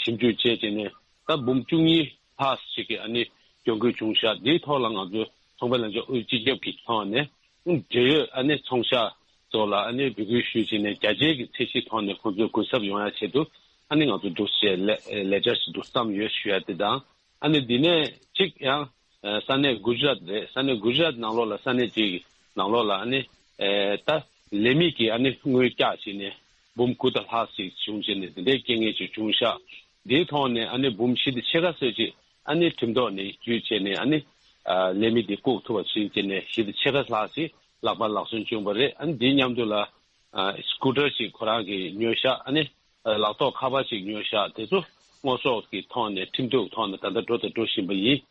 ཞིབ་འཇུག་བྱས་བྱས་ནས་ད་འབུམ་བཅུ་གཉིས་ལྷག་ཞིག་གི་ཨ་ནི་གྱོང་གུད་བྱུང་ཤག་འདིའི་ཐོག་ལ་ང་ཚོས་ཚོང་པའི་ལྷན་ཚོགས་དབུས་སྤྱི་ཁྱབ་ཀྱི་ཐོག་ནས་འབྲེལ་ཡོད་ཨ་ནི་ཚོང་ཤག་ཚོ་ལ་ཨ་ནི་འབོད་སྐུལ་ཞུས་བྱས་ནས་རྒྱ་ཆེའི་གི་ཚད་གཞིའི་ཐོག་ནས་ཁོང་ཚོས་གུན་གསབ་ཡོང་ཡ་ཆེད་དུ་ཨ་ནི་ང་ཚོ་འདུག་སེ་ལས་ལས་འཆར་ཞིག་འདུག་བརྩམས་ཡོད་ཞུ་ཡ་དེ་དང་། ཨ་ནི་འདི་ནས་གཅིག་ཡང་ས་གནས་གུ་ཇི་རཱཏ་རེད། ས་གནས་གུ་ཇི་རཱཏ་ནང་ལོགས་ལ་ས་གནས་གཅིག་གི་ནང་ལོགས་ལ་ཨ་ནི་ད་ལས་མི་གི་ཨ་ནི་དངུལ་བཀྱག་བྱས་ནས་ འབུམ་དགུ་དང་ལྷག་ཞིག་བྱུང་བྱས་ནས་དེ་འདྲའི་རྐྱེན་ངན་ཅིག་བྱུང་ཤག་དེའི་ཐོག་ནས་ཨ་ནི་འབུམ་བཞི་དང་ཕྱེད་ཀ་ཙམ་ཅིག་ཨ་ནི་ཁྲིམས་ཐོག་ནས་བརྒྱུད་བྱས་ནས་ཨ་ནི་ལས་མི་དེ་བཀུག་ཐུབ་པ་ཞིག་བྱས་ནས་བཞི་དང་ཕྱེད་ཀ་ལྷག་ཞིག་ལག་པ་ལག་སོན་བྱུང་བ་རེད། ཨ་ནི་དེའི་མཉམ་དུ་ལ་ཨ་སི་ཀུ་ཊར་ཞིག་ཁོ་རང་གིས་ཉོས་ཤག་ཨ་ནི་ལག་ཐོགས་ཁ་པར་ཞིག་ཉོས་ཤག་དེ་ཚོ་དངོས་ཟོག་གི་ཐོག་ནས་ཁྲིམས་གཏུག་ཐོག་ནས་ད་ལྟ་འགྲོ་དང་འགྲོ་བཞིན་པ་ཡིན།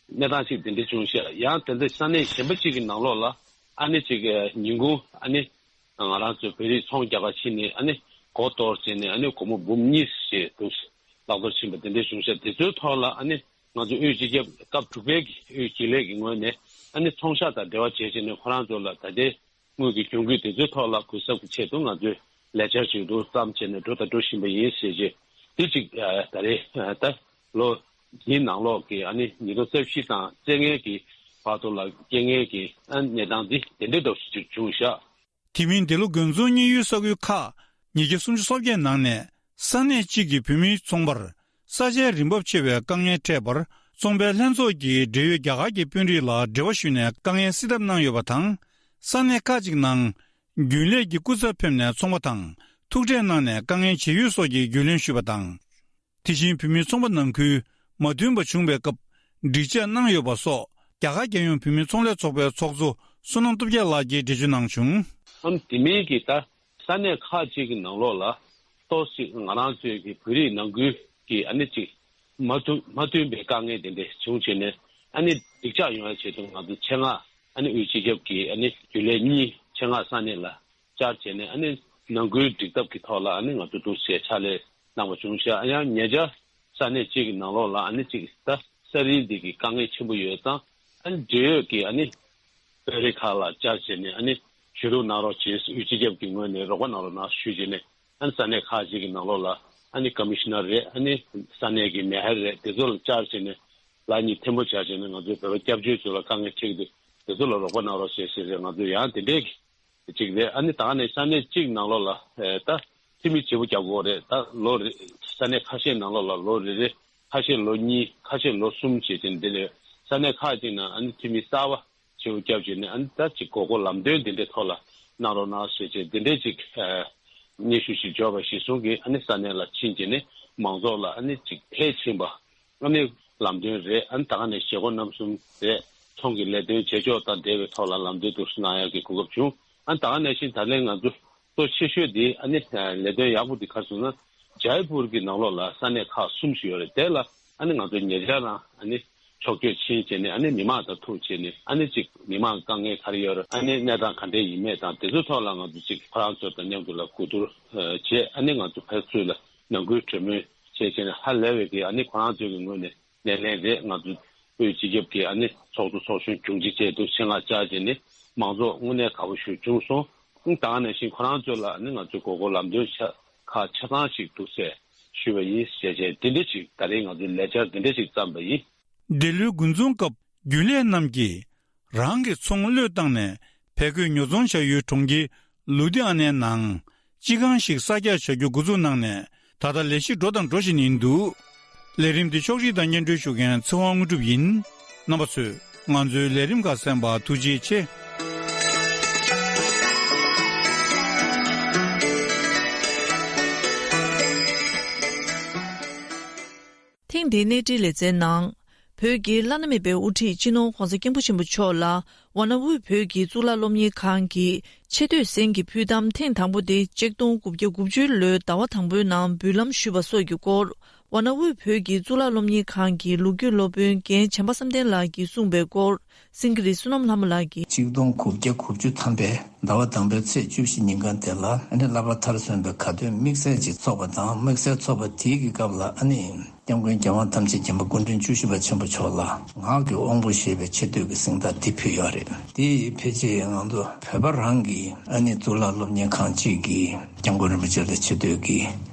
གནས་སྟངས་ཤིག་དེ་འདྲ་བྱུང་ཤག་ཡང་དེ་ཚོ་ས་གནས་གཞན་པ་ཅིག་གི་ནང་ལོགས་ལ་ཨ་ནི་ཅིག་ཉིན་གུང་ཨ་ནི་ང་རང་ཚོ་བོད་རིགས་ཚོང་རྒྱག་ག་ཕྱིན་ནས་ཨ་ནི་སྒོ་གཏོར་བྱས་ནས་ཨ་ནི་སྒོར་མོ་འབུམ་གཉིས་ཞིག་འདུག་ལག་འཐོར་ཕྱིན་པ་དེ་འདྲ་བྱུང་ཤག་དེ་ཚོའི་ཐོག་ལ་ཨ་ནི་ང་ཚོ་དབུས་སྤྱི་ཁྱབ་སྐབས་དྲུག་པའི་གི་དབུས་དགེ་ལས་ཀྱི་ངོས་ནས་ཨ་ནི་ཚོང་ཤག་དང་འབྲེལ་བ་བྱས་བྱས་ནས་ཁོ་རང་ཚོ་ལ་ད་ལྟའི་དངུལ་གྱི་གྱོང་གུད་དེ་ཚོའི་ཐོག་ལ་གུན་གསབ་ཀྱི་ཆེད་དུ་ང་ཚོས་ལས་འཆར་ཞིག་འདུག་བརྩམས་བྱས་ནས་འགྲོ་དང་འགྲོ་བཞིན་པ་ཡིན་ཞེས་བྱས། དེ་གཅིག་ཨ་ད་རེས་ཨ་ད་ལོ་འདིའི་ནང་ལོགས་ཀྱི་ཨ་ནི་ཉིས་སྟོང་རྩ་བཞི་དང་རྩ་ལྔའི་གི་བར་དུ་ལ་རྐྱེན་ངན་གྱི་ཨ་གནས་སྟངས་འདི་དེ་འདྲའི་འདྲ་བོ་ཞིག་བྱུང་ཤག་དེ་མིན་འདི་ལོ་དགུན་ཚོང་གཉེར་ཡུལ་ས་ཁུལ་ཁག་ཉིས་བརྒྱ་སུམ་ཅུ་སོ་བརྒྱད་ནང་ནས་ས་གནས་གཅིག་གི་བོད་མིའི་ཚོང་པར་ས་ཆའི་རིན་འབབ་ཆེ་བའི་དཀའ་ངལ་འཕྲད་པར་ཚོང་པའི་ལྷན་ཚོགས་ཀྱིས་འབྲེལ་ཡོད་རྒྱ་གར་གྱི་དཔོན་རིགས་ལ་འབྲེལ་བ་ཞུས་ནས་དཀའ་ངལ་སེལ་ཐབས་གནང་ཡོད་པ་དང་། ས་གནས་ཁག་ཅིག་ནང་རྒྱུན་ལས་ཀྱི་སྐུ་ཚབ་ཕེབས་ནས་ཚོང་པ་དང་ཐུག་འཕྲད་གནང་ནས་དཀའ་ངལ་ཇི་ཡོད་སོགས་ཀྱི་རྒྱུས་ལོན་ཞུས་པ་དང་། དེ་བཞིན་བོད་མིའི་ཚོང་པ་ནང་ཁུལ་མ་མཐུན་པ་བྱུང་བའི་སྐབས་འགྲིག་གཅོད་གནང་ཡོད་པ་སོགས་རྒྱ་གར་རྒྱལ་ཡོངས་བོད་མིའི་ཚོང་ལས་ཚོགས་པའི་ཚོགས་གཙོ་བསོད་ནམས་སྟོབས་རྒྱལ་ལགས་ཀྱིས་འགྲེལ་བརྗོད་གནང་བྱུང་། ཨམ་དེ་མིན་གྱི་ད་ས་གནས་ཁག་ཅིག་གི་ནང་ལོགས་ལ་ཏོག་ཙམ་ང་རང་ཚོའི་གི་བོད་རིགས་ནང་ཁུལ་གྱི་ཨ་ནི་ཅིག་མ་མཐུན་མ་མཐུན་པའི་དཀའ་ངལ་དེ་འདྲ་བྱུང་བྱས་ནས་ཨ་ནི་འགྲིག་ཆགས་ཡོང་བའི་ཆེད་དུ་ང་ཚོ་ཆེད་མངགས་ཨ་ནི་དབུས་སྤྱི་ཁྱབ་ཀྱི་ཨ་ནི་རྒྱུན་ལས་གཉིས་ཆེད་མངགས་ས་གནས་ལ་བཅར་བྱས་ནས་ཨ་ནི་ནང་ཁུལ་འགྲིག་ཐབས་ཀྱི་ཐོག་ལ་ཨ་ནི་ང་ཚོ་འདུག་སེ་ཕྱག་ལས་གནང་བ་བྱུང་ཤག་ཡང་ཉེ་ཆར་ས་གནས་གཅིག་གི་ནང་ལོགས་ལ་ཨ་ནི་གཅིག་ད་ས་རིན་འདི་གི་དཀའ་ངལ་ཆེན་པོ་ཡོད་ཙང་ཨ་ནི་འབྲེལ་ཡོད་ཀྱི་ཨ་ནི་དཔོན་རིགས་ཁག་ལ་བཅར་བྱས་ནས་ཨ་ནི་ཞུ་གཏུག་གནང་རོགས་བྱས། དབུས་སྤྱི་ཁྱབ་ཀྱི་ངོས་ནས་རོགས་པ་གནང་རོགས་གནང་ཞུས་བྱས་ནས་ཨ་ནི་ས་གནས་ཁག་ཅིག་གི་ནང་ལོགས་ལ་ཨ་ནི་ཀ་མི་ཤི་ནར་རེད། ཨ་ནི་ས་གནས་ཀྱི་མེ་ཧར་རེད། དེ་ཚོ་ལ་བཅར་བྱས་ནས་ལག་གཉིས་ཐལ་མོ་སྦྱར་བྱས་ནས་ང་ཚོའི་བོད་པ་སྐྱབས་བཅོལ་ཚོ་ལ་དཀའ་ངལ་འཕྲད་ཀྱི་འདུག་དེ་ཚོ་ལ་རོགས་པ་གནང་རོགས་ཞེས་ཞེས་ཟེར་ང་ཚོ་ཡང་དེ་འདྲའི་གཅིག་རེད། ཨ་ནི་ད་ག་ནས་ས་གནས་གཅིག་ནང་ལོགས་ལ་ཨེ་ད་འཐུས་མི་བརྗེ་པོ་རྒྱག་དགོས་རེད། ད་ལོ་རེ་ས་གནས་ཁ་ཤས་ནང་ལོགས་ལ་ལོ་རེ་རེ་ཁ་ཤས་ལོ་གཉིས་ཁ་ཤས་ལོ་གསུམ་བྱས་ཏེ་འདི་ལས་ས་གནས་ཁག་ཅིག་ནང་ཨ་ནི་འཐུས་མི་གསར་པ་བརྗེ་པོ་བརྒྱབ་བྱས་ནས་ཨ་ནི་ད་ཅིག་དགོས་མཁོ་ལམ་སྟོན་འདི་འདྲའི་ཐོག་ལ་གནང་རོགས་གནང་ཞེས་བྱས་འདི་འདྲའི་ཅིག་ཨེ་སྙན་ཞུ་ཞིག་འབྱོར་བ་གཞིར་བཟུང་གིས་ཨ་ནི་ས་གནས་ལ་ཕྱིན་བྱས་ནས་མང་ཚོགས་ལ་ཨ་ནི་ཅིག་ཕལ་ཆེན་པ། ཨ་ནི་ལམ་སྟོན་རེད། ཨ་ནི་ད་ག་ནས་བྱེད་སྒོ་རྣམ་གསུམ་རེད། ཚོང་གི་ལས་དོན་བྱེད་ཕྱོགས་དང་འབྲེལ་བའི་ཐོག་ལ་ལམ་སྟོན་དུ་གནང་ཡག་གི་གོ་སྐབས་བྱུང་། ཨ་ནི་ད་ག་ནང་བཞིན་ད་ལན་ང་ཚོ་གཙོ་ཆེ་ཤོས་དེ་ཨ་ནི་ལས་དོན་ཡག་པོ་དེ་ག་རེ་ཟེར་ན་ཇའི་པུར་གྱི་ནང་ལོགས་ལ་ས་གནས་ཁག་གསུམ་ཞིག་ཡོད་རེད། དེ་ལ་ཨ་ནི་ང་ཚོ་ཉེ་ཆར་རང་ཨ་ནི་ཕྱོགས་བསྐྱོད་ཕྱིན་བྱས་ནས་ཨ་ནི་མི་མང་དང་ཐུག་བྱས་ནས་ཨ་ནི་ཅིག་མི་མང་དཀའ་ངལ་ག་རེ་ཡོད་རེད། ཨ་ནི་གནས་སྟངས་ག་འདྲས་ཡིན་མེད་དང་དེ་ཚོའི་ཐོག་ལ་ང་ཚོ་ཅིག་ཁོ་རང་ཚོ་དང་མཉམ་དུ་ལ་གོ་བསྡུར་བྱས། ཨ་ནི་ང་ཚོ་ཕར་ཚུར་ལ་ནང་ཁུལ་གྲོས་མོལ་བྱས་བྱས་ནས་ཧ་ལས་པའི་གི་ཨ་ནི་ཁོ་རང་ཚོའི་གི་ངོས་ནས་སྣེ་ལེན་རེད། ང་ཚོ་དབུས་སྤྱི་ཁྱབ་ཀྱི་ཨ་ནི་ཚོགས་གཙོ་ཚོགས་གཞོན་དྲུང་ཆེ་བཅས་དུ་ཆེད་མངགས་བཅར་བྱས་ནས་མང་ཚོགས་དངོས་གནས་དགའ་པོ་ཞིག་བྱུང་སོང་། ཨང་། ད་ག་ནང་བཞིན་ཁོ་རང་ཚོ་ལ་ཨ་ནི་ང་ཚོས་དགོས་མཁོ་ལམ་སྟོན་ཆ་ཁག་ཆ་ཚང་ཞིག་འདུག་ཟེར་ཞུས་པ་ཡིན་ཞེས་བྱས། དེ་འདྲ་ཞིག་ད་རེས་ང་ཚོའི་ལས་འཆར་དེ་འདྲ་ཞིག་བརྩམས་པ་ཡིན། འབྲེལ་ཡོད་དགུན་ཚོང་སྐབས་རྒྱུན་ལས་རྣམས་ཀྱིས་རང་གི་ཚོང་བློས་བཏང་ནས་བལ་གོས་ཉོ་ཚོང་བྱ་ཡུལ་གྲོང་ཁྱེར་ལུ་དྷི་ཨ་ནའི་ནང་སྤྱི་ཁང་ཞིག་གསར་རྒྱག་བྱ་རྒྱུ་འགོ་འཛུགས་གནང་ནས་ད་ལྟ་ལས་གཞི་འགྲོ་དང་འགྲོ་བཞིན་ཡིན་འདུག་ལས་རིམ་འདི་ཕྱོགས་སྒྲིག་དང་སྙན་སྒྲོན་ཞུ་མཁན་ཚེ་དབང་དངོས་གྲུབ་ཡིན། རྣམ་པ་ཚོས་ང་ཚོའི་ལས་རིམ་ཁག་གསན་པར་ཐུགས་རྗེ་ཆེ། ཐེངས་འདིའི་གནས་འབྲེལ་ལེ་ཚན་ནང་། བོད་ཀྱི་བླ་ན་མེད་པའི་དབུ་ཁྲིད་སྤྱི་ནོར་༧གོང་ས་༧སྐྱབས་མགོན་ཆེན་པོ་མཆོག་ལ་ཝཱ་ཎ་དབུས་བོད་ཀྱི་གཙུག་ལག་སློབ་གཉེར་ཁང་གི་ཆེ་བསྟོད་གཟེངས་ཀྱི་ཕུལ་གཏམ་ཐེངས་དང་པོ་དེ་ཆིག་སྟོང་དགུ་བརྒྱ་དགུ་བཅུ་ལོའི་ཟླ་བ་དང་པོའི་ནང་འབུལ་ལམ་ཞུས་པ་སོགས་ཀྱི་སྐོར། ཝཱ་ཎ་དབུས་བོད་ཀྱི་གཙུག་ལག་སློབ་གཉེར་ཁང་གི་ལོ་རྒྱུས་སློབ་དཔོན་རྒན་བྱམས་པ་བསམ་གཏན་ལགས་ཀྱིས་གསུངས་པའི་སྐོར། སེང་གེ་རི་བསོད་ནམས་ལྷ་མོ་ལགས་ཀྱིས། ཆིག་སྟོང་དགུ་བརྒྱ་དགུ་བཅུ་ཐམ་པའི་ཟླ་བ་དང་པོའི་ཚེས་བཅུ་བཞི་ཉིན་གང་དེ་ལ་ཨ་ནི་བསླབ་པ་མཐར་སོན་པའི་དགའ་སྟོན་དམིགས་བསལ་ཅིག་ཚོགས་པ་དང་། དམིགས་བསལ་ཚོགས་པ་དེའི་གི་སྐབས་ལ་ཨ་ནི་སྐྱབས་མགོན་རྒྱལ་དབང་ཐམས་ཅད་མཁྱེན་པ་སྐུ་ཕྲེང་བཅུ་བཞི་པ་ཆེན་པོ་མཆོག་ལ་ངག་གི་དབང་པོ་ཞེས་པའི་ཆེ་བསྟོད་ཀྱི་གཟེངས་རྟགས་འདི་ཕུལ་ཡོད་རེད། དེ་ཕལ་ཆེར་ང་ཚོ་བོད་པ་རང་གི་ཨ་ནི་གཙུག་ལག་སློབ་གཉེར་ཁང་གཅིག་གིས་སྐྱབས་མགོན་རིན་པོ་ཆེ་ལ་ཆེ་བསྟོད་ཀྱི་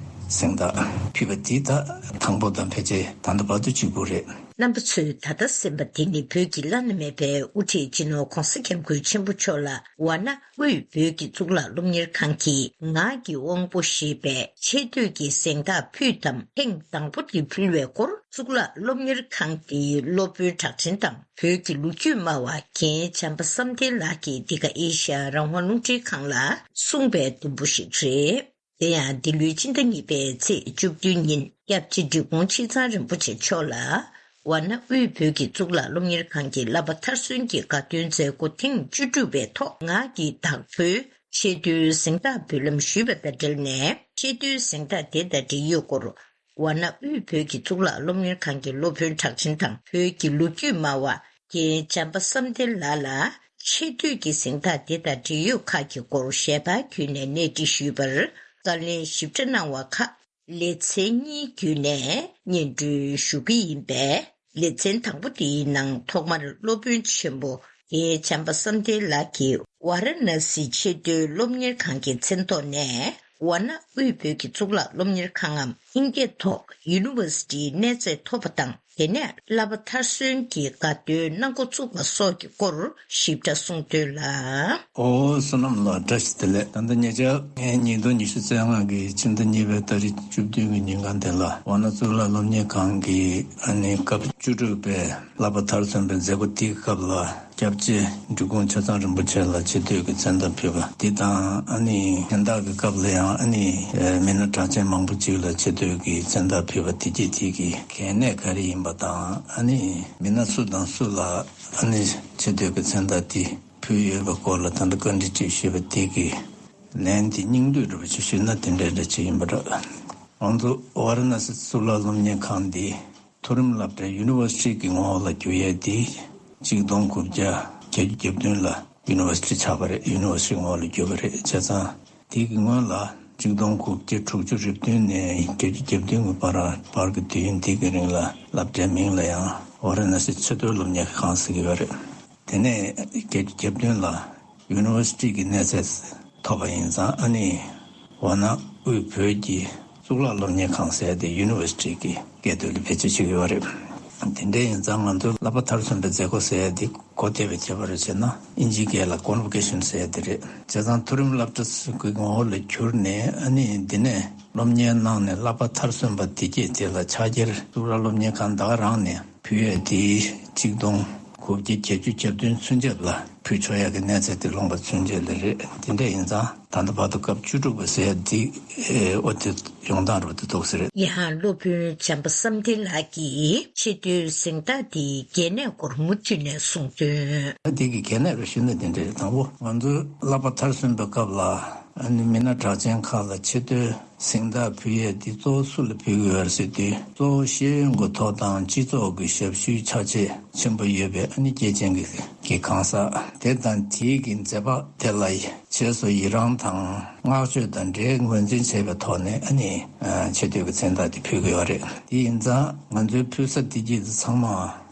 གཟེངས་རྟགས་ཕུལ་བ་འདི་ད་དང་པོ་དང་ཕལ་ཆེར་ད་ལྟ་བར་དུ་གཅིག་པུ་རེད། རྣམ་པ་ཚོས་ད་ལྟ་གསན་པ་འདི་ནི་བོད་ཀྱི་བླ་ན་མེད་པའི་དབུ་ཁྲིད་སྤྱི་ནོར་༧གོང་ས་༧སྐྱབས་མགོན་ཆེན་པོ་མཆོག་ལ་ཝཱ་ཎ་དབུས་བོད་ཀྱི་གཙུག་ལག་སློབ་གཉེར་ཁང་གི་ངག་གི་དབང་པོ་ཞེས་པའི་ཆེ་བསྟོད་ཀྱི་གཟེངས་རྟགས་ཕུལ་གཏམ་ཐེངས་དང་པོ་དེ་ཕུལ་བའི་སྐོར། གཙུག་ལག་སློབ་གཉེར་ཁང་དེའི་སློབ་དཔོན་གྲགས་ཅན་དང་བོད་ཀྱི་ལོ་རྒྱུས་སྨྲ་བ་རྒན་བྱམས་པ་བསམ་གཏན་ལགས་ཀྱིས་འདི་ག་ཨེ་ཤ་ཡ་རང་དབང་རླུང་འཕྲིན་ཁང་ལ་གསུངས་པའི་དུམ་བུ་ཞིག་རེད། དེ་ཡང་འདི་ལོའི་སྤྱི་ཟླ་གཉིས་པའི་ཚེས་བཅུ་བདུན་ཉིན་སྐྱབས་རྗེ་འབྲི་གུང་ཆེ་ཚང་རིན་པོ་ཆེ་མཆོག་ལ་ཝཱ་ཎ་དབུས་བོད་ཀྱི་གཙུག་ལག་སློབ་གཉེར་ཁང་གི་བསླབ་པ་མཐར་སོན་གྱི་དགའ་སྟོན་མཛད་སྒོ་ཐེངས་བཅུ་དྲུག་པའི་ཐོག་ངག་གི་བདག་པོས་ཆེས་མཐོའི་གཟེངས་རྟགས་འབུལ་ལམ་ཞུས་པ་དང་འབྲེལ་ནས། ཆེས་མཐོའི་གཟེངས་རྟགས་དེ་དང་འབྲེལ་ཡོད་སྐོར། ཝཱ་ཎ་དབུས་བོད་ཀྱི་གཙུག་ལག་སློབ་གཉེར་ཁང་གི་སློབ་དཔོན་གྲགས་ཅན་དང་བོད་ཀྱི་ལོ་རྒྱུས་སྨྲ་བ་རྒན་བྱམས་པ་བསམ་གཏན་ལགས་ལ་ཆེས་མཐོའི་གི་གཟེངས་རྟགས་དེ་དང་འབྲེལ་ཡོད་ཁག་གི་སྐོར་ཞལ་པར་བརྒྱུད་ནས་གནས་འདྲི་ཞུས་པར། བཀའ་ལན་ཞིབ་ཕྲ་གནང་བ་ཁག་ལེ་ཚན་གཉིས་བརྒྱུད་ནས་སྙན་སྒྲོན་ཞུ་གི་ཡིན་པས། ལེ་ཚན་དང་པོ་དེའི་ནང་ཐོག་མར་སློབ་དཔོན་ཆེན་པོ་རྒན་བྱམས་པ་བསམ་གཏན་ལགས་ཀྱིས་ཝཱ་ར་ཎ་སི་ཆེས་མཐོའི་སློབ་གཉེར་ཁང་གི་མཚན་ཐོག་ནས་ཝཱ་ཎ་དབུས་བོད་ཀྱི་གཙུག་ལག་སློབ་གཉེར་ཁང་ངམ་ཧིན་སྐད་ཐོག་ཡུ་ནི་ཝར་སི་ཊིའི་གནས་ཚད་ཐོབ་པ་དང་། དེ་ནས་བསླབ་པ་མཐར་སོན་གྱི་དགའ་སྟོན་གནང་འགོ་བཙུགས་པ་སོགས་ཀྱི་སྐོར་ཞིབ་ཕྲ་གསུངས་དོན་ལ། ཨོ། བསོད་ནམས་ལགས། བཀྲ་ཤིས་བདེ་ལེགས། ད་ལྟ་ཉེ་ཆར་ཉིས་སྟོང་ཉི་ཤུ་རྩ་ལྔ་གི་ཕྱི་ཟླ་གཉིས་པའི་ཏ་རིག་བཅུ་བདུན་གྱི་ཉིན་གང་དེ་ལ་ཝཱ་ཎ་གཙུག་ལག་སློབ་གཉེར་ཁང་གི་ཨ་ནི་སྐབས་བཅུ་དྲུག་པའི་བསླབ་པ་མཐར་སོན་པའི་མཛད་སྒོ་དེའི་སྐབས་ལ་སྐྱབས་རྗེ་འབྲི་གུང་ཆེ་ཚང་རིན་པོ་ཆེ་ལ་ཆེ་བསྟོད་ཀྱི་མཚན་རྟགས་ཕུལ་བ་འདི་དང་། ཨ་ནི་གཞན་དག་གི་སྐབས་ལ་ཡང་ཨ་ནི་མི་སྣ་གྲགས་ཅན་མང་པོ་ཅིག་ལ་ཆེ་བསྟོད་ཀྱི་མཚན་རྟགས་ཕུལ་བ་དེ་རྗེས་དེ་གི་གལ་གནད་ག་རེ་ཡིན་པ་དང་། ཨ་ནི་མི་སྣ་སུ་དང་སུ་ལ་ཨ་ནི་ཆེ་བསྟོད་ཀྱི་མཚན་རྟགས་དེ་ཕུལ་ཡོད་པའི་སྐོར་ལ་ད་ལྟ་བཀའ་འདྲི་དྲིས་ཞུས་པ་དེ་གི་ལན་དེ་སྙིང་བསྡུས་འདྲ་པོ་ཅིག་ཞུས་ན་དེ་འདྲའི་འདྲ་ཅིག་ཡིན་པ་འདྲ། ང་ཚོ་ཝཱ་ར་ཎ་སི་གཙུག་ལག་སློབ་གཉེར་ཁང་འདི་མཐོ་རིམ་སློབ་གྲྭའི་ཡུ་ནི་ཝར་སི་ཊི་གི་ངོ་བོ་ལ་བསྒྱུར་ཡས་དེ་གཅིག་སྟོང་དགུ་བརྒྱ་བརྒྱད་ཅུ་གྱ་བདུན་ལ་ཡུ་ནི་ཝར་སི་ཊི་ཆགས་པ་རེད། ཡུ་ནི་ཝར་སི་ཊི་ངོ་བོ་ལ་བསྒྱུར་བ་རེད། བྱས་ཙང་དེ་གི་སྔོན་ལ་གཅིག་སྟོང་དགུ་བརྒྱ་དྲུག་ཅུ་རེ་བདུན་ནས་བརྒྱད་ཅུ་གྱ་བདུན་གྱི་བར་བར་གྱི་དུས་ཡུན་དེ་གི་རིང་ལ་སློབ་གྲྭའི་མིང་ལ་ཡང་ཝཱ་ར་ཎ་སི་ཆེས་མཐོའི་སློབ་གཉེར་ཁང་ཟེར་གྱི་ཡོད་རེད། དེ་ནས་བརྒྱད་ཅུ་གྱ་བདུན་ལ་ཡུ་ནི་ཝར་སི་ཊི་གི་གནས་ཚད་ཐོབ་པ་ཡིན་ཙང་། ཨ་ནི་ཝཱ་ཎ་དབུས་བོད་ཀྱི་གཙུག་ལག་སློབ་གཉེར་ཁང་ཟེར་ཡ་དེ་ཡུ་ནི་ཝར་སི་ཊི་གི་སྐད་དོད་ལ་བེད་སྤྱོད་བྱེད་ཀྱི་ཡོད་རེད། དེ་འདྲ་ཡིན་ཙང་ང་ཚོའི་བསླབ་པ་མཐར་སོན་པའི་མཛད་སྒོ་ཟེར་ཡ་དེ་གོ་བདེ་བའི་ཁྱད་པར་བྱས་ན་ཨིན་ཇིའི་སྐད་ལ་ཀོན་ཝོ་ཀེ་ཤན་ཟེར་ཡ་དེ་རེད། བྱས་ཙང་མཐོ་རིམ་སློབ་གྲྭ་གི་ངོ་བོ་ལ་གྱུར་ནས། ཨ་ནི་འདི་ནས་སློབ་གཉེར་གནང་ནས་བསླབ་པ་མཐར་སོན་པ་དེ་གྱད་དེ་ལ་ཕྱག་འཁྱེར་གཙུག་ལག་སློབ་གཉེར་ཁང་ད་ག་རང་ནས་ཕུལ་ཡས་དེ་གཅིག་སྟོང་དགུ་བརྒྱ་བརྒྱད་ཅུ་གྱ་བདུན་ཚུན་ཆད་ལ་ཕུལ་ཆོག་ཡག་གི་གནས་ཚད་དེ་ལོངས་པ་ཚུན་ཆད་ལ་རེད། དེ་འདྲ་ཡིན་ཙང་ད་ལྟ་བར་དུ་སྐབས་བཅུ་དྲུག་པ་ཟེར་ཡ་འདི་ཨོ་དེ་ཡོང་སྟངས་རུ་དེ་འདུག་ཟེར། ཡང་སློབ་དཔོན་བྱམས་པ་བསམ་གཏན་ལགས་ཀྱིས་ཆེ་མཐོའི་གཟེངས་རྟགས་དེའི་གལ་གནད་སྐོར་མུ་མཐུད་ནས་གསུངས་དོན། ད་དེ་གི་གལ་གནད་རུ་ཞུས་ན་དེ་འདྲ་རེད། དང་པོ་ང་ཚོའི་བསླབ་པ་མཐར་སོན་པའི་སྐབས་ལ་ཨ་ནི་མི་སྣ་གྲགས་ཅན་ཁག་ལ་ཆེ་མཐོའི་གཟེངས་རྟགས་ཕུལ་ཡས་འདི་གཙོ་བོ་སུ་ལ་ཕུལ་གྱི་ཡོད་རེད་ཟེར་དུས། གཙོ་བོ་ཤེས་ཡོན་གྱི་ཐོག་དང་སྤྱི་ཚོགས་ཀྱི་ཞབས་ཞུའི་ཕྱག་རྗེས་ཆེན་པོ་ཡོད་པའི་ཨ་ནི་སྐྱེས་ཆེན་གྱི་གི་གང་ཟག་དེ་དང་དེའི་གི་མཛད་པ་དེ་ལ་རྗེས་སུ་ཡི་རང་དང་བསྔགས་བརྗོད་དང་འབྲེལ་ངོས་འཛིན་བྱས་པའི་ཐོག་ནས་ཨ་ནི་ཆེ་བསྟོད་ཀྱི་མཚན་རྟགས་དེ་ཕུལ་གྱི་ཡོད་རེད། དེ་ཡིན་ཙང་ང་ཚོའི་ཕུལ་ས་དེ་གྱད་དེ་ཚང་མ་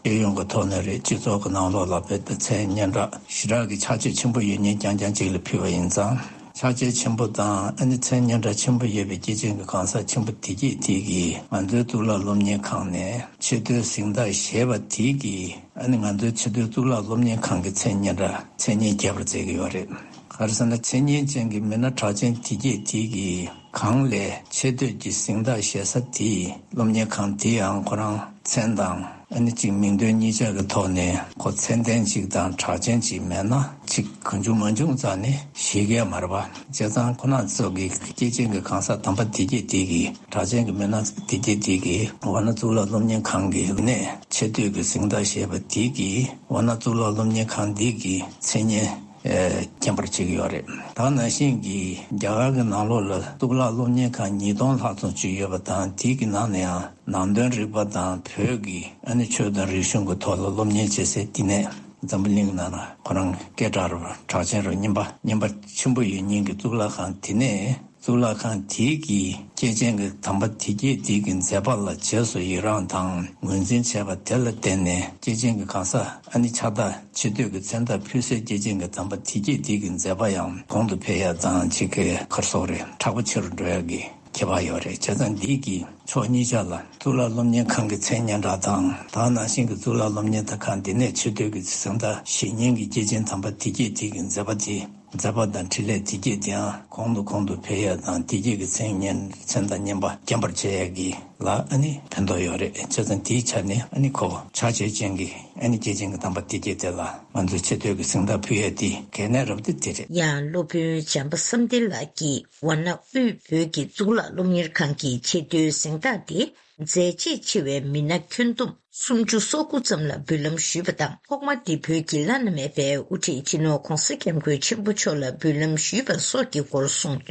ཤེས་ཡོན་གྱི་ཐོག་ནས་རེད། སྤྱི་ཚོགས་ཀྱི་ནང་ལོགས་ལ་དཔེ་ད་མཚན་སྙན་གྲགས་ཞེ་དྲག་གི་ཕྱག་རྗེས་ཆེན་པོ་ཡོད་མཁན་རྐྱང་རྐྱང་ཅིག་ལ་ཕུལ་བ་ཡིན་ཙང་། ཕྱག་རྗེས་ཆེན་པོ་དང་ཨ་ནི་མཚན་སྙན་གྲགས་ཆེན་པོ་ཡོད་པའི་སྐྱེས་ཆེན་གྱི་གང་ཟག་ཆེན་པོ་དེ་གྱད་དེ་གིས་ང་ཚོའི་གཙུག་ལག་སློབ་གཉེར་ཁང་ནས་ཆེ་མཐོའི་གཟེངས་རྟགས་བཞེས་པ་དེ་གིས་ཨ་ནི་ང་ཚོའི་ཆེ་མཐོའི་གཙུག་ལག་སློབ་གཉེར་ཁང་གི་མཚན་སྙན་གྲགས་མཚན་སྙན་རྒྱས་པར་མཛད་ཀྱི་ཡོད་རེད། ག་རེ་ཟེར་ན་མཚན་སྙན་ཅན་གྱི་མི་སྣ་གྲགས་ཅན་དེ་གྱད་དེ་གིས་གང་ལས་ཆེ་མཐོའི་གི་གཟེངས་རྟགས་བཞེས་ས་དེ་སློབ་གཉེར་ཁང་དེ་ཡང་ཁོ་རང་མཚན་དང་ཨ་ནི་གཅིག་མིང་དོན་གཉིས་ཆ་གི་ཐོག་ནས་ཁོ་མཚན་ལྡན་གཅིག་དང་གྲགས་ཅན་གཅིག་མེད་ན་གཅིག་གང་བྱུང་མང་བྱུང་རྩ་ནས་བཞེས་ཀྱི་མ་རེད་པ། བྱས་ཙང་ཁོ་ན་ཚོ་གི་སྐྱེས་ཆེན་གྱི་གང་ཟག་དམ་པ་དེ་གྱད་དེ་གིས་གྲགས་ཅན་གྱི་མི་སྣ་དེ་གྱད་དེ་གིས་ཝཱ་ཎ་གཙུག་ལག་སློབ་གཉེར་ཁང་གི་ནས་ཆེ་མཐོའི་གི་གཟེངས་རྟགས་བཞེས་པ་དེ་གིས་ཝཱ་ཎ་གཙུག་ལག་སློབ་གཉེར་ཁང་འདི་གི་མཚན་སྙན་ཨེ་རྒྱས་པར་བྱེད་ཀྱི་ཡོད་རེད། ད་ནང་བཞིན་གྱི་རྒྱ་གར་གྱི་ནང་ལོགས་ལ་གཙུག་ལག་སློབ་གཉེར་ཁང་ཉིས་སྟོང་ལྷག་ཙམ་ཅིག་ཡོད་པ་དང་། དེ་གི་ནང་ནས་ཡང་ནང་དོན་རིག་པ་དང་བོད་ཀྱི་ཨ་ནི་ཆོས་དང་རིག་གཞུང་གི་ཐོག་ལ་སློབ་གཉེར་བྱེད་སའི་བསྟི་གནས་འཛམ་བུ་གླིང་ནང་ལ་ཁོ་རང་སྐད་གྲགས་རུ་གྲགས་ཅན་རུ་སྙན་པ་སྙན་པ་ཆེན་པོ་ཡོད་མཁན་གྱི་གཙུག་ལག་ཁང་དེ་ནས། གཙུག་ལག་ཁང་དེ་གི་སྐྱེས་ཆེན་གྱི་དམ་པ་དེ་གྱད་དེ་གི་མཛད་པ་ལ་རྗེས་སུ་ཡི་རང་དང་ངོས་འཛིན་བྱས་པ་དེ་ལ་བརྟེན་ནས་སྐྱེས་ཆེན་གྱི་གང་ཟག་ཨ་ནི་ཕྱག་རྟགས་ཆེ་བསྟོད་ཀྱི་མཚན་རྟགས་ཕུལ་སའི་སྐྱེས་ཆེན་གྱི་དམ་པ་དེ་གྱད་དེ་གི་མཛད་པ་ཡང་གོང་དུ་འཕེལ་ཡ་དང་གཅིག་གི་ག་རེ་ཟེར་དགོས་རེད། མཁྲེགས་པོ་ཆེ་རུ་འགྲོ་ཡ་གི་ཁྱད་པར་ཡོད་རེད། བྱས་ཙང་འདི་གི་ཕྱོགས་གཉིས་ཆ་ལ་གཙུག་ལག་སློབ་གཉེར་ཁང་གི་མཚན་སྙན་གྲགས་དང་། ད་ནང་བཞིན་གྱི་གཙུག་ལག་སློབ་གཉེར་ཁང་འདི་ནས་ཆེ་བསྟོད་ཀྱི་གཟེངས་རྟགས་བཞེས་མཁན་གྱི་སྐྱེས་ཆེན་དམ་པ་དེ་གྱད་དེ་གི་མཛད་པ་དེ། མཛད་པ་དང་འཕྲིན་ལས་དེ་གྱད་དེའང་གོང་དུ་གོང་དུ་འཕེལ་ཡ་དང་དེ་གྱད་ཀྱི་མཚན་སྙན་མཚན་དང་སྙན་པ་བརྒྱན་པར་བྱེད་ཡ་གི་ལ་ཨ་ནི་ཕན་ཐོགས་ཡོད་རེད། བྱས་ཙང་དེའི་ཆ་ནས་ཨ་ནི་ཁོ་ཕྱག་རྗེས་ཅན་གྱི་ཨ་ནི་རྗེས་ཅན་གྱི་དམ་པ་དེ་གྱད་དེ་ལ་ང་ཚོས་ཆེ་བསྟོད་ཀྱི་གཟེངས་རྟགས་ཕུལ་ཡ་དེ་གལ་གནད་རབ་དེ་དེ་རེད། ཡང་སློབ་དཔོན་བྱམས་པ་བསམ་གཏན་ལགས་ཀྱིས་ཝཱ་ཎ་དབུས་བོད་ཀྱི་གཙུག་ལག་སློབ་གཉེར་ཁང་གི་ཆེ་བསྟོད་གཟེངས་རྟགས་དེ་མཛད་རྗེས་ཆེ་བའི་མི་སྣ་ཁྱོན་བསྡོམས་སུམ་ཅུ་སོ་དགུ་ཙམ་ལ་འབུལ་ལམ་ཞུས་པ་དང་། ཐོག་མ་འདི་བོད་ཀྱི་བླ་ན་མེད་པའི་དབུ་ཁྲིད་སྤྱི་ནོར་༧གོང་ས་༧སྐྱབས་མགོན་ཆེན་པོ་མཆོག་ལ་འབུལ་ལམ་ཞུས་པ་སོགས་ཀྱི་སྐོར་གསུངས་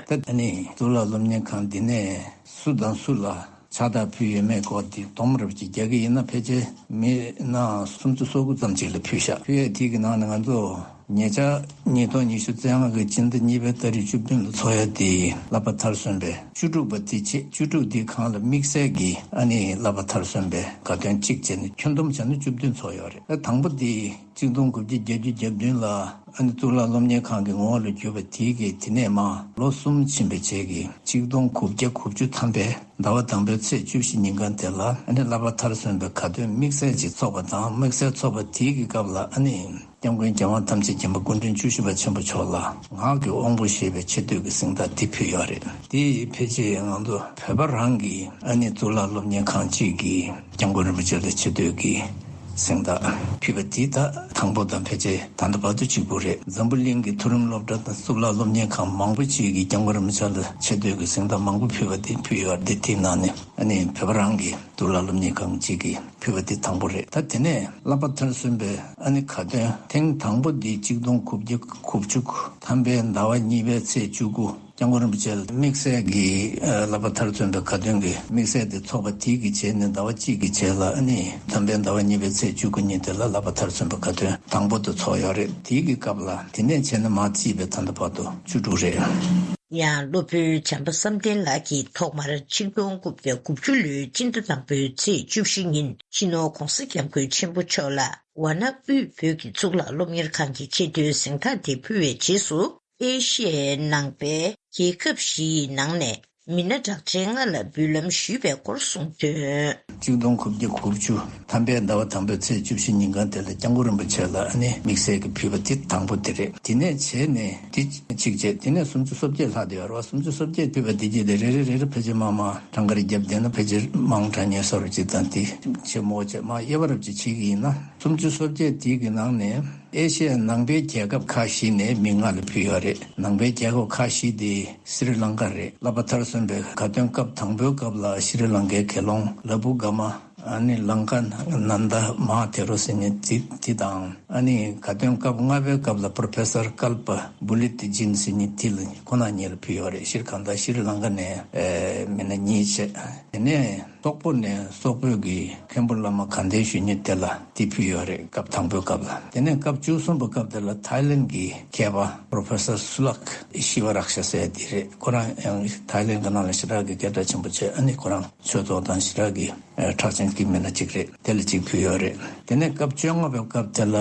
དོན། ད་ནི་གཙུག་ལག་སློབ་གཉེར་ཁང་འདི་ནས་སུ་དང་སུ་ལ་ཕྱག་རྟགས་ཕུལ་ཡོད་མེད་སྐོར་འདི་སྡོམ་རབ་ཀྱི་རྒྱག་གི་ཡིན་ན། ཕལ་ཆེར་མི་སྣ་སུམ་ཅུ་སོ་དགུ་ཙམ་ཅིག་ལ་ཕུལ་ཤག་ཕུལ་ཡས་དེ་གི་ནང་ནས་ང་ཚོ་ཉེ་ཆར་ཉིས་སྟོང་ཉི་ཤུ་རྩ་ལྔ་གི་སྤྱི་ཟླ་གཉིས་པའི་ཏ་རིག་བཅུ་བདུན་ལ་ཚོགས་ཡ་དེ་བསླབ་པ་མཐར་སོན་པའི་བཅུ་དྲུག་པ་དེ་བྱས། བཅུ་དྲུག་དེའི་སྒང་ལ་དམིགས་བསལ་གྱི་ཨ་ནི་བསླབ་པ་མཐར་སོན་པའི་དགའ་སྟོན་གཅིག་བྱས་ནས་ཁྱོན་བསྡོམས་བྱས་ན་བཅུ་བདུན་ཚོགས་ཡོད་རེད། ད་དང་པོ་དེ་གཅིག་སྟོང་དགུ་བརྒྱ་བརྒྱད་ཅུ་གྱ་བདུན་ལ་ཨ་ནི་གཙུག་ལག་སློབ་གཉེར་ཁང་གི་ངོ་བོ་ལ་གྱུར་པ་དེ་གི་དེ་ནས་མར་ལོ་གསུམ་ཕྱིན་པའི་རྗེས་ཀྱི་གཅིག་སྟོང་དགུ་བརྒྱ་དགུ་བཅུ་ཐམ་པའི་ཟླ་བ་དང་པོའི་ཚེས་བཅུ་བཞི་ཉིན་གང་དེ་ལ་ཨ་ནི་བསླབ་པ་མཐར་སོན་པའི་དགའ་སྟོན་དམིགས་བསལ་ཅིག་ཚོགས་པ་དང་། དམིགས་བསལ་ཚོགས་པ་དེ་གི་སྐབས་ལ་ཨ་ནི། སྐྱབས་མགོན་རྒྱལ་དབང་ཐམས་ཅད་མཁྱེན་པ་སྐུ་ཕྲེང་བཅུ་བཞི་པ་ཆེན་པོ་མཆོག་ལ་ངག་གི་དབང་པོ་ཞེས་པའི་ཆེ་བསྟོད་ཀྱི་གཟེངས་རྟགས་འདི་ཕུལ་ཡོད་རེད། དེ་ཕལ་ཆེར་ང་ཚོ་བོད་པ་རང་གི་ཨ་ནི་གཙུག་ལག་སློབ་གཉེར་ཁང་གཅིག་གིས་སྐྱབས་མགོན་རིན་པོ་ཆེ་ལ་ཆེ་བསྟོད་ཀྱི་གཟེངས་རྟགས་ཕུལ་བ་འདི་ད་དང་པོ་དང་ཕལ་ཆེར་ད་ལྟ་བར་དུ་གཅིག་པུ་རེད། འཛམ་བུ་གླིང་གི་མཐོ་རིམ་སློབ་གྲྭ་དང་གཙུག་ལག་སློབ་གཉེར་ཁང་མང་པོ་ཅིག་གིས་སྐྱབས་མགོན་རིན་པོ་ཆེ་ལ་ཆེ་བསྟོད་ཀྱི་གཟེངས་རྟགས་མང་པོ་ཕུལ་བ་འདི་ཕུལ་ཡོད་རེད། དེའི་ནང་ནས་ཨ་ནི་བོད་པ་རང་གི་གཙུག་ལག་སློབ་གཉེར་ཁང་གཅིག་གིས་ཕུལ་བ་དེ་དང་པོ་རེད། ད་དེ་ནས་བསླབ་པ་མཐར་སོན་པའི་ཨ་ནི་ཁ་ཏོན་ཐེངས་དང་པོ་འདི་གཅིག་སྟོང་དགུ་བརྒྱ་དགུ་བཅུ་ཐམ་པའི་ཟླ་བ་གཉིས་པའི་ཚེས་བཅུ་དགུ། སྐྱབས་མགོན་རིན་པོ་ཆེ་ལ་དམིགས་བསལ་གྱི་ཨ་བསླབ་པ་མཐར་སོན་པའི་ཁ་ཏོན་གྱི་དམིགས་བསལ་དེ་ཚོགས་པ་དེ་གི་རྗེས་ནས་ཟླ་བ་གཅིག་གི་རྗེས་ལ་ཨ་ནི་ཐམ་པའི་ཟླ་བ་གཉིས་པའི་ཚེས་བཅུ་དགུ་ཉིན་དེ་ལ་བསླབ་པ་མཐར་སོན་པའི་ཁ་ཏོན་དང་པོ་དེ་ཚོགས་ཡོད་རེད། དེའི་གི་སྐབས་ལ་དེ་ནས་བྱས་ནས་མར་བརྩིས་པའི་ད་ལྟ་བར་དུ་བཅུ་དྲུག་རེད། ཡང་སློབ་དཔོན་བྱམས་པ་བསམ་གཏན་ལགས་ཀྱིས་ཐོག་མར་ཆིག་སྟོང་དགུ་བརྒྱ་དགུ་བཅུ་ལོའི་སྤྱི་ཟླ་དང་པོའི་ཚེས་བཅུ་བཞི་ཉིན་སྤྱི་ནོར་༧གོང་ས་༧སྐྱབས་མགོན་ཆེན་པོ་མཆོག་ལ་ཝཱ་ཎ་དབུས་བོད་ཀྱི་གཙུག་ལག་སློབ་གཉེར་ཁང་གི་ཆེ་བསྟོད་གཟེངས་རྟགས་དེ་ཕུལ་བའི་རྗེས་སུ། ཨེ་ཤི་ཡའི་ནང་པའི་རྒྱལ་ཁབ་བཞི་ཡི་ནང་ནས་མི་སྣ་གྲགས་ཅན་ལྔ་ལ་འབུལ་ལམ་ཞུས་པའི་སྐོར་གསུངས་དོན། གཅིག་སྟོང་དགུ་བརྒྱ་དགུ་བཅུ་ཐམ་པའི་ཟླ་བ་དང་པོའི་ཚེས་བཅུ་བཞི་ཉིན་གང་དེ་ལ་སྐྱབས་མགོན་རིན་པོ་ཆེ་ལ་ཨ་ནི་དམིགས་བསལ་གྱི་ཕུལ་བ་དེ་དང་པོ་དེ་རེད། དེ་ནས་བྱས་ནས་དེ་གཅིག་བྱས། དེ་ནས་སུམ་ཅུ་སོ་བརྒྱད་ལྷག་བསྡད་ཡོད་རེད་བ། སུམ་ཅུ་སོ་བརྒྱད་ཕུལ་བ་དེ་རྗེས་ལ་རེ་རེ་རེ་རེ་ཕལ་ཆེར་མང་མང་གྲངས་ཀར་བརྒྱབ་བསྡད་ན་ཕལ་ཆེར་མང་དྲགས་ཉེ་སོར་ཅིག་དང་དེ་ཆེ་མོ་ཆེ་མ་དབྱེ་བ་རབ་ཅིག་བྱེད་ཀྱི་ཡིན་ན། སུམ་ཅུ་སོ་བརྒྱད་དེ་གི་ནང་ནས་ཨེ་ཤི་ཡའི་ནང་པའི་རྒྱལ་ཁབ་ཁག་བཞི་ནས་མི་ལྔ་ལ་ཕུལ་ཡོད་རེད། ནང་པའི་རྒྱལ་ཁབ་ཁག་བཞི་དེ་སི་རི་ལང་ཀ་རེད། བསླབ་པ་མཐར་སོན་པའི་དགའ་སྟོན་སྐབས་དང་པོའི་སྐབས་ལ་སི་རི་ལང་ཀའི་དགེ་སློང་ལ་བུ་ག་མ། ཨ་ནི་ལང་ཀ་ནན་ད་མ་ཐེ་རོ་ཟེར་མཁན་དེ་དེ་དང་། ཨ་ནི་དགའ་སྟོན་སྐབས་ལྔ་པའི་སྐབས་ལ་པྲོ་ཕེ་སར་ཀལ་པ་བུ་ལི་ཏི་ཇིན་ཟེར་མཁན་དེ་ལ་ཁོ་ན་གཉིས་ལ་ཕུལ་ཡོད་རེད། སི་རི་གང་ད་སི་རི་ལང་ཀ་ནས་ཨེ་མི་སྣ་གཉིས་བྱས། དེ་ནས་སོག་པོ་ནས་སོག་པོའི་གི་མཁན་པོ་བླ་མ་དགའ་ལྡན་གཞོན་ནུ་དེ་ལ་དེ་ཕུལ་ཡོད་རེད། སྐབས་དང་པོའི་སྐབས་ལ། དེ་ནས་སྐབས་བཅུ་གསུམ་པའི་སྐབས་དེ་ལ་ཐའི་ལེན་གྱི་མཁས་པ་པྲོ་ཕེ་སར་སུ་ལག་ཤི་བ་རཀ་ཤ་ཟེར་དེ་རེད། ཁོ་རང་ཡང་ཐའི་ལེན་གྱི་ནང་ལ་ཞེ་དྲག་གི་སྐད་གྲགས་ཆེན་པོ་བྱས། ཨ་ནི་ཁོ་རང་ཆོས་ཚོགས་དང་ཞེ་དྲག་གི་ཨ་གྲགས་ཅན་གྱི་མི་སྣ་གཅིག་རེད། དེ་ལ་གཅིག་ཕུལ་ཡོད་རེད། དེ་ནས་སྐབས་བཅོ་ལྔ་པའི་སྐབས་དེ་ལ་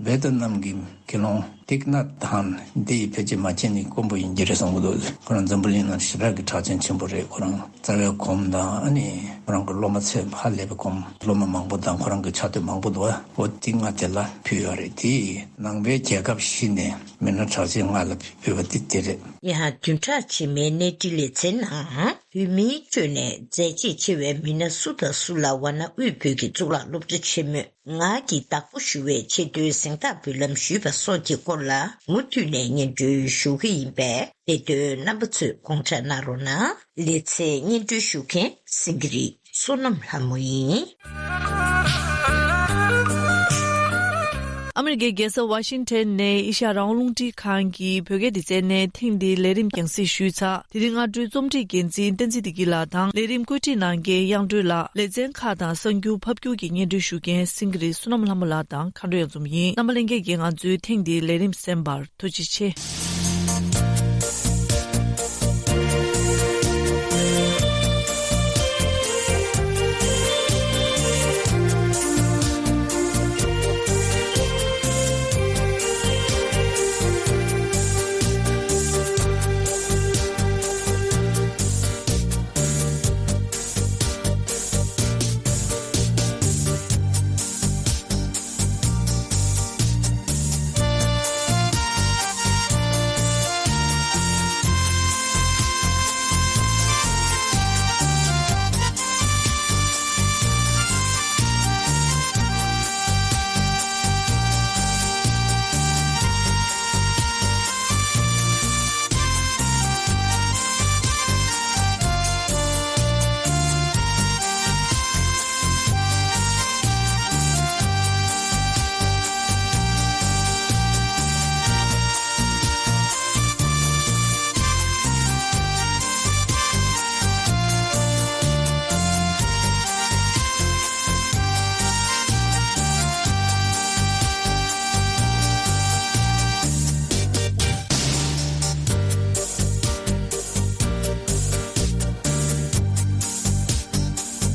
ཝེ་ཏི་ནམ་གྱི་དགེ་སློང་ཏིག་ནཱཐ་ཐཱན་འདི་ཡི་ཕལ་ཆེར་མ་བྱན་ནི་དཀོན་པོ་ཡིན་གྱི་རེད་བསམ་གྱི་འདུག་ཁོ་རང་འཛམ་བུ་གླིང་ནང་ཞེ་དྲག་གི་གྲགས་ཅན་ཆེན་པོ་རེད། ཁོ་རང་རྩ་བའི་སྒོམ་དང་ཨ་ནི་ཁོ་རང་གི་སློབ་མ་ཚད་ཧ་ལས་པའི་སྒོམ་སློབ་མ་མང་པོ་དང་ཁོ་རང་གི་ཕྱག་དེབ་མང་པོ་འདུག་བ། འོ་ཏིག་ནཱཐ་དེ་ལ་ཕུལ་ཡོད་རེད། དེ་ནང་པའི་རྒྱལ་ཁབ་བཞི་ནས་མི་སྣ་གྲགས་ཅན་ལྔ་ལ་ཕུལ་བ་དེ་དེ་རེད། ཡང་བདུན་ཕྲག་རྗེས་མའི་གནས་འདྲི་ལེ་ཚན་ནང་བོད་མིའི་ཁྲོད་ནས་མཛད་རྗེས་ཆེ་བའི་མི་སྣ་སུ་དང་སུ་ལ་ཝཱ་ཎ་དབུས་བོད་ཀྱི་གཙུག་ལག་སློབ་གྲྭ་ཆེན་མོས་ངག་གི་བདག་པོ་ཞུ་བའི་ཆེ་མཐོའི་གཟེངས་རྟགས་འབུལ་ལམ་ཞུས་པ་སོགས་ཀྱི་སྐོར་ལ་མུ་མཐུད་ནས་སྙན་སྒྲོན་ཞུ་གི་ཡིན་པས། དེ་དོན་རྣམ་པ་ཚོས་དགོངས་འཇགས་གནང་རོགས་གནང་། ལེ་ཚན་སྙན་སྒྲོན་ཞུ་མཁན་སེང་གེ་རི་བསོད་ནམས་ལྷ་མོ་ཡིན། ཨ་མི་རི་ཀའི་རྒྱལ་ས་ཝ་ཤིང་ཊོན་ནས་ཨེ་ཤ་ཡ་རང་དབང་རླུང་འཕྲིན་ཁང་གི་བོད་སྐད་སྡེ་ཚན་ནས་ཐེངས་འདིའི་ལས་རིམ་རྒྱང་སྲིང་ཞུས་ཚར། དེ་རིང་སྔ་དྲོའི་རྩོམ་སྒྲིག་འགན་འཛིན་བསྟན་འཛིན་བདེ་སྐྱིད་ལགས་དང་། ལས་རིམ་བཀོད་སྒྲིག་གནང་མཁན་དབྱངས་སྒྲོན་ལགས། ལེ་ཚན་ཁག་དང་གསར་འགྱུར་ཕབ་སྒྱུར་གྱི་སྙན་སྒྲོན་ཞུ་མཁན་སེང་གེ་རི་བསོད་ནམས་ལྷ་མོ་ལགས་དང་། མཁའ་འགྲོ་གཡང་འཛོམས་ཡིན། རྣམ་པ་ལྷན་རྒྱས་ཀྱིས་ང་ཚོའི་ཐེངས་འདིའི་ལས་རིམ་གསན་པར་ཐུགས་རྗེ་ཆེ།